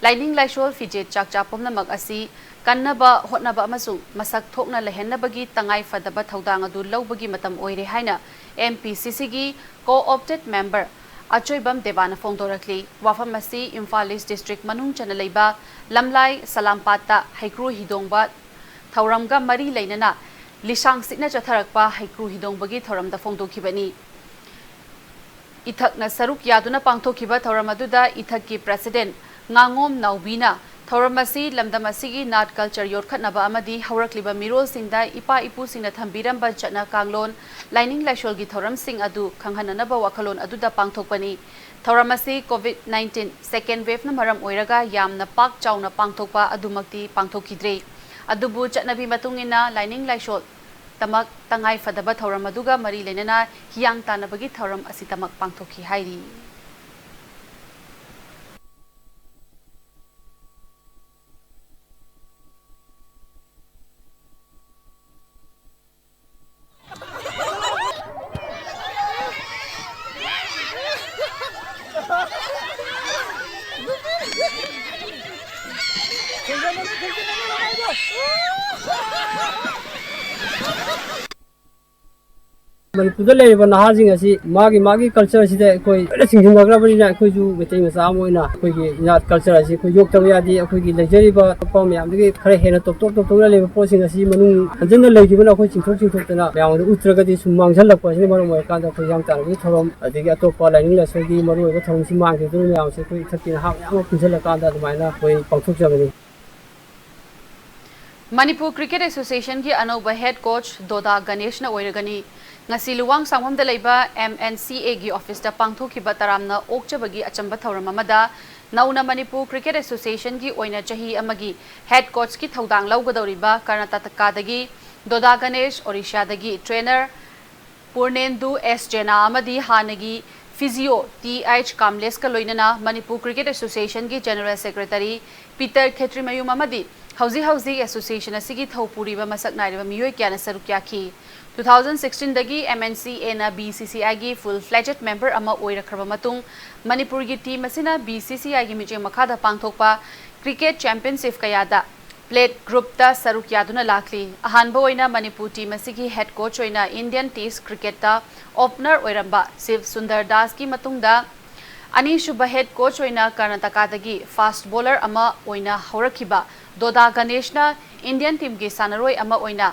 ꯂꯥꯏꯅꯤꯡ ꯂꯥꯏꯁꯣꯜ, ꯐꯤꯖꯦꯠ ꯆꯥꯛꯆꯥ ꯄꯨꯝꯅꯃꯛ ꯑꯁꯤ ꯀꯟꯅꯕ ꯍꯣꯠꯅꯕ ꯑꯃꯁꯨꯡ ꯃꯁꯛ ꯊꯣꯛꯅ ꯂꯩꯍꯟꯅꯕꯒꯤ ꯇꯉꯥꯏ ꯐꯗꯕ ꯊꯧꯗꯥꯡ ꯑꯗꯨ ꯂꯧꯕꯒꯤ ꯃꯇꯝ ꯑꯣꯏꯔꯦ ꯍꯥꯏꯅ M P C Cꯒꯤ co-opted member ꯑꯆꯣꯏꯕꯝ ꯗꯦꯕꯥꯅ ꯐꯣꯡꯗꯣꯔꯛꯂꯤ꯫ ꯋꯥꯐꯝ ꯑꯁꯤ ꯏꯝꯐꯥꯜ ꯏꯁ ꯗꯤꯁꯇ꯭ꯔꯤꯛ ꯃꯅꯨꯡ ꯆꯟꯅ ꯂꯩꯕ ꯂꯝꯂꯥꯏ ꯁꯂꯥꯝꯄꯥꯠꯇ ꯍꯩꯀ꯭ꯔꯨ ꯍꯤꯗꯣꯡꯕ ꯊꯧꯔꯝꯒ ꯃꯔꯤ ꯂꯩꯅꯅ ꯂꯤꯁꯥꯡ ꯁꯤꯠꯅ ꯆꯠꯊꯔꯛꯄ ꯍꯩꯀ꯭ꯔꯨ ꯍꯤꯗꯣꯡꯕꯒꯤ ꯊꯧꯔꯝꯗ ꯐꯣꯡꯗꯣꯛꯈꯤꯕꯅꯤ꯫ ꯏꯊꯛꯅ ꯁꯔꯨꯛ ꯌꯥꯗꯨꯅ ꯄꯥꯡꯊꯣꯛꯈꯤꯕ ꯊꯧꯔꯝ ꯑꯗꯨꯗ ꯏꯊꯛꯀꯤ ꯄ꯭ꯔꯁꯤꯗꯦꯟ ꯉꯥꯉꯣꯝ ꯅꯥꯎꯕꯤꯅ ꯊꯧꯔꯝ ꯑꯁꯤ ꯂꯝꯗꯝ ꯑꯁꯤꯒꯤ ꯅꯥꯠ ꯀꯜꯆꯔ ꯌꯣꯛꯈꯠꯅꯕ ꯑꯃꯗꯤ ꯍꯧꯔꯛꯂꯤꯕ ꯃꯤꯔꯣꯜꯁꯤꯡꯗ ꯏꯄꯥ ꯏꯄꯨꯁꯤꯡꯅ ꯊꯝꯕꯤꯔꯝꯕ ꯆꯠꯅ ꯀꯥꯡꯂꯣꯟ, ꯂꯥꯏꯅꯤꯡ ꯂꯥꯏꯁꯣꯜꯒꯤ ꯊꯧꯔꯝꯁꯤꯡ ꯑꯗꯨ ꯈꯪꯍꯟꯅꯅꯕ ꯋꯥꯈꯜꯂꯣꯟ ꯑꯗꯨꯗ ꯄꯥꯡꯊꯣꯛꯄꯅꯤ꯫ ꯊꯧꯔꯝ ꯑꯁꯤ ꯀꯣꯚꯤꯗ ꯅꯥꯏꯟꯇꯤꯟ ꯁꯦꯀꯦꯟ ꯋꯦꯚꯅ ꯃꯔꯝ ꯑꯣꯏꯔꯒ ꯌꯥꯝꯅ ꯄꯥꯛ ꯆꯥꯎꯅ ꯄꯥꯡꯊꯣꯛꯄ ꯑꯗꯨꯃꯛꯇꯤ ꯄꯥꯡꯊꯣꯛꯈꯤꯗ꯭ꯔꯦ꯫ ꯑꯗꯨꯕꯨ ꯆꯠꯅꯕꯤ ꯃꯇꯨꯡ ꯏꯟꯅ ꯂꯥꯏꯅꯤꯡ ꯂꯥꯏꯁꯣꯜ ꯇꯃꯛ ꯇꯉꯥꯏ ꯐꯗꯕ ꯊꯧꯔꯝ ꯑꯗꯨꯒ ꯃꯔꯤ ꯂꯩꯅꯅ ꯍꯤꯌꯥꯡ ꯇꯥꯟꯅꯕꯒꯤ ꯊꯧꯔꯝ ꯑꯁꯤꯇꯃꯛ ꯄꯥꯡꯊꯣꯛꯈꯤ ꯍꯥꯏꯔꯤ꯫ ꯃꯅꯤꯄꯨꯔꯗ ꯂꯩꯔꯤꯕ ꯅꯍꯥꯁꯤꯡ ꯑꯁꯤ ꯃꯥꯒꯤ ꯃꯥꯒꯤ ꯀꯜꯆꯔꯁꯤꯗ ꯑꯩꯈꯣꯏ ꯂꯣꯏꯅ ꯆꯤꯡꯁꯤꯟꯅꯈ꯭ꯔꯕꯅꯤꯅ, ꯑꯩꯈꯣꯏꯁꯨ ꯃꯩꯇꯩ ꯃꯆꯥ ꯑꯃ ꯑꯣꯏꯅ ꯑꯩꯈꯣꯏꯒꯤ ꯏꯅꯥꯠ ꯀꯜꯆꯔ ꯑꯁꯤ ꯑꯩꯈꯣꯏ ꯌꯣꯛꯇꯕ ꯌꯥꯗꯦ꯫ ꯑꯩꯈꯣꯏꯒꯤ ꯂꯩꯖꯔꯤꯕ ꯑꯇꯣꯞꯄ ꯃꯌꯥꯝꯗꯒꯤ ꯈꯔ ꯍꯦꯟꯅ ꯇꯣꯞ ꯇꯣꯞ ꯇꯣꯞ ꯇꯣꯞꯅ ꯂꯩꯕ ꯄꯣꯠꯁꯤꯡ ꯑꯁꯤ ꯃꯅꯨꯡ ꯍꯟꯖꯤꯟꯅ ꯂꯩꯈꯤꯕꯅ ꯑꯩꯈꯣꯏ ꯆꯤꯡꯊꯣꯛ ꯆꯤꯡꯊꯣꯛꯇꯅ ꯃꯌꯥꯝꯗ ꯎꯠꯇ꯭ꯔꯒꯗꯤ ꯁꯨꯝ ꯃꯥꯡꯁꯤꯜꯂꯛꯄ ꯑꯁꯤꯅ ꯃꯔꯝ ꯑꯣꯏꯔꯀꯥꯟꯗ ꯑꯩꯈꯣꯏ ꯍꯤꯌꯥꯡ ꯇꯥꯟꯅꯕꯒꯤ ꯊꯧꯔꯝ ꯑꯗꯒꯤ ꯑꯇꯣꯞꯄ ꯂꯥꯏꯅꯤꯡ ꯂꯥꯏꯁꯣꯜꯒꯤ ꯃꯔꯨꯑꯣꯏꯕ ꯊꯧꯔꯝꯁꯤ ꯃꯥꯡꯈꯤꯗꯨꯅ ꯃꯌꯥꯝꯁꯦ ꯑꯩꯈꯣꯏ ꯏꯊꯛꯀꯤ ꯅꯍꯥ ꯃꯌꯥꯝ ꯑꯃ ꯄꯨꯟꯁꯤꯜꯂꯀꯥꯟꯗ ꯑꯗꯨꯃꯥꯏꯅ ꯑꯩꯈꯣꯏ ꯄꯥꯡꯊꯣꯛꯆꯕꯅꯤ꯫ ꯃꯅꯤꯄꯨꯔ ꯀ꯭ꯔꯤꯀꯦꯠ ꯑꯦꯁꯣꯁꯤꯌꯦꯁꯟꯒꯤ ꯑꯅꯧꯕ ꯍꯦꯗ ꯀꯣꯆ ꯗꯣꯗꯥ ꯒꯅꯦꯁꯅ ꯑꯣꯏꯔꯒꯅꯤ꯫ ꯉꯁꯤ ꯂꯨꯋꯥꯡ ꯁꯥꯡꯕꯝꯗ ꯂꯩꯕ ꯑꯦꯝ ꯑꯦꯟ ꯁꯤ ꯑꯦꯒꯤ ꯑꯣꯐꯤꯁꯇ ꯄꯥꯡꯊꯣꯛꯈꯤꯕ ꯇꯔꯥꯝꯅ ꯑꯣꯛꯆꯕꯒꯤ ꯑꯆꯝꯕ ꯊꯧꯔꯝ ꯑꯃꯗ ꯅꯧꯅ ꯃꯅꯤꯄꯨꯔ ꯀ꯭ꯔꯤꯀꯦꯠ ꯑꯦꯁꯣꯁꯤꯌꯦꯁꯟꯒꯤ ꯑꯣꯏꯅ ꯆꯍꯤ ꯑꯃꯒꯤ ꯍꯦꯗ ꯀꯣꯆꯀꯤ ꯊꯧꯗꯥꯡ ꯂꯧꯒꯗꯧꯔꯤꯕ ꯀꯔꯅꯥꯇꯀꯥꯗꯒꯤ ꯗꯣꯗꯥ ꯒꯅꯦꯁ, ꯑꯣꯔꯤꯁꯥꯗꯒꯤ ꯇ꯭ꯔꯦꯅꯔ ꯄꯨꯔꯅꯦꯟꯗꯨ ꯑꯦꯁ ꯖꯦꯅꯥ ꯑꯃꯗꯤ ꯍꯥꯟꯅꯒꯤ ꯐꯤꯖꯤꯑꯣ ꯇꯤ ꯑꯩꯆ ꯀꯥꯝꯂꯦꯁꯀ ꯂꯣꯏꯅꯅ ꯃꯅꯤꯄꯨꯔ ꯀ꯭ꯔꯤꯀꯦꯠ ꯑꯦꯁꯣꯁꯤꯌꯦꯁꯟꯒꯤ ꯖꯦꯅꯔꯦꯜ ꯁꯦꯀ꯭ꯔꯦꯇꯔꯤ ꯄꯤꯇꯔ ꯈꯦꯇ꯭ꯔꯤꯃꯌꯨꯝ ꯑꯃꯗꯤ ꯍꯧꯖꯤꯛ ꯍꯧꯖꯤꯛ ꯑꯦꯁꯣꯁꯤꯌꯦꯁꯟ ꯑꯁꯤꯒꯤ ꯊꯧ ꯄꯨꯔꯤꯕ ꯃꯁꯛ ꯅꯥꯏꯔꯕ ꯃꯤꯑꯣꯏ ꯀꯌꯥꯅ ꯁꯔꯨꯛ ꯌꯥꯈꯤ꯫ ꯇꯨ ꯊꯥꯎꯖꯟ ꯁꯤꯛꯁꯇꯤꯟꯗꯒꯤ M N C N B C ꯁꯤ ꯑꯥꯏꯒꯤ ꯐꯨꯜ ꯐ꯭ꯂꯦꯖꯦꯗ ꯃꯦꯝꯕꯔ ꯑꯃ ꯑꯣꯏꯔꯛꯈ꯭ꯔꯕ ꯃꯇꯨꯡ, ꯃꯅꯤꯄꯨꯔꯒꯤ ꯇꯤꯝ ꯑꯁꯤꯅ ꯕꯤ ꯁꯤ ꯁꯤ ꯑꯥꯏꯒꯤ ꯃꯤꯠꯌꯦꯡ ꯃꯈꯥꯗ ꯄꯥꯡꯊꯣꯛꯄ ꯀ꯭ꯔꯤꯀꯦꯠ ꯆꯦꯝꯄꯤꯌꯟꯁꯤꯞ ꯀꯌꯥꯗ ꯄ꯭ꯂꯦꯠ ꯒ꯭ꯔꯨꯞꯇ ꯁꯔꯨꯛ ꯌꯥꯗꯨꯅ ꯂꯥꯛꯂꯤ꯫ ꯑꯍꯥꯟꯕ ꯑꯣꯏꯅ ꯃꯅꯤꯄꯨꯔ ꯇꯤꯝ ꯑꯁꯤꯒꯤ ꯍꯦꯗ ꯀꯣꯆ ꯑꯣꯏꯅ ꯏꯟꯗꯤꯌꯟ ꯇꯦꯁ ꯀ꯭ꯔꯤꯀꯦꯠꯇ ꯑꯣꯄꯅꯔ ꯑꯣꯏꯔꯝꯕ ꯁꯤꯕ ꯁꯨꯟꯗꯔ ꯗꯥꯁꯀꯤ ꯃꯇꯨꯡꯗ ꯑꯅꯤꯁꯨꯕ ꯍꯦꯗ ꯀꯣꯆ ꯑꯣꯏꯅ ꯀꯔꯅꯥꯇꯀꯥꯗꯒꯤ ꯐꯥꯁꯠ ꯕꯣꯂꯔ ꯑꯃ ꯑꯣꯏꯅ ꯍꯧꯔꯛꯈꯤꯕ ꯗꯣꯗꯥ ꯒꯅꯦꯁꯅ ꯏꯟꯗꯤꯌꯟ ꯇꯤꯝꯒꯤ ꯁꯥꯟꯅꯔꯣꯏ ꯑꯃ ꯑꯣꯏꯅ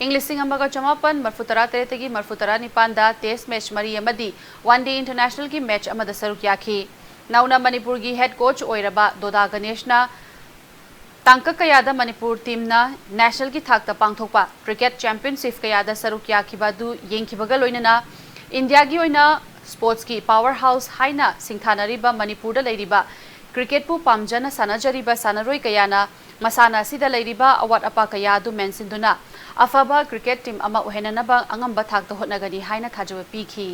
ꯏꯪ ꯂꯤꯁꯤꯡ ꯑꯃꯒ ꯆꯃꯥꯄꯟ ꯃꯔꯐꯨ ꯇꯔꯥ ꯇꯔꯦꯠꯇꯒꯤ ꯃꯔꯐꯨ ꯇꯔꯥ ꯅꯤꯄꯥꯟꯗ ꯇꯦꯁ ꯃꯦꯆ ꯃꯔꯤ ꯑꯃꯗꯤ ꯋꯥꯟ ꯗꯦ ꯏꯟꯇꯔꯅꯦꯁꯅꯦꯜꯒꯤ ꯃꯦꯆ ꯑꯃꯗ ꯁꯔꯨꯛ ꯌꯥꯈꯤ꯫ ꯅꯧꯅ ꯃꯅꯤꯄꯨꯔꯒꯤ ꯍꯦꯗ ꯀꯣꯆ ꯑꯣꯏꯔꯕ ꯗꯣꯗꯥ ꯒꯅꯦꯁꯅ ꯇꯥꯡꯀꯛ ꯀꯌꯥꯗ ꯃꯅꯤꯄꯨꯔ ꯇꯤꯝꯅ ꯅꯦꯁꯅꯦꯜꯒꯤ ꯊꯥꯛꯇ ꯄꯥꯡꯊꯣꯛꯄ ꯀ꯭ꯔꯤꯀꯦꯠ ꯆꯦꯝꯄꯤꯌꯟꯁꯤꯞ ꯀꯌꯥꯗ ꯁꯔꯨꯛ ꯌꯥꯈꯤꯕ ꯑꯗꯨ ꯌꯦꯡꯈꯤꯕꯒ ꯂꯣꯏꯅꯅ ꯏꯟꯗꯤꯌꯥꯒꯤ ꯑꯣꯏꯅ ꯁ꯭ꯄꯣꯔꯠꯁꯀꯤ ꯄꯥꯋꯔ ꯍꯥꯎꯁ ꯍꯥꯏꯅ ꯁꯤꯡꯊꯥꯅꯔꯤꯕ ꯃꯅꯤꯄꯨꯔꯗ ꯂꯩꯔꯤꯕ ꯀ꯭ꯔꯤꯀꯦꯠꯄꯨ ꯄꯥꯝꯖꯅ ꯁꯥꯟꯅꯖꯔꯤꯕ ꯁꯥꯟꯅꯔꯣꯏ ꯀꯌꯥꯅ ꯃꯁꯥꯟꯅ ꯑꯁꯤꯗ ꯂꯩꯔꯤꯕ ꯑꯋꯥꯠ ꯑꯄꯥ ꯀꯌꯥ ꯑꯗꯨ ꯃꯦꯟꯁꯤꯟꯗꯨꯅ ꯑꯐꯕ ꯀ꯭ꯔꯤꯀꯦꯠ ꯇꯤꯝ ꯑꯃ ꯑꯣꯏꯍꯟꯅꯅꯕ ꯑꯉꯝꯕ ꯊꯥꯛꯇ ꯍꯣꯠꯅꯒꯅꯤ ꯍꯥꯏꯅ ꯊꯥꯖꯕ ꯄꯤꯈꯤ꯫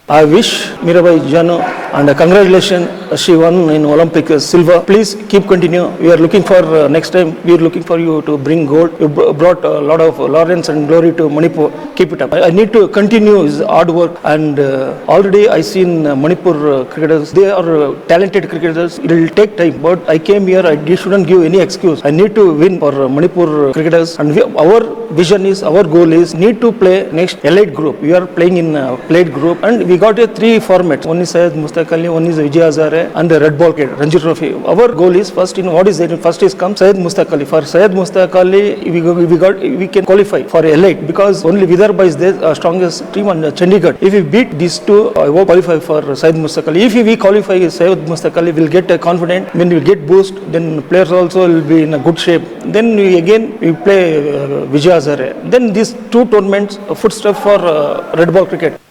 I wish Mirabai Janu and congratulations, she won in Olympic silver. Please keep continue. We are looking for uh, next time. We are looking for you to bring gold. You br- brought a lot of laurels and glory to Manipur. Keep it up. I, I need to continue his hard work and uh, already I seen uh, Manipur uh, cricketers. They are uh, talented cricketers. It will take time, but I came here. I di- shouldn't give any excuse. I need to win for uh, Manipur cricketers, and we, our vision is, our goal is, need to play next elite group. We are playing in uh, plate group, and we got a three formats. One is Syed Mustaq Ali, one is Vijay Hazare, and the red ball cricket, Ranji Trophy. Our goal is first in what is there. First is come Syed Mustaq Ali. For Syed Mustaq Ali, we, go- we got we can qualify for elite because only Vidarbha is there, uh, strongest team, and uh, Chandigarh. If we beat these two, I will qualify for Syed Mustaq Ali. If we qualify Syed Mustaq Ali, we'll get a confident. When we get boost, then players also will be in a good shape. Then we again we play uh, Vijay Hazare. Then these two tournaments, uh, footstep for uh, red ball cricket.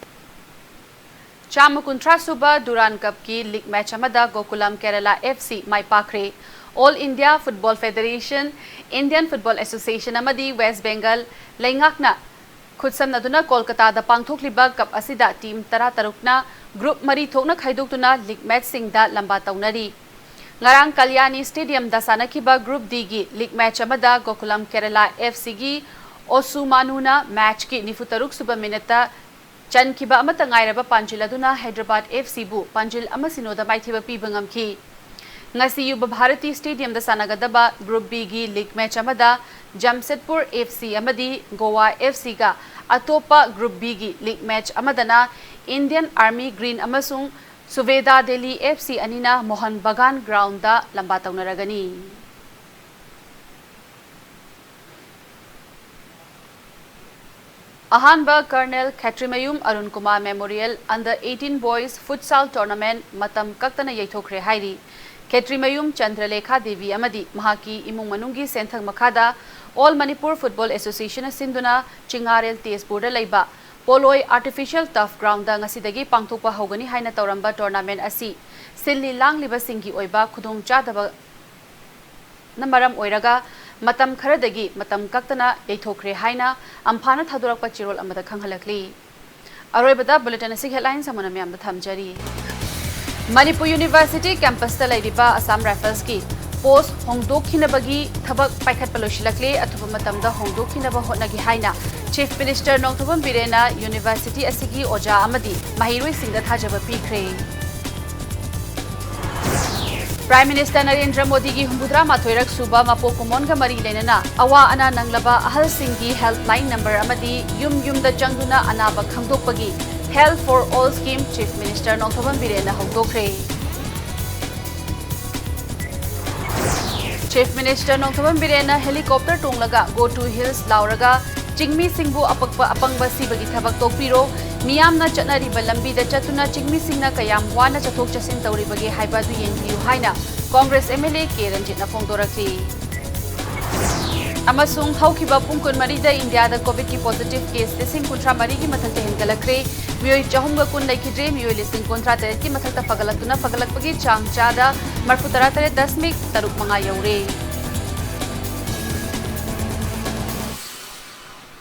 ꯆꯥꯝꯃ ꯀꯨꯟꯊ꯭ꯔꯥ ꯁꯨꯕ ꯗꯨꯔꯥꯟ ꯀꯞꯀꯤ league match ꯑꯃꯗ ꯒꯣꯀꯨꯂꯝ Kerala F C ꯃꯥꯏ ꯄꯥꯛꯈ꯭ꯔꯦ꯫ All India football federation, Indian football association ꯑꯃꯗꯤ west Bengal ꯂꯩꯉꯥꯛꯅ ꯈꯨꯠꯁꯝꯅꯗꯨꯅ ꯀꯣꯜꯀꯇꯥꯗ ꯄꯥꯡꯊꯣꯛꯂꯤꯕ ꯀꯞ ꯑꯁꯤꯗ ꯇꯤꯝ ꯇꯔꯥꯇꯔꯨꯛꯅ ꯒ꯭ꯔꯨꯞ ꯃꯔꯤ ꯊꯣꯛꯅ ꯈꯥꯏꯗꯣꯛꯇꯨꯅ ꯂꯤꯒ ꯃꯦꯆꯁꯤꯡꯗ ꯂꯝꯕꯥ ꯇꯧꯅꯔꯤ꯫ ꯉꯔꯥꯡ ꯀꯂꯌꯥꯅꯤ ꯁ꯭ꯇꯦꯗꯤꯌꯝꯗ ꯁꯥꯟꯅꯈꯤꯕ ꯒ꯭ꯔꯨꯞ ꯗꯤꯒꯤ ꯂꯤꯒ ꯃꯦꯆ ꯑꯃꯗ ꯒꯣꯀꯨꯂꯝ ꯀꯦꯔꯂꯥ ꯑꯦꯐ ꯁꯤꯒꯤ ꯑꯣꯁꯨꯃꯥꯅꯨꯅ ꯃꯦꯆꯀꯤ ꯅꯤꯐꯨ ꯇꯔꯨꯛ ꯁꯨꯕ ꯃꯤꯅꯠꯇ ꯆꯟꯈꯤꯕ ꯑꯃꯠꯇ ꯉꯥꯏꯔꯕ ꯄꯥꯟꯖꯤꯜ ꯑꯗꯨꯅ ꯍꯥꯏꯗ꯭ꯔꯕꯥꯗ ꯑꯦꯐ ꯁꯤꯕꯨ ꯄꯥꯟꯖꯤꯜ ꯑꯃ ꯁꯤꯅꯣꯗ ꯃꯥꯏꯊꯤꯕ ꯄꯤꯕ ꯉꯝꯈꯤ꯫ ꯉꯁꯤ ꯌꯨꯕ ꯚꯥꯔꯇꯤ ꯁ꯭ꯇꯦꯗꯤꯌꯝꯗ ꯁꯥꯟꯅꯒꯗꯕ Group B ꯒꯤ ꯂꯤꯒ ꯃꯦꯆ ꯑꯃꯗ ꯖꯝꯁꯦꯗꯄꯨꯔ F C ꯑꯃꯗꯤ ꯒꯣꯋꯥ F C ꯒ, ꯑꯇꯣꯞꯄ Group B ꯒꯤ ꯂꯤꯒ ꯃꯦꯆ ꯑꯃꯗꯅ ꯏꯟꯗꯤꯌꯟ ꯑꯥꯔꯃꯤ ꯒ꯭ꯔꯤꯟ ꯑꯃꯁꯨꯡ ꯁꯨꯕꯦꯗꯥ ꯗꯦꯜꯂꯤ F C ꯑꯅꯤꯅ ꯃꯣꯍꯟ ꯕꯒꯥꯟ ꯒ꯭ꯔꯥꯎꯟꯗ ꯂꯝꯕꯥ ꯇꯧꯅꯔꯒꯅꯤ꯫ ꯑꯍꯥꯟꯕ colonel Khetrimayum Arun Kumar memorial Under eighteen Boys Futsal Tournament ꯃꯇꯝ ꯀꯛꯇꯅ ꯌꯩꯊꯣꯛꯈ꯭ꯔꯦ ꯍꯥꯏꯔꯤ꯫ ꯈꯦꯇ꯭ꯔꯤꯃꯌꯨꯝ ꯆꯟꯗ꯭ꯔꯂꯦꯈꯥ ꯗꯦꯕꯤ ꯑꯃꯗꯤ ꯃꯍꯥꯛꯀꯤ ꯏꯃꯨꯡ ꯃꯅꯨꯡꯒꯤ ꯁꯦꯟꯊꯪ ꯃꯈꯥꯗ All Manipur Football Association ꯅ ꯁꯤꯟꯗꯨꯅ ꯆꯤꯡꯉꯥꯔꯦꯜ ꯇꯦꯖꯄꯨꯔꯗ ꯂꯩꯕ ꯄꯣꯂꯣꯏ Artificial Turf Ground ꯗ ꯉꯁꯤꯗꯒꯤ ꯄꯥꯡꯊꯣꯛꯄ ꯍꯧꯒꯅꯤ ꯍꯥꯏꯅ ꯇꯧꯔꯝꯕ tournament ꯑꯁꯤ ꯁꯤꯜꯂꯤ ꯂꯥꯡꯂꯤꯕꯁꯤꯡꯒꯤ ꯑꯣꯏꯕ ꯈꯨꯗꯣꯡꯆꯥꯗꯕ ꯅ ꯃꯔꯝ ꯑꯣꯏꯔꯒ ꯃꯇꯝ ꯈꯔꯗꯒꯤ ꯃꯇꯝ ꯀꯛꯇꯅ ꯌꯩꯊꯣꯛꯈ꯭ꯔꯦ ꯍꯥꯏꯅ ꯑꯝꯐꯥꯅ ꯊꯥꯗꯣꯔꯛꯄ ꯆꯦꯔꯣꯜ ꯑꯃꯗ ꯈꯪꯍꯜꯂꯛꯂꯤ꯫ ꯑꯔꯣꯏꯕꯗ bulletin ꯑꯁꯤꯒꯤ headlines ꯑꯃꯨꯛ ꯍꯟꯅ ꯃꯌꯥꯝꯗ ꯊꯝꯖꯔꯤ꯫ ꯃꯅꯤꯄꯨꯔ University campus ꯇ ꯂꯩꯔꯤꯕ Assam Rifles ꯀꯤ post ꯍꯣꯡꯗꯣꯛꯈꯤꯅꯕꯒꯤ ꯊꯕꯛ ꯄꯥꯏꯈꯠꯄ ꯂꯣꯏꯁꯤꯜꯂꯛꯂꯦ, ꯑꯊꯨꯕ ꯃꯇꯝꯗ ꯍꯣꯡꯗꯣꯛꯈꯤꯅꯕ ꯍꯣꯠꯅꯒꯦ ꯍꯥꯏꯅ Chief Minister ꯅꯣꯡꯊꯣꯝꯕꯝ ꯕꯤꯔꯦꯟꯅ university ꯑꯁꯤꯒꯤ ꯑꯣꯖꯥ ꯑꯃꯗꯤ ꯃꯍꯩꯔꯣꯏꯁꯤꯡꯗ ꯊꯥꯖꯕ ꯄꯤꯈ꯭ꯔꯦ꯫ Prime Minister ꯅꯔꯦꯟꯗ꯭ꯔ ꯃꯣꯗꯤꯒꯤ ꯍꯨꯝꯐꯨꯇꯔꯥ ꯃꯥꯊꯣꯏꯔꯛ ꯁꯨꯕ ꯃꯄꯣꯛ ꯀꯨꯝꯑꯣꯟꯒ ꯃꯔꯤ ꯂꯩꯅꯅ ꯑꯋꯥ ꯑꯅꯥ ꯅꯪꯂꯕ ꯑꯍꯜꯁꯤꯡꯒꯤ helpline number ꯑꯃꯗꯤ ꯌꯨꯝ ꯌꯨꯝꯗ ꯆꯪꯗꯨꯅ ꯑꯅꯥꯕ ꯈꯪꯗꯣꯛꯄꯒꯤ Health for All scheme Chief Minister Nongthombam ꯕꯤꯔꯦꯟꯅ ꯍꯧꯗꯣꯛꯈ꯭ꯔꯦ꯫ Chief Minister Nongthombam ꯕꯤꯔꯦꯟꯅ helicopter ꯇꯣꯡꯂꯒ "Go to Hills" ꯂꯥꯎꯔꯒ ꯆꯤꯡꯃꯤꯁꯤꯡꯕꯨ ꯑꯄꯛꯄ ꯑꯄꯪꯕ ꯁꯤꯕꯒꯤ ꯊꯕꯛ ꯇꯣꯛꯄꯤꯔꯣ, ꯃꯤꯌꯥꯝꯅ ꯆꯠꯅꯔꯤꯕ ꯂꯝꯕꯤꯗ ꯆꯠꯇꯨꯅ ꯆꯤꯡꯃꯤꯁꯤꯡꯅ ꯀꯌꯥꯝ ꯋꯥꯅ ꯆꯠꯊꯣꯛ ꯆꯠꯁꯤꯟ ꯇꯧꯔꯤꯕꯒꯦ ꯍꯥꯏꯕ ꯑꯗꯨ ꯌꯦꯡꯕꯤꯌꯨ ꯍꯥꯏꯅ Congress M L A ꯀꯦ ꯔꯟꯖꯤꯠꯅ ꯐꯣꯡꯗꯣꯔꯛꯂꯤ꯫ ꯑꯃꯁꯨꯡ ꯍꯧꯈꯤꯕ ꯄꯨꯡ ꯀꯨꯟꯃꯔꯤꯗ ꯏꯟꯗꯤꯌꯥꯗ COVID ꯀꯤ positive case ꯂꯤꯁꯤꯡ ꯀꯨꯟꯊ꯭ꯔꯥ ꯃꯔꯤꯒꯤ ꯃꯊꯛꯇ ꯍꯦꯟꯒꯠꯂꯛꯈ꯭ꯔꯦ꯫ ꯃꯤꯑꯣꯏ ꯆꯍꯨꯝꯒ ꯀꯨꯟ ꯂꯩꯈꯤꯗ꯭ꯔꯦ꯫ ꯃꯤꯑꯣꯏ ꯂꯤꯁꯤꯡ ꯀꯨꯟꯊ꯭ꯔꯥ ꯇꯔꯦꯠꯀꯤ ꯃꯊꯛꯇ ꯐꯒꯠꯂꯛꯇꯨꯅ ꯐꯒꯠꯂꯛꯄꯒꯤ ꯆꯥꯡ ꯆꯥꯗ ꯃꯔꯤꯐꯨ ꯇꯔꯥ ꯇꯔꯦꯠ ꯗꯁꯃꯤꯛ ꯇꯔꯨꯛ ꯃꯉꯥ ꯌꯧꯔꯦ꯫